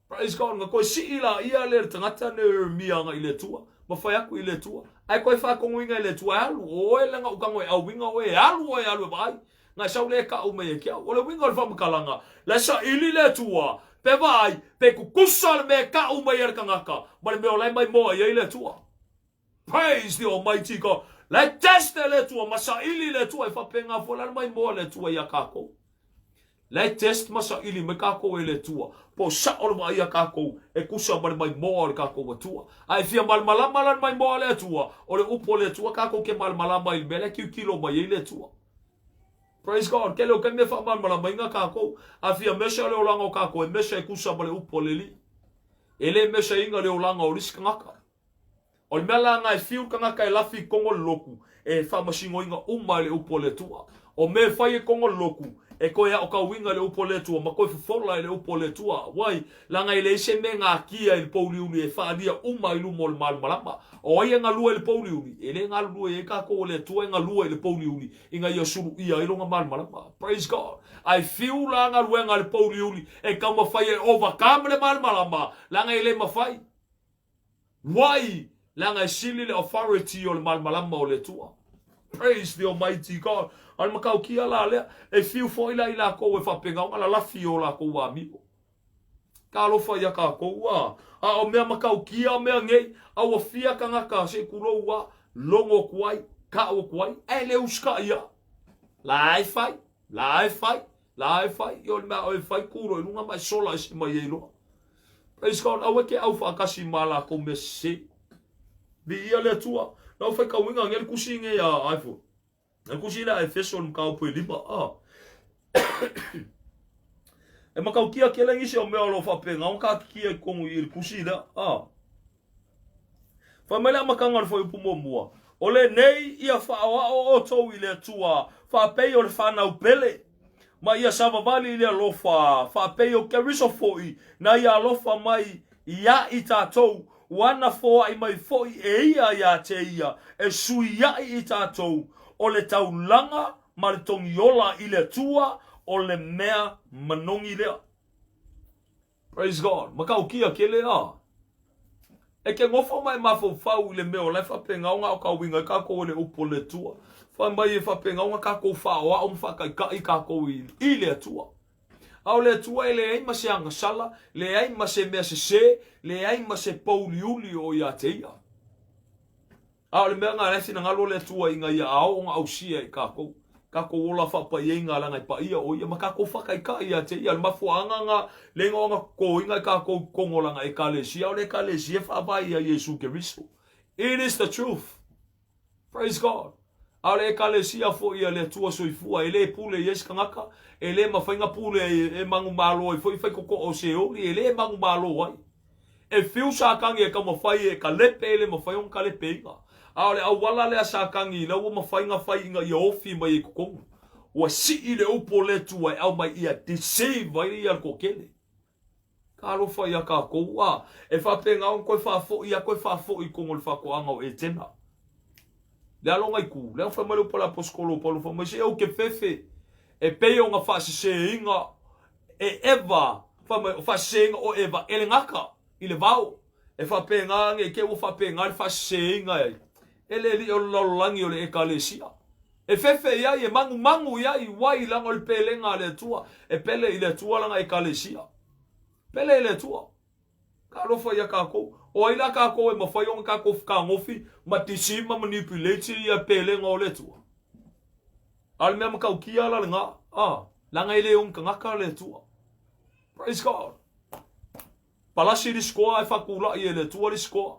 Praise God, na toe sii la ia lea le tagata nei o Ieremia agai i le Atua, ma fai atu i le Atua, ae toe faatonuina e le Atua e alu, o oe lea na ou tago e auiga oe, e alu oe e alu e vaai. Na e sau lea e kau mai e ke au. O le uiga o le faamatalaga, la e saili le Atua, pe vaai, pe tutusa le mea e kau mai ai le tagata, ma le mea o la e maimoa i ai le Atua. Praise the Almighty God. La e test e le Atua, ma saili le Atua e faapena foi la le maimoa le Atua iā kākou. La e test ma saili mai kākou e le Atua, po o sao le vaai a kākou e kusa ma le maimoa o le kākou Atua. A e fia malamalama la le maimoa a le Atua, o le upu a le Atua kākou ke malamalama i le mea la e kiukilo mai ai le Atua. Praise God. Kele o ka mea faamalamalamaina kākou. A fia measure le olaga o kākou, e measure e kusa ma le upu a le Alii. E le measure ina le olaga o le isi tagata. O le mea la na e fiu le tagata e lafi i kogo le loku, e faamasinoina uma e le upu a le Atua. O mea e fai e kogo le loku, E koe aokauina i le upu a le Atua ma koe fofola i le upu a le Atua. Wai, leaga e leai se mea e gatia i le pouliuli e faaalia uma i luma o le malamalama. O ai e galue i le pouliuli? E le galulue ai kakou o le Atua e galue i le pouliuli ina ia suluia ai lona malamalama. Praise God. Ae fiu la galuega a le pouliuli e taumafai e overcome le malamalama, leaga e le mafai. Wai, leaga e sili le authority o le malamalama o le Atua. Praise the Almighty God. A o le matautia la lea, e fiu foi la i lakou e faapena ona lalafi i o lakou amio. Talofa ia tatou a. A o mea matautia mea nei, a ua fia tagata se i tulou a, logo atu ai, tau atu ai, ae le usitai a. La e fai, la e fai, la e fai, i o le mea a oe e fai, tu loa i luga ma e sola ese mai ai loa. Praise God, aua e te au faatasi ma lakou mea sese. Viia le Atua. Na ou faitauina nei le tusi nei a ai foi. Le tusi lea a Efeso le mataupu e 5. Ah. E matautia tele nisi o mea o lo o faapena ona taatitia i totonu i le tusi lea. Ah. Fai mai le amataga o le fuaiupu muamua, O lenei ia faaoao outou i le Atua, faapei o le fanau pele, ma ia savavali i le alofa, faapei o Keriso foi, na ia alofa mai iā i tatou, ua na foai mai foi e ia iā te ia, e suiaʻi i tatou, o le taulaga ma le togiola i le Atua, o le mea manogi lea. Praise God. Matautia tele a. E ke nofo ma e mafaufau i le mea o la e faapena ona aotauina ai tatou e le upu o le Atua. Fai mai e faapena ona tatou faaoao ma faataitai tatou i, i le Atua. A o le Atua e leai ma se agasala, leai ma se mea sese, leai ma se pouliuli o ia te ia. A o le mea lena, la e finagalo le Atua ina ia ao ona ausia i kākou, kākou ola faapaiaiga leaga e paia ʻo Ia, ma kākou whakaikai ia te ia, le mafuaaga nga le ingoa ona totoina i kākou i totonu o lana Ekalesia, o le Ekalesia e faavae ia Iesu Keriso. It is the truth. Praise God. A o le Ekalesia foi a le Atua soifua, e le pule i ai se tagata, e le mafai na pule e manumalo ai foi faitotoa o Seoli, e le manumalo ai. E fiu Satani e taumafai e kalepe e le mafai ona kalepeina. A o le auala lea Satani la ua mafai na fai ina ia ofi mai ai totonu. Ua sii le upu o le Atua e aumai ia deceive ai ia le toatele. Talofa ia tatou a e faapena ona toe faafoi a toe faafoi i totonu o le faatoaga o Etena. Le aloga i tu, lea fai mai le upu a le aposetolo o Paulo fai mai se ou te fefe e pei ona faaseseina e Eva, fai mai, o faaseseina o Eva e le gata i le vao. E faapena ne i te i ua faapena le faaseseina e e le alii o le lalolagi o le Ekalesia. E fefe i ai, e manumanu i ai, wai leaga o le pelega a le Atua, e pele i le Atua lana Ekalesia. Pele i le Atua. Talofa ia tatou. O ai la tatou e mafai ona tatou fetagofi ma deceive ma manipulate ia pelega o le Atua? A o le mea matautia la lena, a, leaga e le ogi tagata le Atua. Praise God. Palasi le isi toa ae faatulai e le Atua le isi toa.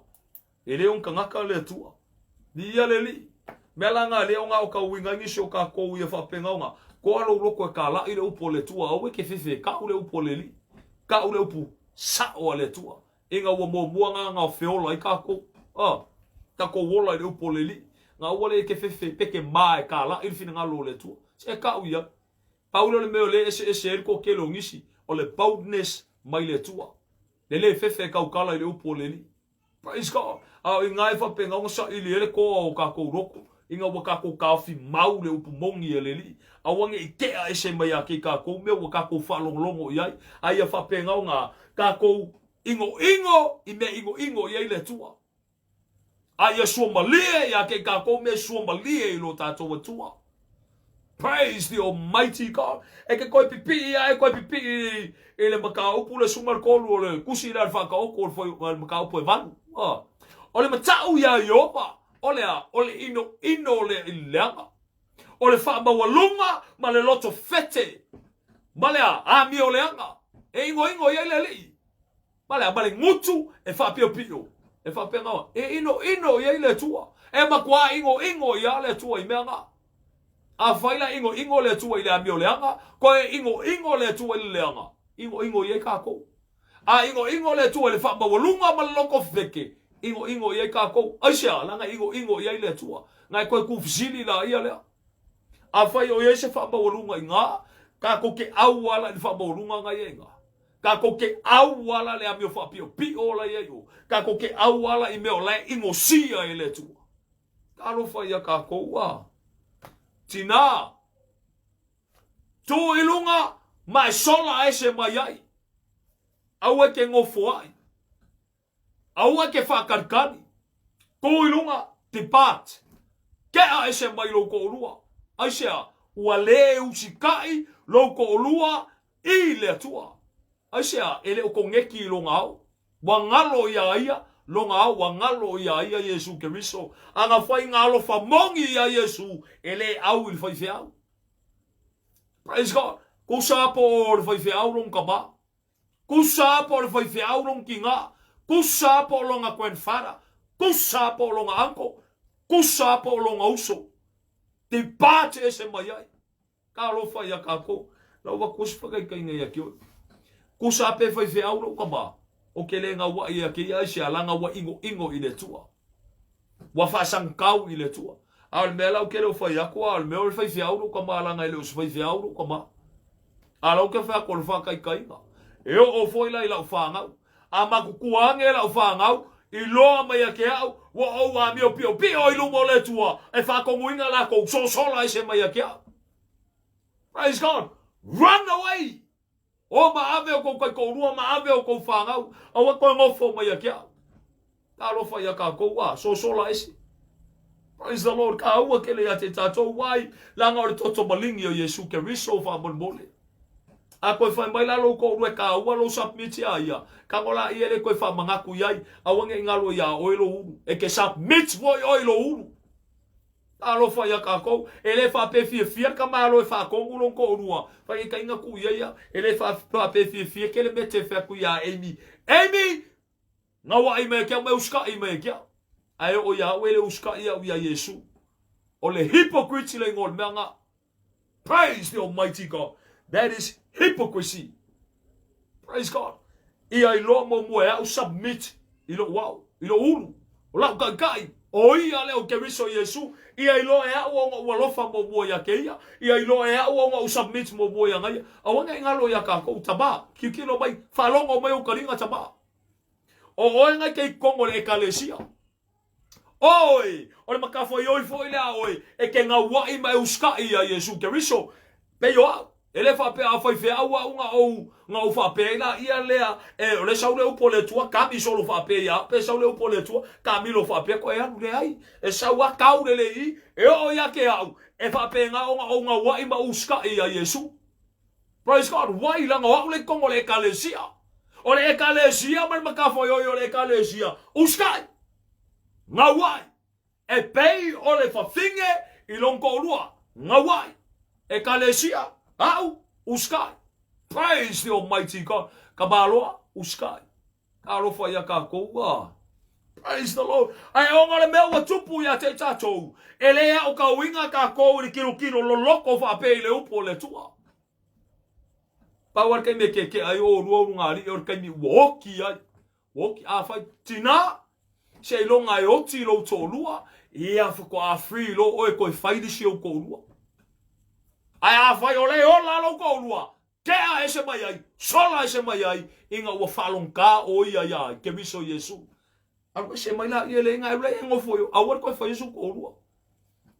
E le ogi tagata le Atua. Viia le Alii. Mea la na lea o na o tauina ai nisi o tatou ia faapena ona toa lou loto e kalai le upu a le Atua, aua e te fefe e kau le upu a le Alii. Kau le upu sao a le Atua. Ina ua muamua na na feola ai tatou. A, tatou ola i le upu o le Alii. Na aua le e te fefe pe te ma e kalai le finagalo o le Atua. Se e kau ia. Pau lea o le mea o lea e eseese ai le toatele o nisi, o le boldness mai le Atua. Le le fefe e tautala i le upu o le Alii. Praise God. A o i ina e faapena ona saili ai le toa o tatou loto, ina ua tatou taofi mau le upu moni a le Alii, aua ne i tea ese mai ia te i tatou mea ua tatou faalogologo i ai, a ia faapena ona tatou inoino i mea inoino i ai le Atua. A ia suamalie ia te i tatou mea e suamalie i lo tatou Atua. Praise the Almighty God. E ke koe pipii a e koe pipii i le mataupu le 13 o le tusi lea a le Faataoto o le foi o le mataupu e 8. Ah. O le matau iā Ieova, o le a? O le inoino o le leaga. O le faamaualuga ma le loto fete. Ma le a? Amio leaga. E inoino i ai le Alii. Ma le a? Ma le gutu e faapiopio. E faapena ona e inoino i ai le Atua. E matua inoino ia le Atua i mea na. Afai la inoino le Atua i le amio leaga, koe inoino le Atua i le leaga, inoino i ai kākou. A inoino le Atua i le faamaualuga ma le loto feke, inoino i ai kākou. Aisea? Leaga e inoino i ai le Atua. Na e toe tuufesili laia lea. Afai o i ai se faamaualuga i gā, Tatou te auala i le faamaualuga na i ai ina. Tatou te auala i le amio faapiopio la i ai o. Tatou te auala i mea o la e inosia e le Atua. Talofa ia tatou a. Tinā, tū i luga ma e sola ese mai ai. Aua e te nofoai. Aua e te faakalikali. Tū i luga, depart. Kea ese mai lou toalua. Aisea? Ua le usitai lou toalua i le Atua. Aisea? E le o koneti i lona ao. Ua galo iā ia lona ao, ua galo iā ia Iesu Keriso. Ana faiga alofa moni iā Iesu, e le au i le faifeau. Praise God. Kusa po o le faifeau lona tama. Kusa po o le faifeau lona tinā. Kusa po o lona grandfather. Kusa po o lona uncle. Kusa po o lona uso. Depart ese mai ai. Talofa ia kākou. Lau ua kusi whakaikainga ia ki oe. Kusa pe faifeau lou tama. O ke le ngauaʻi ia ke ia aisea langa ua ʻinoʻino i le Atua. Ua faasagakau i le Atua. A o le mea lau ke le o fai aku, a o le mea o le faifeau lou tama langa e le o se faifeau lou tama. A lau ke fai aku o le whakaikainga. E oo foi la i lau whanau. A matutua ane lau whanau, i loa mai ia ke au, ua ou amio piopio i luma o le Atua, e whakonuina lakou sosola ese mai ia ke au. Praise God. Run away! O ma ave o kou kaikoʻolua, ma ave o kou whanau, aua koe nofo mai ia ke au. Talofa ia kākou a, sosola ese. Praise the Lord, ka aua kele ia te tātou wai, langa o le toto malingi o Iesu Keriso whaamolemole. A koe whai mai la lou koʻolua e ka aua lou submit ia ia, ka ngola ia le koe whaamangaku iai, aua nge ingalo ia oe lou ulu, e ke submit foi oe lou ulu. Talofa ia kākou, e le faapea fiafia ka malo e whaakongu lou koʻolua, whakaikainga ku ia ia, e le faapea fiafia kele me te wheaku ia Amy. Amy! Ngauaʻi mai ke au mai usikaʻi mai ke au. Ae oo iā oe le usikaʻi au iā Iesu. O le hypocrite le ingoa o le mea nga. Praise the Almighty God. That is hypocrisy. Praise God. Ia iloa muamua e au submit i lou ao, i lou ulu, o lau taitai, o ia lea o Keriso Iesu, ia iloa e au ona ou alofa muamua ia keia, ia iloa e au ona ou submit muamua ia ngaia. Aua ne i galo ia kakou, tama, kiukilo mai, faalogo mai ou kaliga tama. O oe ngai ke i kogo le ekalesia. Oi, o le makafoioi foi lea a oe, e ke ngauaʻi ma e usikaʻi ia Iesu Keriso. Pei o au, e le faapea a faifeau au nga ou, nga ou faapea ai la ia lea, e, o le sau le upu o le Atua, kami solo faapea ia au, pe sau le upu o le Atua, kamilo faapea koe alu, leai. E sau a kau le le i, e oo ia ke au, e faapena ona ou ngauaʻi ma usikaʻi ia Iesu. Praise God, wai langa o au le i kogo le ekalesia. O le ekalesia ma le makafoioi o le ekalesia, usikaʻi. Ngauaʻi, e pei o le fafine i lona toalua, ngauaʻi, Ekalesia, aʻu, usikai. Praise the Almighty God. Ka maloa, usikai. Talofa ia kākou, ah. Praise the Lord. Ae ona le mea ua tupu ia te tātou, e le ao ka uiga kākou i le kilokilo loloko whaapea i le upu o le Atua. Pau a le kaimi e keke ai o lua ulu ngā aliʻi o le kaimi ua oki ai. Oki, afai, tinā, seiloga e oti lou toalua, ia faatoa free loa oe toe fai le isi ou toalua. Ae afai o le ola lou toalua, tea ese mai ai, sola ese mai ai, ina ua faalogogā o ia iā Keriso Iesu. Alu ese mai la ia le inga, alu e nofo i o, aua le toe faia sou toalua.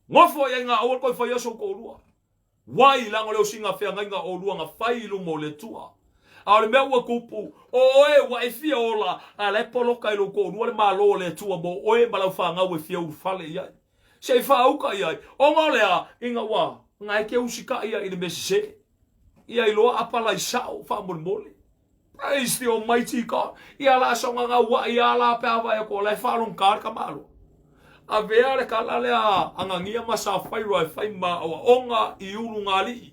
Nofo ia inga, aua le toe faia sou toalua. Wai, leaga o le osiga feagaiga o olua na fai i luma o le Atua. A o le mea ua tupu, o oe ua e fia ola, a la e poloka i lou toalua le Malo o le Atua mo oe ma lau fanau e fia ulufale i ai. Se i faauka i ai, ona o le a, ina ua na e te usitaʻi ai i le mea sesē. Ia iloa apalai sao faamolemole. Praise the Almighty God. Ia la soga gauaʻi a la pe a vaai atu o la e faalogogā le tamaloa. Avea le kala lea a Anania ma Safaira e fai ma aoaoga i ulugalii.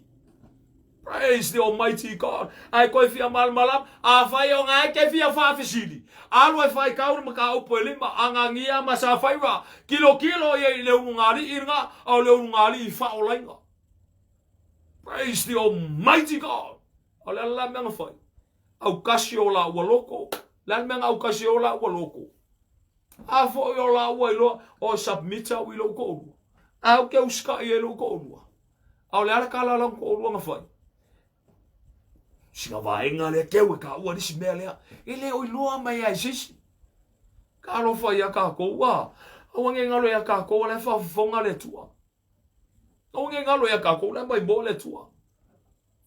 Praise the Almighty God. Ae koe fia malamalama, afai o nga e ke fia faafesili, alu e fai kau le mataupu e lima, Anania ma Safaira, kilokilo ia i le ulugalii lena, a o le ulugalii faaolaina. Praise the Almighty God. O le a la mea na fai? Aukasi o la ua loko. Le a le mea na aukasi o la ua loko? A foi o la ua iloa, o submit au i lou toalua. A au ke usikaʻi ai lou toalua. A o le a le kala la toalua na fai? Sina vaega lea keu e kaua le isi mea lea. E le o iloa mai lava e se isi. Talofa ia tatou, a! Aua ne i galo ia tatou o la e faafofoga le Atua. Aua ne i galo ia tatou o la e maimoa le Atua.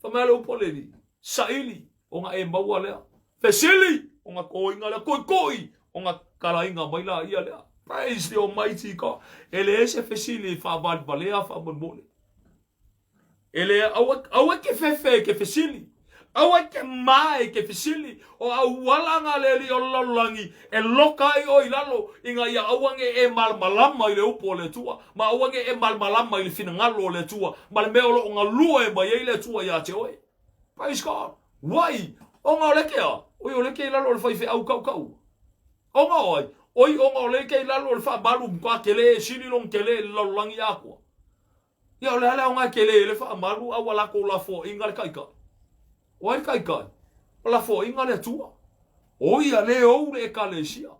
Fai mai le upu a le Alii, saili ona e maua lea. Fesili ona toina lea. Koikoi ona talaina mai laia lea. Praise the Almighty God. E leai se fesili e faavalevalea faamolemole. E le, aua, aua e te fefe e te fesili. Aua e te ma e te fesili. O auala na a le Alii o le lalolagi e loka ai oe i lalo, ina ia aua ne i e malamalama i le upu a le Atua, ma aua ne i e malamalama i le finagalo o le Atua, ma le mea o lo o galue mai ai le Atua ia te oe. Praise God. Wai, ona o le ke a? Oi o le ke i lalo o le faifeau kaukau. Ona o ai? Oi ona o le ke i lalo o le faamalu matua tele e sili lona tele i le lalolagi atoa. Ia o le a le aoga e tele ai le faamalu a ua latou lafoaiga le taitai? O ai le taitai? O lafoaiga le Atua. O ia le ou le Ekalesia.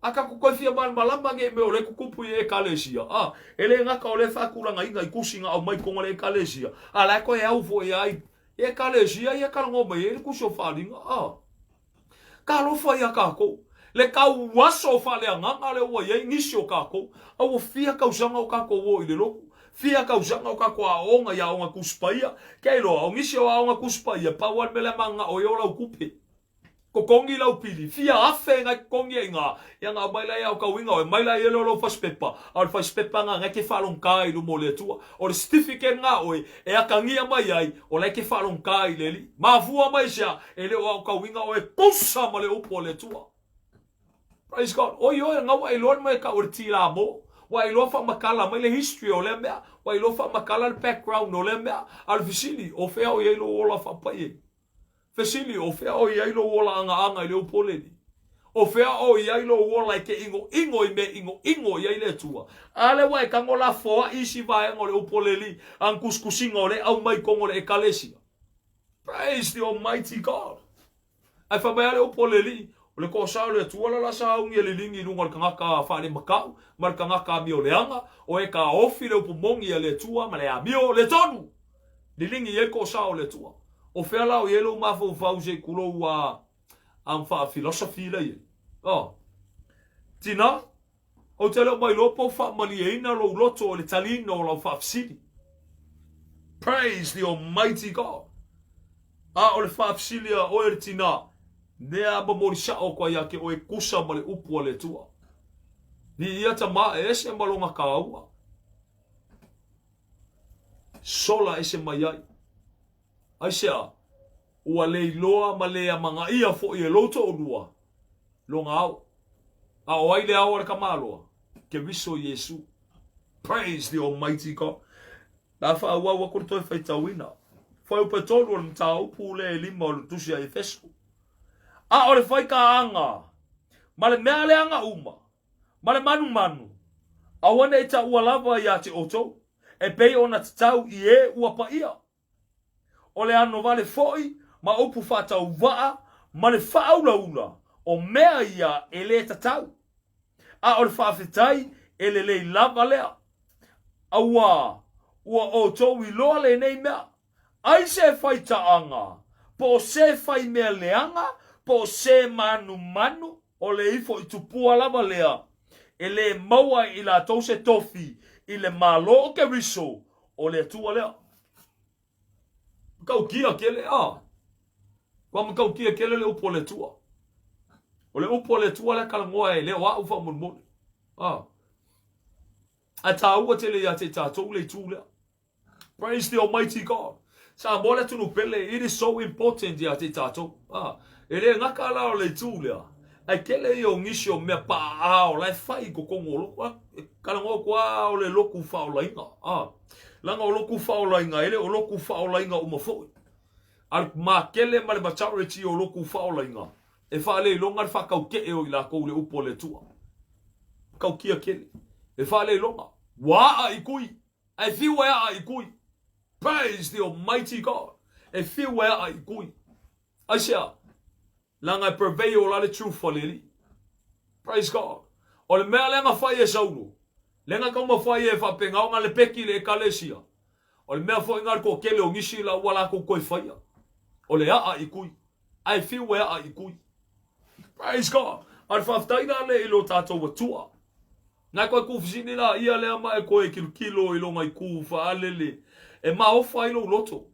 A tatou toe fia malamalama nei mea o lea e tutupu i Ekalesia, a, e le gata o lea e faatulagaina i tusi na aumai i totonu o le Ekalesia, a la e toe au foi ai i Ekalesia ia e talanoa mai ai le tusi o Faaaliga, a. Talofa ia tatou, le tauaso faaleagaga lea ua i ai nisi o tatou, a ua fia tausaga o tatou o i le lotu, fia tausaga o tatou aooga i aoga Tusi Paia. Ke iloa, o nisi o aoga Tusi Paia, pau lava le mea lea mananao ai o lau tupe. Totogi lau pili, fia afe nai totogi ai ina, ia na aumai laia o tauiga oe, aumai laia lea o lau fasipepa, a o le fasipepa lena na e te faalogogata i luma o le Atua. O le certificate lena a oe e atagia mai ai, o la e te faalogogata i le Alii. Mafua mai sea, e le o aotauina oe tusa ma le upu a le Atua. Praise God. Oi oe, na ua iloa le mea e tau o le tilamo. Ua iloa faamatala mai le history o lea mea. Ua iloa faamatala le background o lea mea. A o le fesili, o fea o i ai lou ola faapai ai? Fesili, O fea o i ai lou ola agaaga i le upu o le Alii? O fea o i ai lou ola e te ʻinoʻino i mea ʻinoʻino i ai le Atua? A lea ua e tago lafoaʻi isi vaega o le upu o le Alii a na tusitusiga o lea e aumai i totonu o le Ekalesia. Praise the Almighty God! Ae fai mai lava le upu a le Alii, O le toasa o le Atua la la sauni e liligi i luga o le tagata faalematau ma le tagata amioleaga, o e taofi le upu moni a le Atua ma le amio le tonu! Liligi i ai le toasa o le Atua. O fea la o i ai lou mafaufau se i tulou a am faa-philosophy la i ai? Oh. Tina, ou te le o mailoa po o faamalieina lou loto i le taliina o lau faafesili. Praise the Almighty God. A o le faafesili a oe le tina, nea momoli sao atu ai ia te oe tusa ma le upu a le Atua. Viia tama e ese ma lona kāua. Sola ese mai ai. Aisea? Ua le iloa ma le amanaia foi e lou toalua lona ao. A o ai le ao a le tamaloa? Keriso Iesu. Praise the Almighty God. Le a faaauau atu le toe faitauina. Fuaiupu e tolu o le mataupu lea e lima o le tusi a Efeso. A o le faikaaga ma le mea leaga uma, ma le manumanu, aua ne i taua lava ia te outou, e pei ona tatau i e ua paia. O le ano wale foi ma upu faatauvaa ma le faaulaula, o mea ia e lē tatau. A o le faafetai e lelei lava lea. Auā, ua outou iloa lenei mea, ai se faitaaga, po o se fai mea leaga, po o se manumanu, o le ifo i tupua lava lea, e lē maua e i latou se tofi i le Malo o Keriso, o le Atua lea. Matautia tele, a. Kua matautia tele le upu a le Atua. O le upu a le Atua lea talanoa e le o a'u faamolemole. A. Ae tāua tele ia te i tātou le itu lea. Praise the Almighty God. Samoa le atunuu pele, it is so important ia te i tātou. A. E le gata la o le itu lea. Ae tele ia o nisi o mea paʻaʻao la e fai i totonu o lotu. A, e talanoa atu lava o le lotu faaolaina. A. Leaga o lotu faaolaina, e le o lotu faaolaina uma foi. A le makele ma le majority o lotu faaolaina, e faaleiloga le faatautee o i latou i le upu a le Atua. Tautia tele. E faaleiloga. Ua aa i kui. Ae fiu e aa i kui. Praise the Almighty God. E fiu e aa i kui. Aisea? Leaga e prevail la le truth a le Alii. Praise God. O le mea lea na fai e Saulo, lea na taumafai e faapena ona lepeki le Ekalesia, o le mea foi na le toatele o nisi la ua latou toe faia. O le aa i kui. Ae fiu e aa i kui. Praise God. A o le faafetai la lea i lo tatou Atua. Na koe kufisini la ia lea ma e koe kilokilo i loga itu faalele e maofa ai lou loto.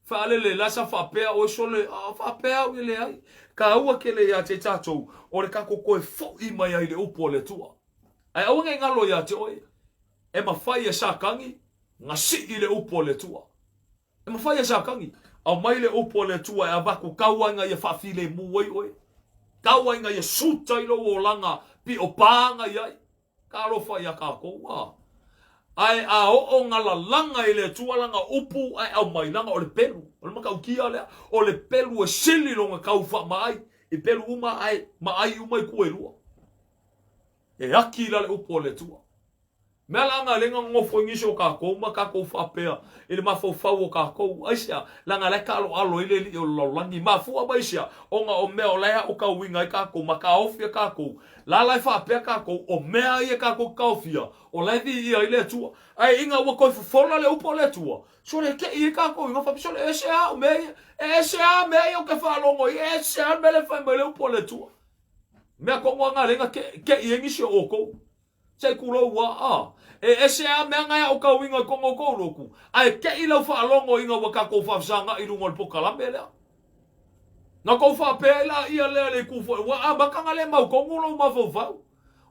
Faalele la sa faapea oe sole a faapea au e leai. Taua tele ia te tatou o le tatou toe foi mai ai i le upu a le Atua. Ae aua nei galo ia te oe e mafai e Satani na sii le upu a le Atua. E mafai e Satani aumai le upu a le Atua e avatu tau ai na ia faafilemu ai oe. Tau ai na ia suta ai lou olaga pio pa na iai. Talofa ia tatou a. Ae a oo na lalaga i le Atua lana upu ae aumai lana o le pelu. O le matautia lea. O le pelu e sili lona tau faamaai i pelu uma ae maai uma itu e lua. E aki la le upu a le Atua. Mea la na le nonofo i nisi o tatou ma tatou faapea i le mafaufau o tatou, aisea? Leaga la e taaloalo ai le alii o le lalolagi. Mafua mai aisea? Ona o mea o la e aotauina ai tatou ma taofi e tatou, la la e faapea tatou o mea ia tatou te taofia, o la e viia ai le Atua. Ae ina ua toe fofola le upu a le Atua, sole e tei ai tatou i faapea, sole e ese a au mea ia, e ese a mea ia ou te faalogo ai, e ese a le mea lea e fai mai le upu a le Atua. Mea tonu lava na le na tei ai nisi o outou. Se i tulou ua a. E ese a mea na e aotauina i totonu o tou lotu, ae tei lau faalogo ina ua tatou faafesaga'i i luga o le pokalame lea. Na tou faapea ai laia lea le itu foi, ua amata na le mautonu lou mafaufau.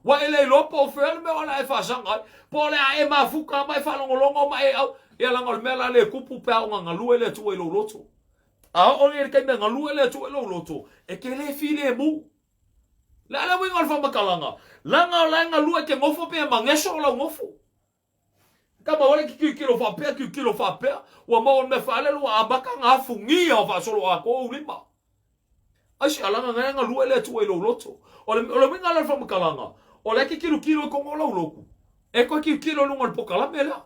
Ua e le iloa po o fea le mea o le a e faasaga ai, po o le a e mafuta ma e faalogologo ma e au. Ia leaga o le mea la lea e tupu pe a oo ina galue le Atua i lou loto. A oo nei i le taimi e galue le Atua i lou loto, e te le filemu. Le a le uiga o le faamatalaga? Leaga o la e galue e te nofo pe mageso o lau nofo. Tama wale ki kilokilo faapea, kilokilo faapea, ua maua le mea faalele ua amata ona afugia faasoloatoa ou lima. Ai se alaga na e galue le Atua i lou loto. O le, o le uiga lea o le faamatalaga, o la e te kilokilo i totonu o lau lotu, e toe kilokilo i luga o le pokalame lea.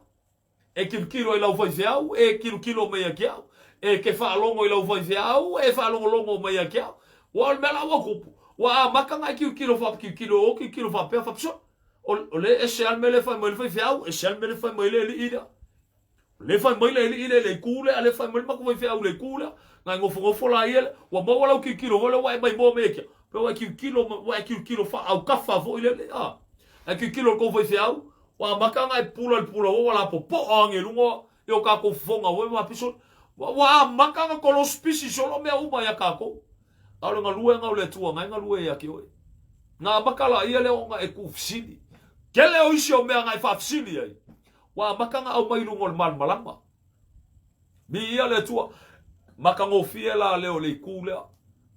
E kilokilo i lau faifeau, e kilokilo mai ia te au. E te faalogo i lau faifeau, e faalogologo mai ia te au. Ua o le mea la ua tupu, ua amata ona e kilokilo faapikilokilo o kilokilo faapea faapisoa. O le ese lava le mea lea e fai mai le faifeau, ese lava le mea lea e fai mai le alii lea. O lea e fai mai le alii lea i le itu lea, a o lea e fai mai le matou faifeau i le itu lea. Na e nofonofo la ia lea, ua maua lau kilokilo foi lea ua e maimoa mai ia te au. Pe ua e kilokilo, ua e kilokilo faaautafa foi lele, a. Ae kilokilo i le tou faifeau, Ua amata ona e pupula i le pupula ua lapopoa ane i luga i o tatou fofoga ua ma piso ua amata ona kolosipisi solo mea uma ia tatou. A o le galuega o le Atua na e galue ia te oe. Na amata laia lea ona e tuufesili. Tele o isi o mea na e faafesili ai, ua amata ona aumai i luga o le malamalama. Viia le Atua. Matagofie la lea o le itu lea.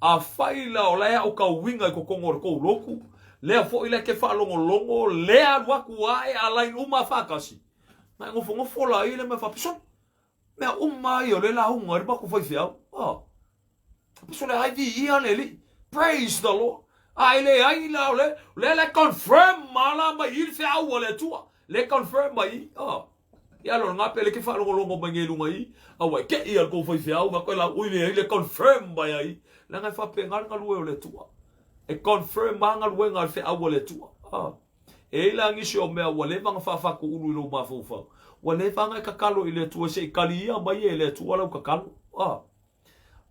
Afai la o la e aotauina i totonu o le tou lotu, lea foi la e te faalogologo, lea alu atu ae alain uma faatasi, na e nofonofo la i le mea faapisolo. Mea uma ia o le lauga ai le matou faifeau. Ah. Faapisolo ai viia le Alii. Praise the Lord. A e leai la o le, lea la e confirm ma la mai i le feau a le Atua. Le confirm mai i. Ah. Ia lo nga pele ke faalogologo mai nei luga i a ua e keʻi a le kou faifeau ma koe la ui le ai le confirm mai ai leaga e faapena le galue o le Atua e confirm a galuega a le feau a le Atua a e i ai la nisi o mea ua leva ona faafatu ulu i lou mafaufau ua leva ona e tatalo i le Atua se i kali ia mai e le Atua lau tatalo a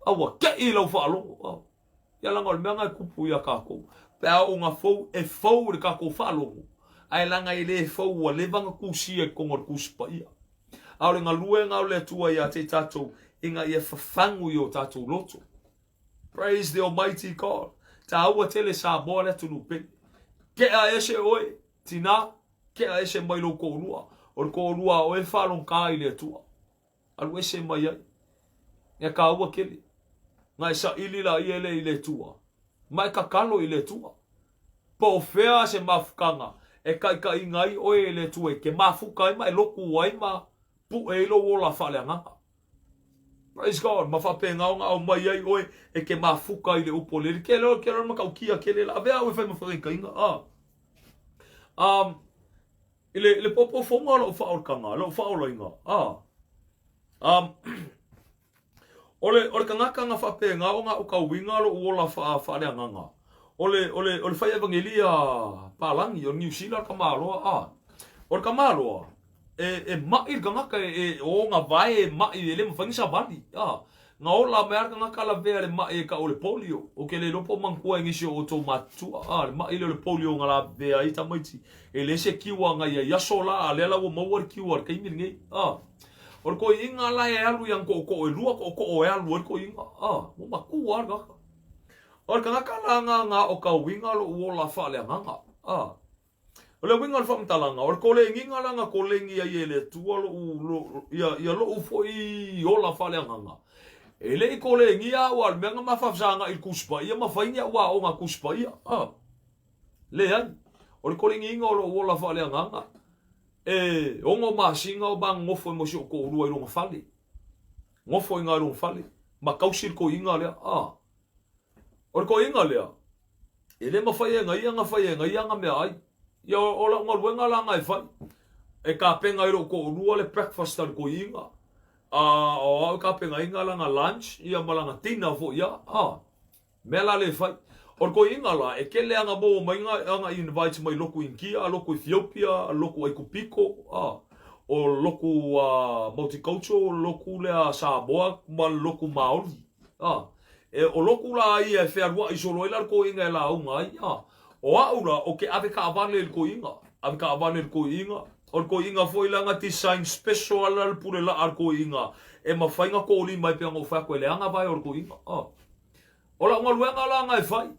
a ua keʻi lau faalogo a Ia leaga o le mea lena e tupu ia tatou. Pe a oo ina fou, e fou i le tatou faalogo, ae leaga e le fou ua leva ona tusia i totonu o le Tusi Paia. A o le galuega o le Atua ia te i tatou, ina ia fafagu i o tatou loto. Praise the Almighty God. Taua tele Samoa le atunuu pele. Tea ese oe, tina, tea ese mai lou toalua. O le toalua a oe e faalogogata i le Atua. Alu ese mai ai. Ia kāua kele. Na e saili la ia le i le Atua. Ma e tatalo i le Atua. Po o fea se mafutaga e taitaiina ai oe e le Atua e te mafuta ai ma e lotu ai ma pue ai lou ola faaleagaga. Praise God. Ma faapena ona aumai ai oe e te mafuta i le upu o le Alii. Ke leo, ke leo matautia kele la. Avea au e fai ma faataitaiga. Ah. I le, le popofoga o lau faaolataga, lau faaolaina, a, um, o le, o le tagata na faapena ona aotauina lou ola faa, faaleagaga, o le, o le, o le fai evangelia palagi, o le Niu Sila le tamaloa, a, o le tamaloa, e, e maʻi le tagata e, e o ona vae e maʻi e le mafai ona savali, a. Na ola mai lava le tagata lavea i le maʻi e tau o le polio. Ou te le iloa po o manatua e nisi o outou matutua, a, le maʻi lea o le polio na lavea ai tamaiti. E leai se kiua na i ai aso la, a lea la ua maua le kiua i le taimi lenei. A, o le toeaina la e alu i ana tootoo, e lua tootoo e alu ai le toeaina. A, ua matua lava le tagata. O le tagata la na na aotauina lou ola faaleagaga. A. O le uiga o le faamatalaga, o le koleniga la na koleni ai e le Atua loʻu, ia, ia loʻu foi ola faaleagaga, e le i kolenia au a o le mea na ma faafesagai i le Tusi Paia ma fai ni aʻu aoga Tusi Paia. A, leai. O le koleniina o loʻu ola faaleagaga, e ono masina o ma nonofo ai ma si ou toalua i lona fale. Nofo i ina i lona fale, ma tausi le toeaina lea. A, o le toeaina lea, E le mafai e na ia na fai e na ia ana meaai. Ia o lau galuega la na e fai, e tapena i lou toalua le breakfast a le toeaina, a o au e tapenaina lana lunch ia ma lana dinner foi ia, a. Mea la lea e fai. O le toeaina la, e tele ana maua mai ana invite mai lotu Initia, lotu Ethiopia, lotu Aikupito, a. O lotu multicultural, lotu lea Samoa ma le lotu Maori, a. E, o loku la ia e fealuaʻi solo ai la le toeaina e lauga ai, a. O aʻu la, o ke ave kaʻawale i le toeaina, ave kaʻawale i le toeaina, o le toeaina foi la na design special ala le pule laʻa a le toeaina e mafai na tolima ai pei ona ou fai atu e leaga vae o le toeaina, a. O lau galuega la na e fai,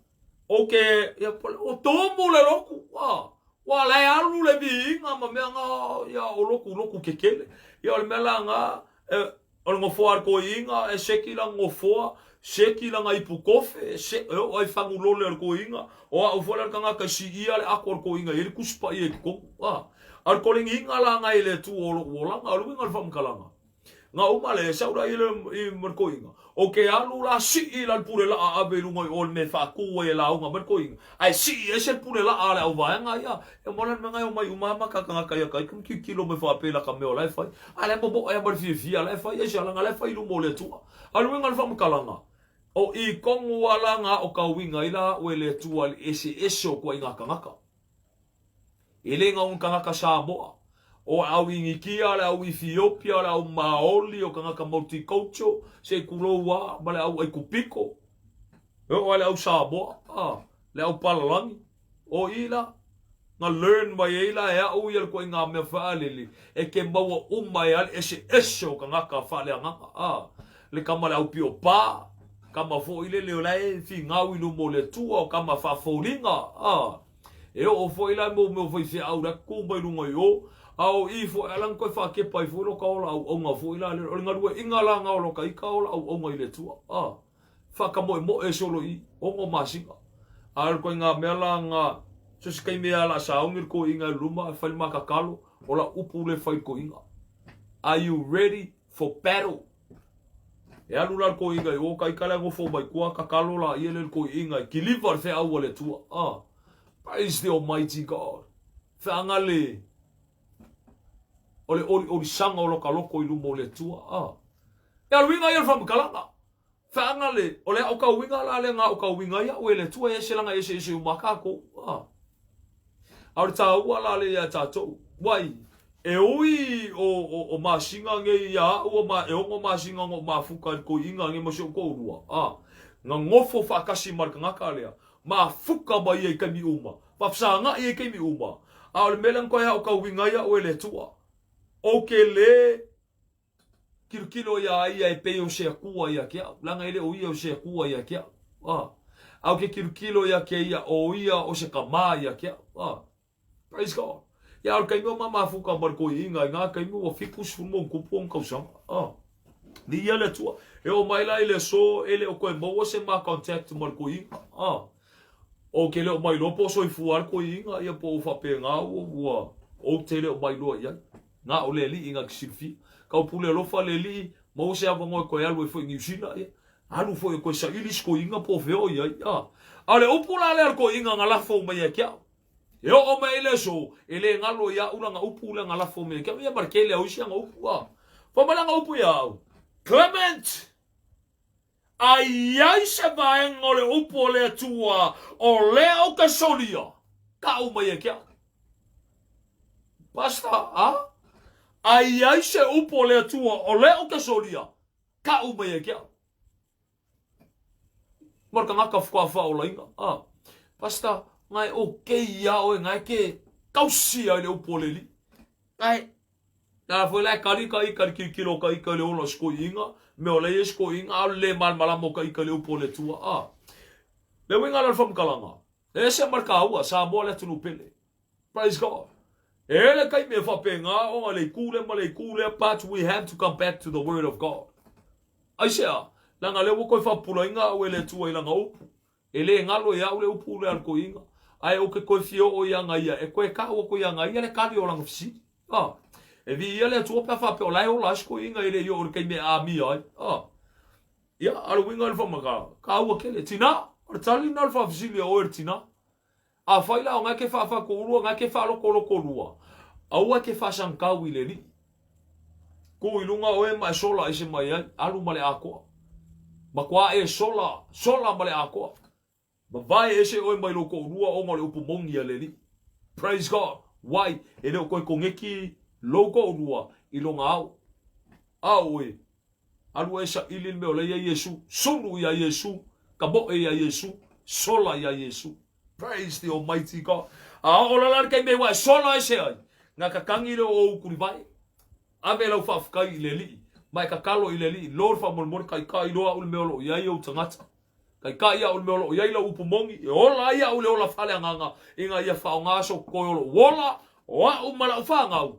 o ke, ia, o tumu le lotu, a. Ua la e alu le viiga ma mea na, ia, o lotu, lotu kekele. Ia, o le mea la na, e, O le nofoa a le toeaina, e seki lana nofoa, seki lana ipu kofe, e oo ai fagulole o le toeaina, o au foi la le tagata e siia le ako a le toeaina e i ai le Tusi Paia i totonu. A, a o le kolegiina la na e le Atua o lou olaga, o le uiga o le faamatalaga, na uma lea, e sau la ia i ma le toeaina, o ke alu la sii la le pule laa ave i luga i o i le mea e faatu ai e lauga mai le toeaina, ae sii ese le pule laa a le auvaega ia, e moana le mea na e omai uma lava ma tagata ia ka ika ma tilotilo mai faapea i laka mea o la e fai. A la e momoe lava ma le fiafia, la e fai aisea leaga la e fai i luma o le Atua. A o le uiga o le faamatalaga, o i tonu lava la na aokaoina ai la au e le Atua i le eseese o ituaiga tagata. E le na o ni tagata Samoa, o le au Initia, o le au Ethiopia, o le au Maoli, o tagata multicultural, se i tulou lava, ma le au Aikupito, e oo lava i le au Samoa, a, le au palalagi. O i la, na learn mai ai la e aʻu ia le ituaiga mea faalele e ke maua uma ai le eseese o tagata faaleagaga, a, le kama le au pio pa, kama foi lele o la e finau i luma o le Atua, o kama faafoliga, a, e oo foi la i mau mea o faifeau la e tu mai luga i o, a o i foi a la na toe faakepa ai foi loka ola auauna foi la lele, o le galueaiga la na o loka ika ola auauna i le Atua, a. Faakamoemoe solo i ono masina. A o le ituaiga mea la na, so se taimi lava o le a sauni le toeaina i luma e fai le ma tatalo, o lau upu lea e fai i le toeaina, Are you ready for battle? E alu la le toeaina i o, ta ita la e nofo mai tua, tatalo laia lea i le toeaina e kiliva le feau a le Atua. Ah, praise the Almighty God. Feaga le, o le oliolisaga o loka loko i luma o le Atua. Ah. E alu uiga ia o le faamatalaga. Feaga le, o le aokauiga la lea na aokauiga ai au e le Atua e ese laga eseese uma a kākou. A. A o le tāua la lea iā tātou, wai, e ui o, o, o masina nei iā au ma, e ono masina na ou mafuta i le toeaina nei ma si ou toalua, a, na nofo faatasi ma le tagata lea, mafuta mai ia i taimi uma, faafesagaʻi ia i taimi uma, a o le mea lea na toe aokauiga ai au e le Atua, ou te lē Tilotilo iā ia e pei o se Akua ia te au, leaga e le o ia o se Akua ia te au. A. A ou te tilotilo ia te ia, o ia o se kamā ia te au. A. Praise God. Ia, o le taimi o ma mafuta ma le toeaina i ngā taimi ua 70 ma ona tupu ona tausaga. A. Viia le Atua. E oo mai la i le aso e le o toe maua se ma contact ma le toeaina. A. Ou te le o mailoa po o soifua le toeaina ia po o faapena ua, ua, ou te le o mailoa i ai. Na o le Alii na te silafia. Kau pule alofa le Alii, maua se avanoa e toe alu ai foi i Niu Sila, ia. Alu foi e toe saili si toeaina po o fea o i ai, a. A o le upu la lea a le toeaina na lafo mai ia te au. E oo mai ai le aso, e le galo ia au lana upu lea na lafo mai ia te au, ia ma le tele o isi ana upu, a. Fai mai lana upu ia au, Clement! A i ai se vaega o le upu o le Atua o lea ou te solia, tau mai e ke au. Pastor, a? A i ai se upu o le Atua o lea ou te solia, tau mai e ke au. Ma le tagata faatoa faaolaina. A, Pastor, na e okay ia oe, na e ke tausi ai le upu o le Alii. Na e, na foi la e kali ka ika le kilokilo o ka ika i le ola o se toeaina, mea o la e i ai se toeaina, a o le le malamalama o ka ika i le upu o le Atua. A, le uiga la o le faamatalaga, e ese ma le taua, Samoa le atunuu pele. Praise God. E ele taimi e faapena ona le itu lea ma le itu lea, but we have to come back to the word of God. Aisea? Leaga lea ua toe faapupulaina au e le Atua i lana upu. E le galo e au le upu lea a le toeaina. Ae ou te toe fia oo ia ia, e toe tau atu ia ia le tali o lana fesili. Ah. E viia le Atua pe a faapea o la e ola ai se toeaina e le i oo i le taimi e amia ai. Ah. Ia, a o le uiga o le faamatalaga, taua tele. Tina, o le tali lena o le faafesili a oe le tina. Afai la o na e ke faafatoulua, na e ke faalokolokolua, aua e ke faasagatau i le Alii. Ku i luga oe ma e sola ese mai ai, alu ma le atoa. Matua e sola, sola ma le atoa. Vavae ese oe mai lou toalua ona o le upu moni a le Alii. Praise God! Why? E le o toe koneki lou toalua i lona ao. A oe, Alu e saili le mea o la e i ai Iesu. Sulu iā Iesu, kamoe iā Iesu, sola iā Iesu. Praise the Almighty God. A oo la la le taimi ua e sola ese ai, na kakangi lea o ou tulivae. Ave lau faafetai i le Alii, ma e tatalo i le Alii, Lord faamolemole taitai loa au i le mea o lo o i ai ou tagata. Taitai au i le mea o lo o i ai lau upu moni, e ola ai au i le ola faaleagaga, ina ia faaaoga so toe o lou ola, o au ma lau fanau,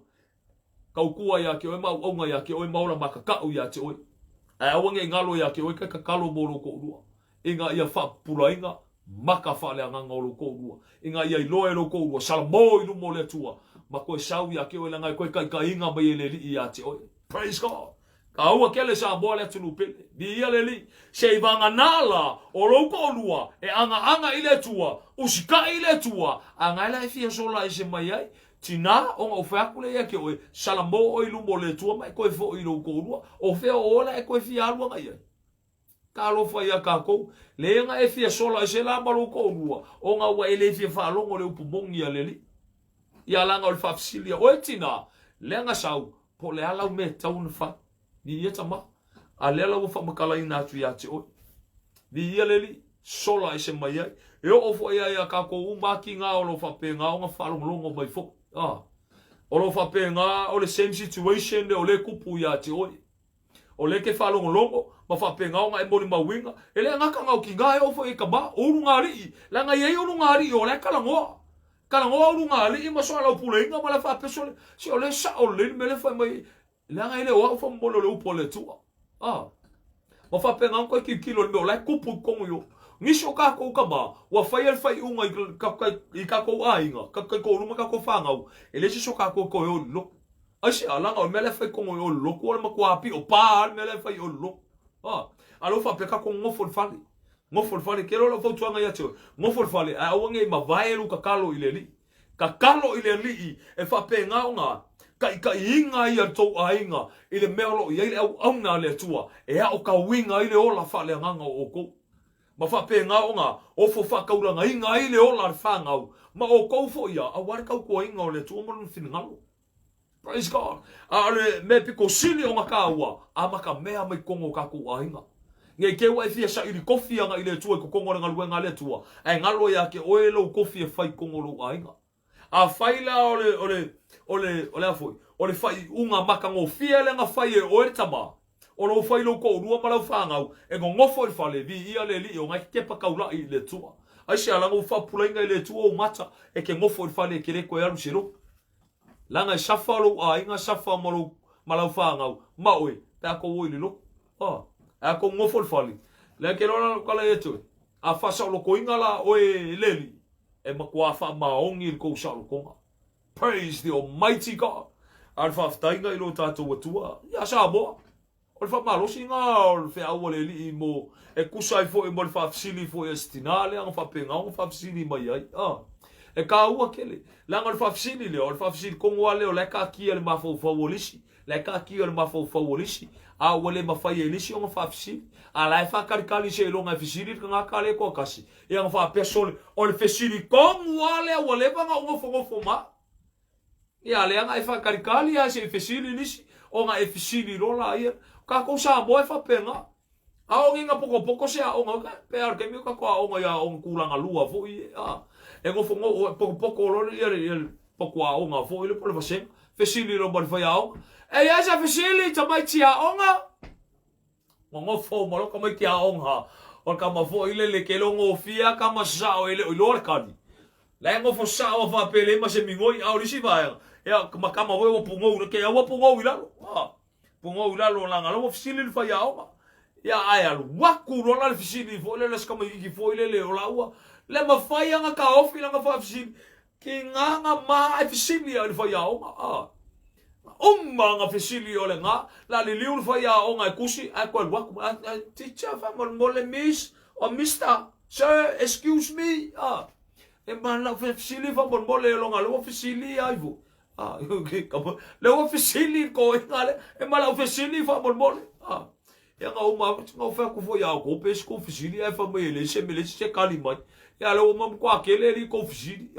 Tautua ia te oe ma auauna ia te oe ma ola makakau ia te oe. Ae aua ne i galo ia te oe kai tatalo mo lou toalua, ina ia faapupulaina maka faaleagaga o lou toalua, ina ia iloa e lou toalua, salamo i luma o le Atua, ma toe sau ia te oe leaga e toe taitaiina mai e le Alii ia te oe. Praise God! Taua tele Samoa le atunuu pele. Viia le Alii. Se i vagana la o lou toalua e agaaga i le Atua, usitai i le Atua, a na e la e fia sola ese mai ai, Tina, ona ou fai atu lea ia te oe, salamo oe i luma o le Atua ma e toe foi i lou toalua. O fea o oe la e toe fia alu agai ai? Talofa ia tatou, leai na e fia sola ese la ma lou toalua, ona ua e le fia faalogo i le upu moni a le Alii. Ia leaga o le faafesili ia oe tina, leaga sau, po o le a lau mea e tatau ona fai. Viia tama, a lea la ua faamatalaina atu ia te oe. Viia le Alii, sola ese mai ai. E oo foi ia ia tatou uma atiga o lo o faapena ona faalogologo mai foi. Ah. O lo o faapena o le same situation le o lea e tupu ia te oe. O lea e te faalogologo ma faapena ona e molimauina, e le gata na o tina e oo foi i tama, o ulugalii, leaga e i ai ulugalii o la e talanoa. Talanoa ulugalii ma soalaupuleina ma le faapeso le, se o lea e sao lelei le mea lea e fai mai, leaga e le o au faamolemole o le upu a le Atua. Ah. Ma faapena ona toe tilotilo i le mea o la e tupu i totonu i o. Nisi o tatou tama, ua faia le faaiuga i tatou aiga, tatou taitoalua ma tatou fanau, e leai se isi o tatou e toe o i le lotu. Aisea? Leaga o le mea la e fai i totonu o le lotu o le matua pio pa lava le mea la e fai i o i le lotu. A, a lea ua faapea tatou nofo i le fale. Nofo i le fale. Ke loa lau fautuaga ia te oe, nofo i le fale ae aua ne i mavae lou tatalo i le Alii. Tatalo i le Alii e faapena ona taitaiina ai a tou aiga i le mea o lo o i ai le auauna a le Atua e aotauina ai le ola faaleagaga o outou. Ma faapena ona ofo faataulagaina ai le ola a le fanau ma outou foi ia aua le tautuaina o le Atua ma Lona finagalo. Praise God. A o le mea pito sili ona taua, amata mea mai totonu o tatou aiga. Ne i te ua e fia saili tofi ana i le Atua i totonu o le galuega a le Atua, ae galo ia te oe lou tofi e fai i totonu o lou aiga. Afai la o le, o le, o le, o le a foi, o le faaiuga matagofie lea na fai e oe le tama, o lou fai lou toalua ma lau fanau, e nonofo i le fale, viia le Alii, ona e te tepa taula'i i le Atua. Aisea, leaga ua faapupulaina e le Atua ou mata, e te nofo i le fale e te le toe alu i se lotu. Leaga e safa lou aiga, safa ma lou ma lau fanau, ma oe, pe a tou o i le lotu. A, ae a tou nofo i le fale, lea ke loa la kala ia te oe. A faasaolotoina la oe e le Alii, e matuā faamaoni le tou saolotoga. Praise the Almighty God! A o le faafetaiga i lo tatou Atua, ia Samoa, O le faamalosi lena o le feau a le Alii mo, e tusa ai foi ma le faafesili foi a si tinā lea na faapena ona faafesili mai ai. A, e taua tele, leaga o le faafesili lea, o le faafesili tonu lava lea o la e taatia i le mafaufau o le isi, la e taatia i le mafaufau o le isi, a ua le mafai e le isi ona faafesili. A la e faatalitali seiloga e fesili le tagata lea e toatasi, ia ona faapea, sole, o le fesili tonu lava lea ua leva ona ou nofonofo ma au. Ia leaga e faatalikali a se i fesili nisi ona e fesili loa laia. O tatou Samoa e faapena. Aoga pokopoko se aoga pe a le taimi o tatou aoga i aoga tulaga lua foi a e nofo pokopoko loa ia le poto aoga foi le po o le vasega fesili loa ma le faiaoga e i ai se fesili tamaiti aoga nonofo ma loa tamaiti aoga o le tama foi lele ke le gofie a tama sao e le o iloa le kali la e nofo sao a faapelei ma se migoi a o le isi vaega ia ma tama foi ua pugou ke ua pugou i lalo a Pugou i lalo o laga la ua fesili le faiaoga. Ia ae alu atu loa la le fesili foi lele a si tamaititi foi lele o laua, le mafai ona taofi lana faafesili, tiga na ma ae fesili ai le faiaoga. A uma ona fesili o lena, la liliu le faiaoga e tusi ae toe alu atu, teacher faamolemole miss or mister, sir excuse me, a e ma lau fesili faamolemole lona lea ua fesili ai foi. Lea ua fesili le toeaina lea, e ma lau fesili faamolemole. Ia na uma atu, na ou fai atu foi ia outou pe isi tou fesili ae fai mai e leai se mea, leai se tali mai. Ia lea ua matua tele alii tou fesili.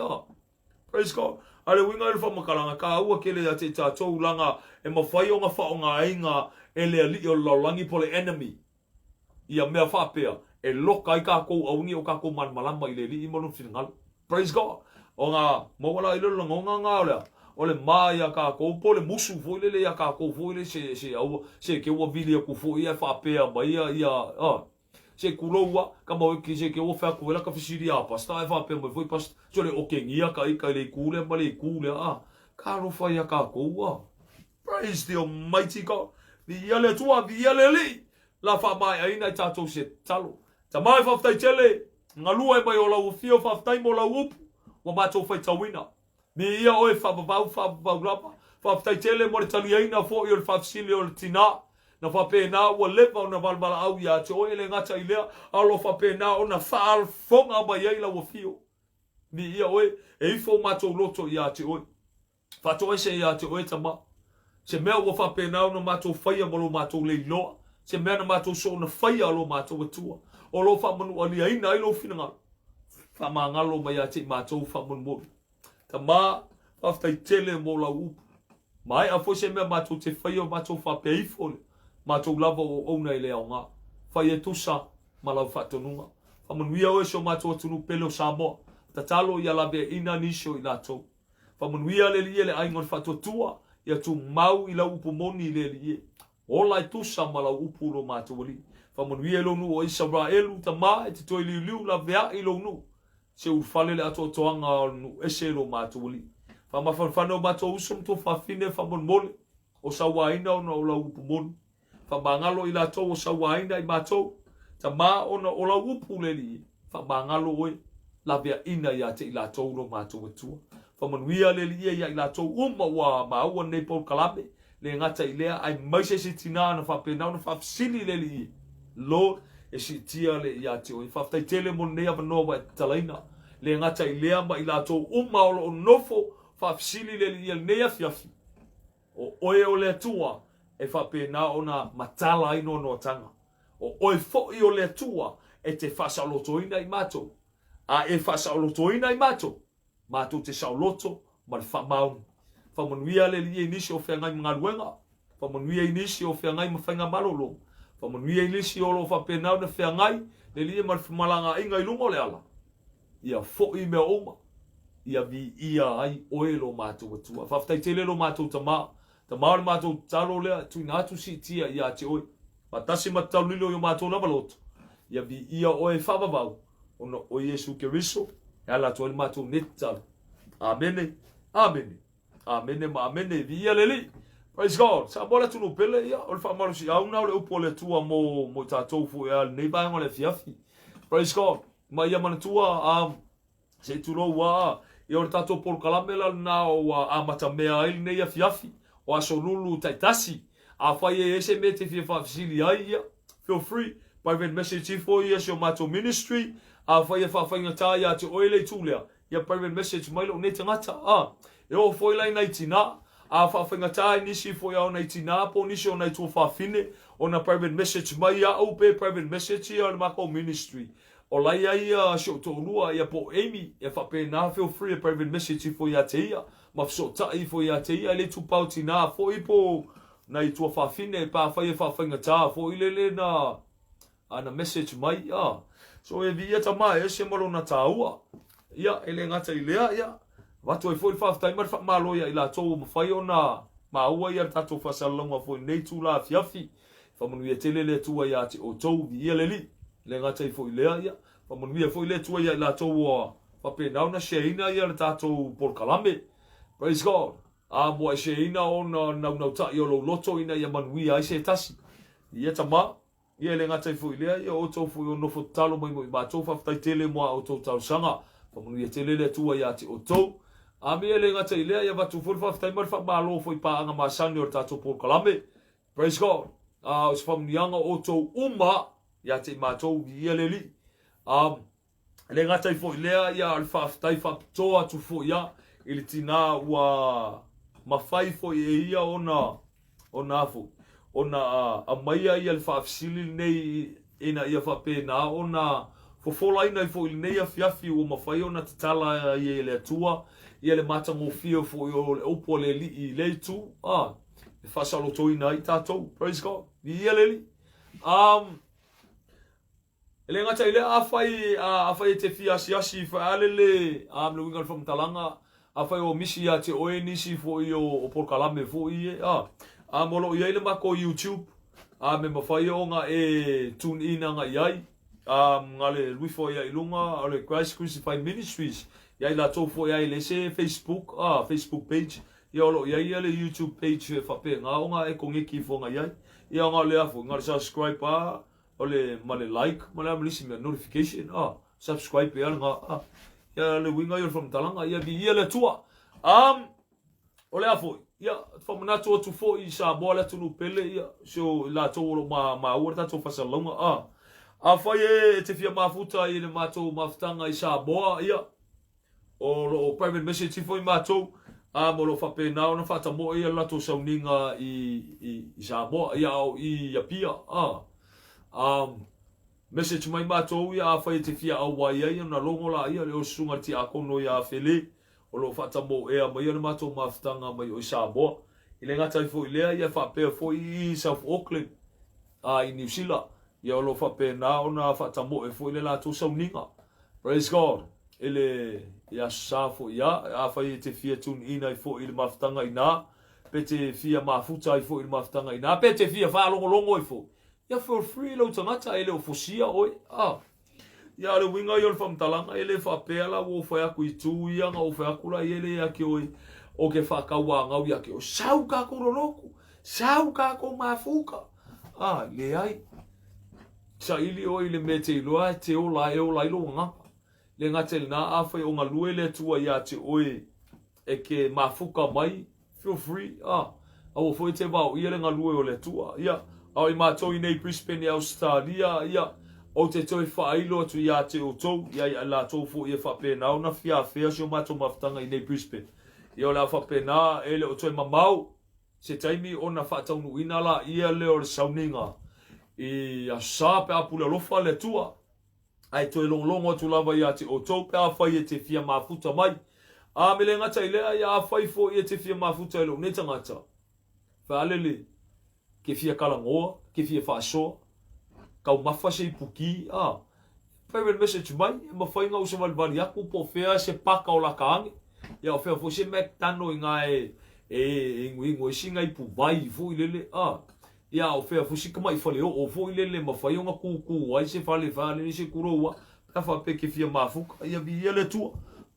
Praise God. A le uiga i le faamatalaga, taua tele ia te i tatou leaga e mafai ona faaaogaina e le alii o le lalolagi po o le enemy ia mea faapea e loka ai tatou aua ne i o tatou malamalama i le Alii ma Lona finagalo. Praise God! Ona maua la i le lagona na o le a? O le ma ia tatou po o le musu foi lele ia tatou foi lele se se aua se ke ua vili atu foi ia faapea mai ia ia a se kulou a ka mau ki se ke ua fai atu ela ka fesili a pastor ae faapea mai foi pastor so le okengia ka ika i le itu lea ma le itu lea a ka alofa ia tatou a. Praise the Almighty God. Viia le Atua, viia le Alii. La faamaeaina i tatou se tatalo. Tama e faafetai tele, galue mai o lau afio, faafetai mo lau upu ua matou faitauina. Viia oe faavavau, faavavau lava. Faafetai tele mo le taliaina foi o le faafesili o le tina. Na faapena ua leva ona valevalaau ia te oe, e le gata i lea, a o lo o faapena ona faafofoga mai ai lau afio. Viia oe, e ifo o matou loto ia te oe. Faatoese ia te oe tama, se mea ua faapena ona matou faia ma lo matou le iloa, se mea na matou soona faia a lo matou Atua, o lo o faamanualiaina ai lou finagalo. Faamagalo mai ia te i matou faamolemole. Tama, faafetai tele mo lau upu. Maea foi se mea matou te faia o matou faapea ifo lea, matou lava o auauna e le aoga. Fai e tusa ma lau faatonuga. Faamanuia oe si o matou atunuu pele o Samoa. Tatalo ia laveaiina nisi o i latou. Faamanuia le Alii e le aiga o le faatuatua, ia tumau i lau upu moni i le Alii e. Ola e tusa ma lau upu lo matou Alii. Faamanuia i lou nuu o Isaraelu, tama e te toe liuliu laveai i lou nuu. Se ulufale le atoatoaga o le nuu ese lo matou Alii. Faamafanafana o matou uso ma tuafafine faamolemole o sauaina ona o lau upu moni. Faamagalo i latou o sauaina i matou, Tama, ona o lau upu le Alii, faamagalo oe, laveaina ia te i latou lo matou Atua. Faamanuia le Alii ia i latou uma ua maua lenei polokalame, le gata i lea, aemaise se tina na faapena ona faafesili le Alii, Lord, e siitia le ia te oe. Faafetai tele mo lenei avanoa ua e tatalaina, le gata i lea ma i latou uma o lo o nofo faafesili le Alii i lenei afiafi. O oe o le Atua e faapena ona matala ai noanoataga. O oe foi o le Atua e te faasaolotoina i matou, a e faasaolotoina i matou, matou te saoloto ma le faamaoni. Faamanuia le Alii i nisi o feagai ma galuega, faamanuia i nisi o feagai ma faigamalologa, faamanuia i nisi o lo o faapena ona feagai le Alii ma le femalagaaiga i luga o le ala. Ia foi mea uma, ia viia ai oe lo matou Atua. Faafetai tele lo matou Tama. Tama o le matou tatalo lea, tuuina atu siitia ia te oe. Faatasi ma tatalo lilo i o matou lava loto. Ia viia oe faavavau, ona o Iesu Keriso, e ala atu ai le matou nei tatalo. Amene, amene, amene ma amene. Viia le Alii. Praise God. Samoa le atunuu pele, ia, o le faamalosiau lena o le upu a le Atua mo, mo i tatou foi a lenei vaega o le afiafi. Praise God. Ma ia manatua, se i tulou a, ia o le tatou polokalame la lena ua amatamea ai lenei afiafi, o Aso Lulu taitasi. Afai e i ai se mea e te fia faafesili ai, ia, feel free, private message ifo ia si o matou ministry. Afai e faafaigata ia te oe le itu lea, ia private message mai lou nei tagata. A, e oo foi la i nai tina, a faafaigata ai nisi foi a o nai tina po o nisi o nai tuafafine ona private message mai au pe private message ia o le matou ministry. O la ia ia si ou toalua ia po o Amy e faapena feel free e private message ifo ia te ia ma fesootai ifo ia te ia e le itupa o tina foi po o nai tuafafine pe afai e faafaigata foi lele na. Ana message mai, a. So e viia tama e ese ma lona tāua. Ia, e le gata i lea, ia, avatu ai foi le faafetai ma le faamalo ia i latou ua mafai ona maua ia le tatou faasalalauga foi i lenei itula afiafi. Faamanuia tele le Atua ia te outou, viia le Alii. E le gata ai foi i lea, ia, faamanuia foi le Atua ia i latou ua faapena ona share ina ia le tatou polokalame. Praise God. A muai share ina ona naunautai o lou loto ina ia manuia ai se tasi. Ia tama. Ia e le gata ai foi i lea, ia o outou foi o nofo tatalo mai mo i matou, faafetai tele mo a outou talosaga. Faamanuia tele le Atua ia te outou. Ame e le gata i lea, ia avatu foi le faafetai ma le faamalo foi i paaga masani o le tatou polokalame. Praise God. A o se faamanuiaga o outou uma ia te i matou, viia le Alii. E le gata ai foi i lea, ia o le faafetai faapitoa atu foi ia i le tinā ua mafai foi e ia ona ona a foi ona aumaia ia le faafesili lenei ina ia faapena ona fofolaina ai foi i lenei afiafi ua mafai ona tatala ai e le Atua ia le matagofie foi o le upu a le Alii i lea itu a e faasalotoina ai tatou. Praise God. Viia le Alii. E le gata i lea, afai, afai e te fia asiasi i Faialele, a, ma le uiga o le faamatalaga, afai ua misi ia te oe nisi foi o, o polokalame foi ia, a, a, ma o lo o i ai le matou YouTube, a, me mafai ona e tune in agai i ai, a, na le luifo ai i luga o le Christ Crucified Ministries, ia i latou foi ai le se Facebook, a, Facebook page, ia o lo o i ai ia le YouTube page e faapena ona e koneki ifo agai i ai. Ia na o le a foi, na o le subscribe a, O le ma le like ma le a ma le isi mea notification a subscribe pea lena a ia le uiga ia o le faamatalaga ia viia le Atua. O le a foi ia faamanatu atu foi i Samoa le atunuu pele ia si o i latou o lo o ma maua le tatou faasalalauga a afai e te fia mafuta i le matou mafutaga i Samoa ia o lo o private message ifo i matou a ma o lo o faapena ona faatamoe ia le latou sauniga i, i, i Samoa ia a o i Apia a um, message mai matou ia afai e te fia auai ai ona logo laia le o susuga le tiakono ia Fele o lo o faatamoea mai le matou mafutaga mai o i Samoa i le gata ai foi lea ia faapea foi i South Auckland a i Niu Sila ia o lo o faapena ona faatamoe foi le latou sauniga. Praise God. I le i Aso Sa foi ia, afai e te fia tune in ai foi i le mafutaga inā, pe te fia mafuta ai foi i le mafutaga inā, pe te fia faalogologo ai foi, ia feel free lou tagata, e le o fosia oe. Ah. Ia, o le uiga ia o le faamatalaga, e le faapea la ua ou fai atu i itu ia na ou fai atu la ia le ia ke oe, o ke faatauāgau ia ke oe, sau kākou lolotu, sau kākou mafuta. Ah, leai. Saili oe i le mea e te iloa e te ola ai, e ola ai lou agaga. Le gata i lena, afai o galue le Atua ia te oe e ke mafuka mai, feel free, ah, aua foi e te vaoia le galue o le Atua. Ia, a o i matou i nei Brisbane i Ausetalia, ia, ou te toe faailo atu ia te outou, ia i latou foi e faapena ona fia afea si o matou mafutaga i nei Brisbane. Ia, o le a faapena, e le o toe mamao se taimi ona faataunuuina laia lea o le sauniga i Aso Sa pe a pule alofa le Atua. Ae toe logologo atu lava ia te outou pe afai e te fia mafuta mai. A me le gata i lea, ia afai foi e te fia mafuta i lou nei tagata, faalele, ke fia kalagoa, ke fia faasoa, taumafa se ipuki, a, private message mai, e mafai ona ou savalivali atu po o fea se paka o laka age, ia o fea foi se McDonald i na e, e inuinu ai sina ipu vai foi lele, a, Ia, o fea foi si tamai faleoo foi lele e mafai ona kūkū ai se fale faalele se kuroua pe a faapea e te fia mafuta, ia viia le Atua.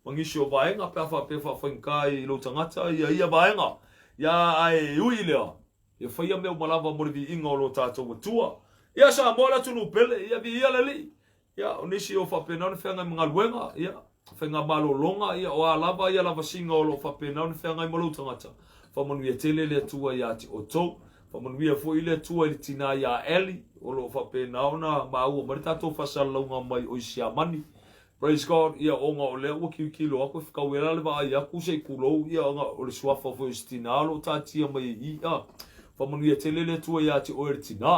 Ma nisi o vaega pe a faapea e faafaigata i lou tagata ia ia vaega. Ia, ae ui i lea, ia faia mea uma lava mo le viiga o lo tatou Atua. Ia Samoa le atunuu pele, ia viia le Alii. Ia, o nisi o faapena ona feagai ma galuega, ia, faigamalologa, ia, o a lava ia lavasiga o lo o faapena ona feagai ma lou tagata, faamanuia tele le Atua ia te outou. Faamanuia foi le Atua i le tinā iā Allie, o lo o faapena ona maua mai le tatou faasalalauga mai o i Siamani. Praise God, ia, ona o lea ua kilikilo atu e fetau ela le vaai atu se i tulou, ia, ona o le suafa foi o si tinā o lo o taatia mai i i, a. Faamanuia tele le Atua ia te oe le tinā.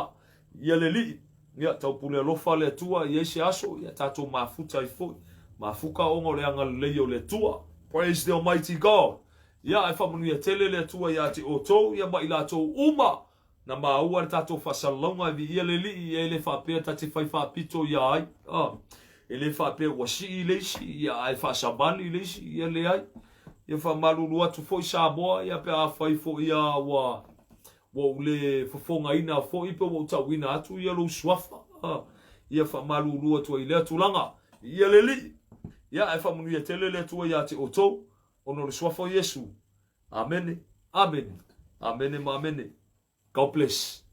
Ia le Alii, ia, taupule alofa le Atua, i ai se aso, ia tatou mafuta ai foi. Mafuta ona o le agalelei o le Atua. Praise the Almighty God. Ia, ae faamanuia tele le Atua ia te outou, ia ma i latou uma. Na maua le tatou faasalalauga e viia le Alii, ia e le faapea ta te fai faapito ia ai, a. E le faapea ua sii le isi, ia ae faasamali le isi, ia leai. Ia faamalulu atu foi Samoa, ia pe afai foi a ua ua ou le fofogaina foi pe ua ou tauina atu ia lou suafa, a. Ia faamalulu atu ai i lea tulaga. Viia le Alii. Ia ae faamanuia tele le Atua ia te outou ona o le suafa o Iesu. Amene, amene, amene ma amene. God bless.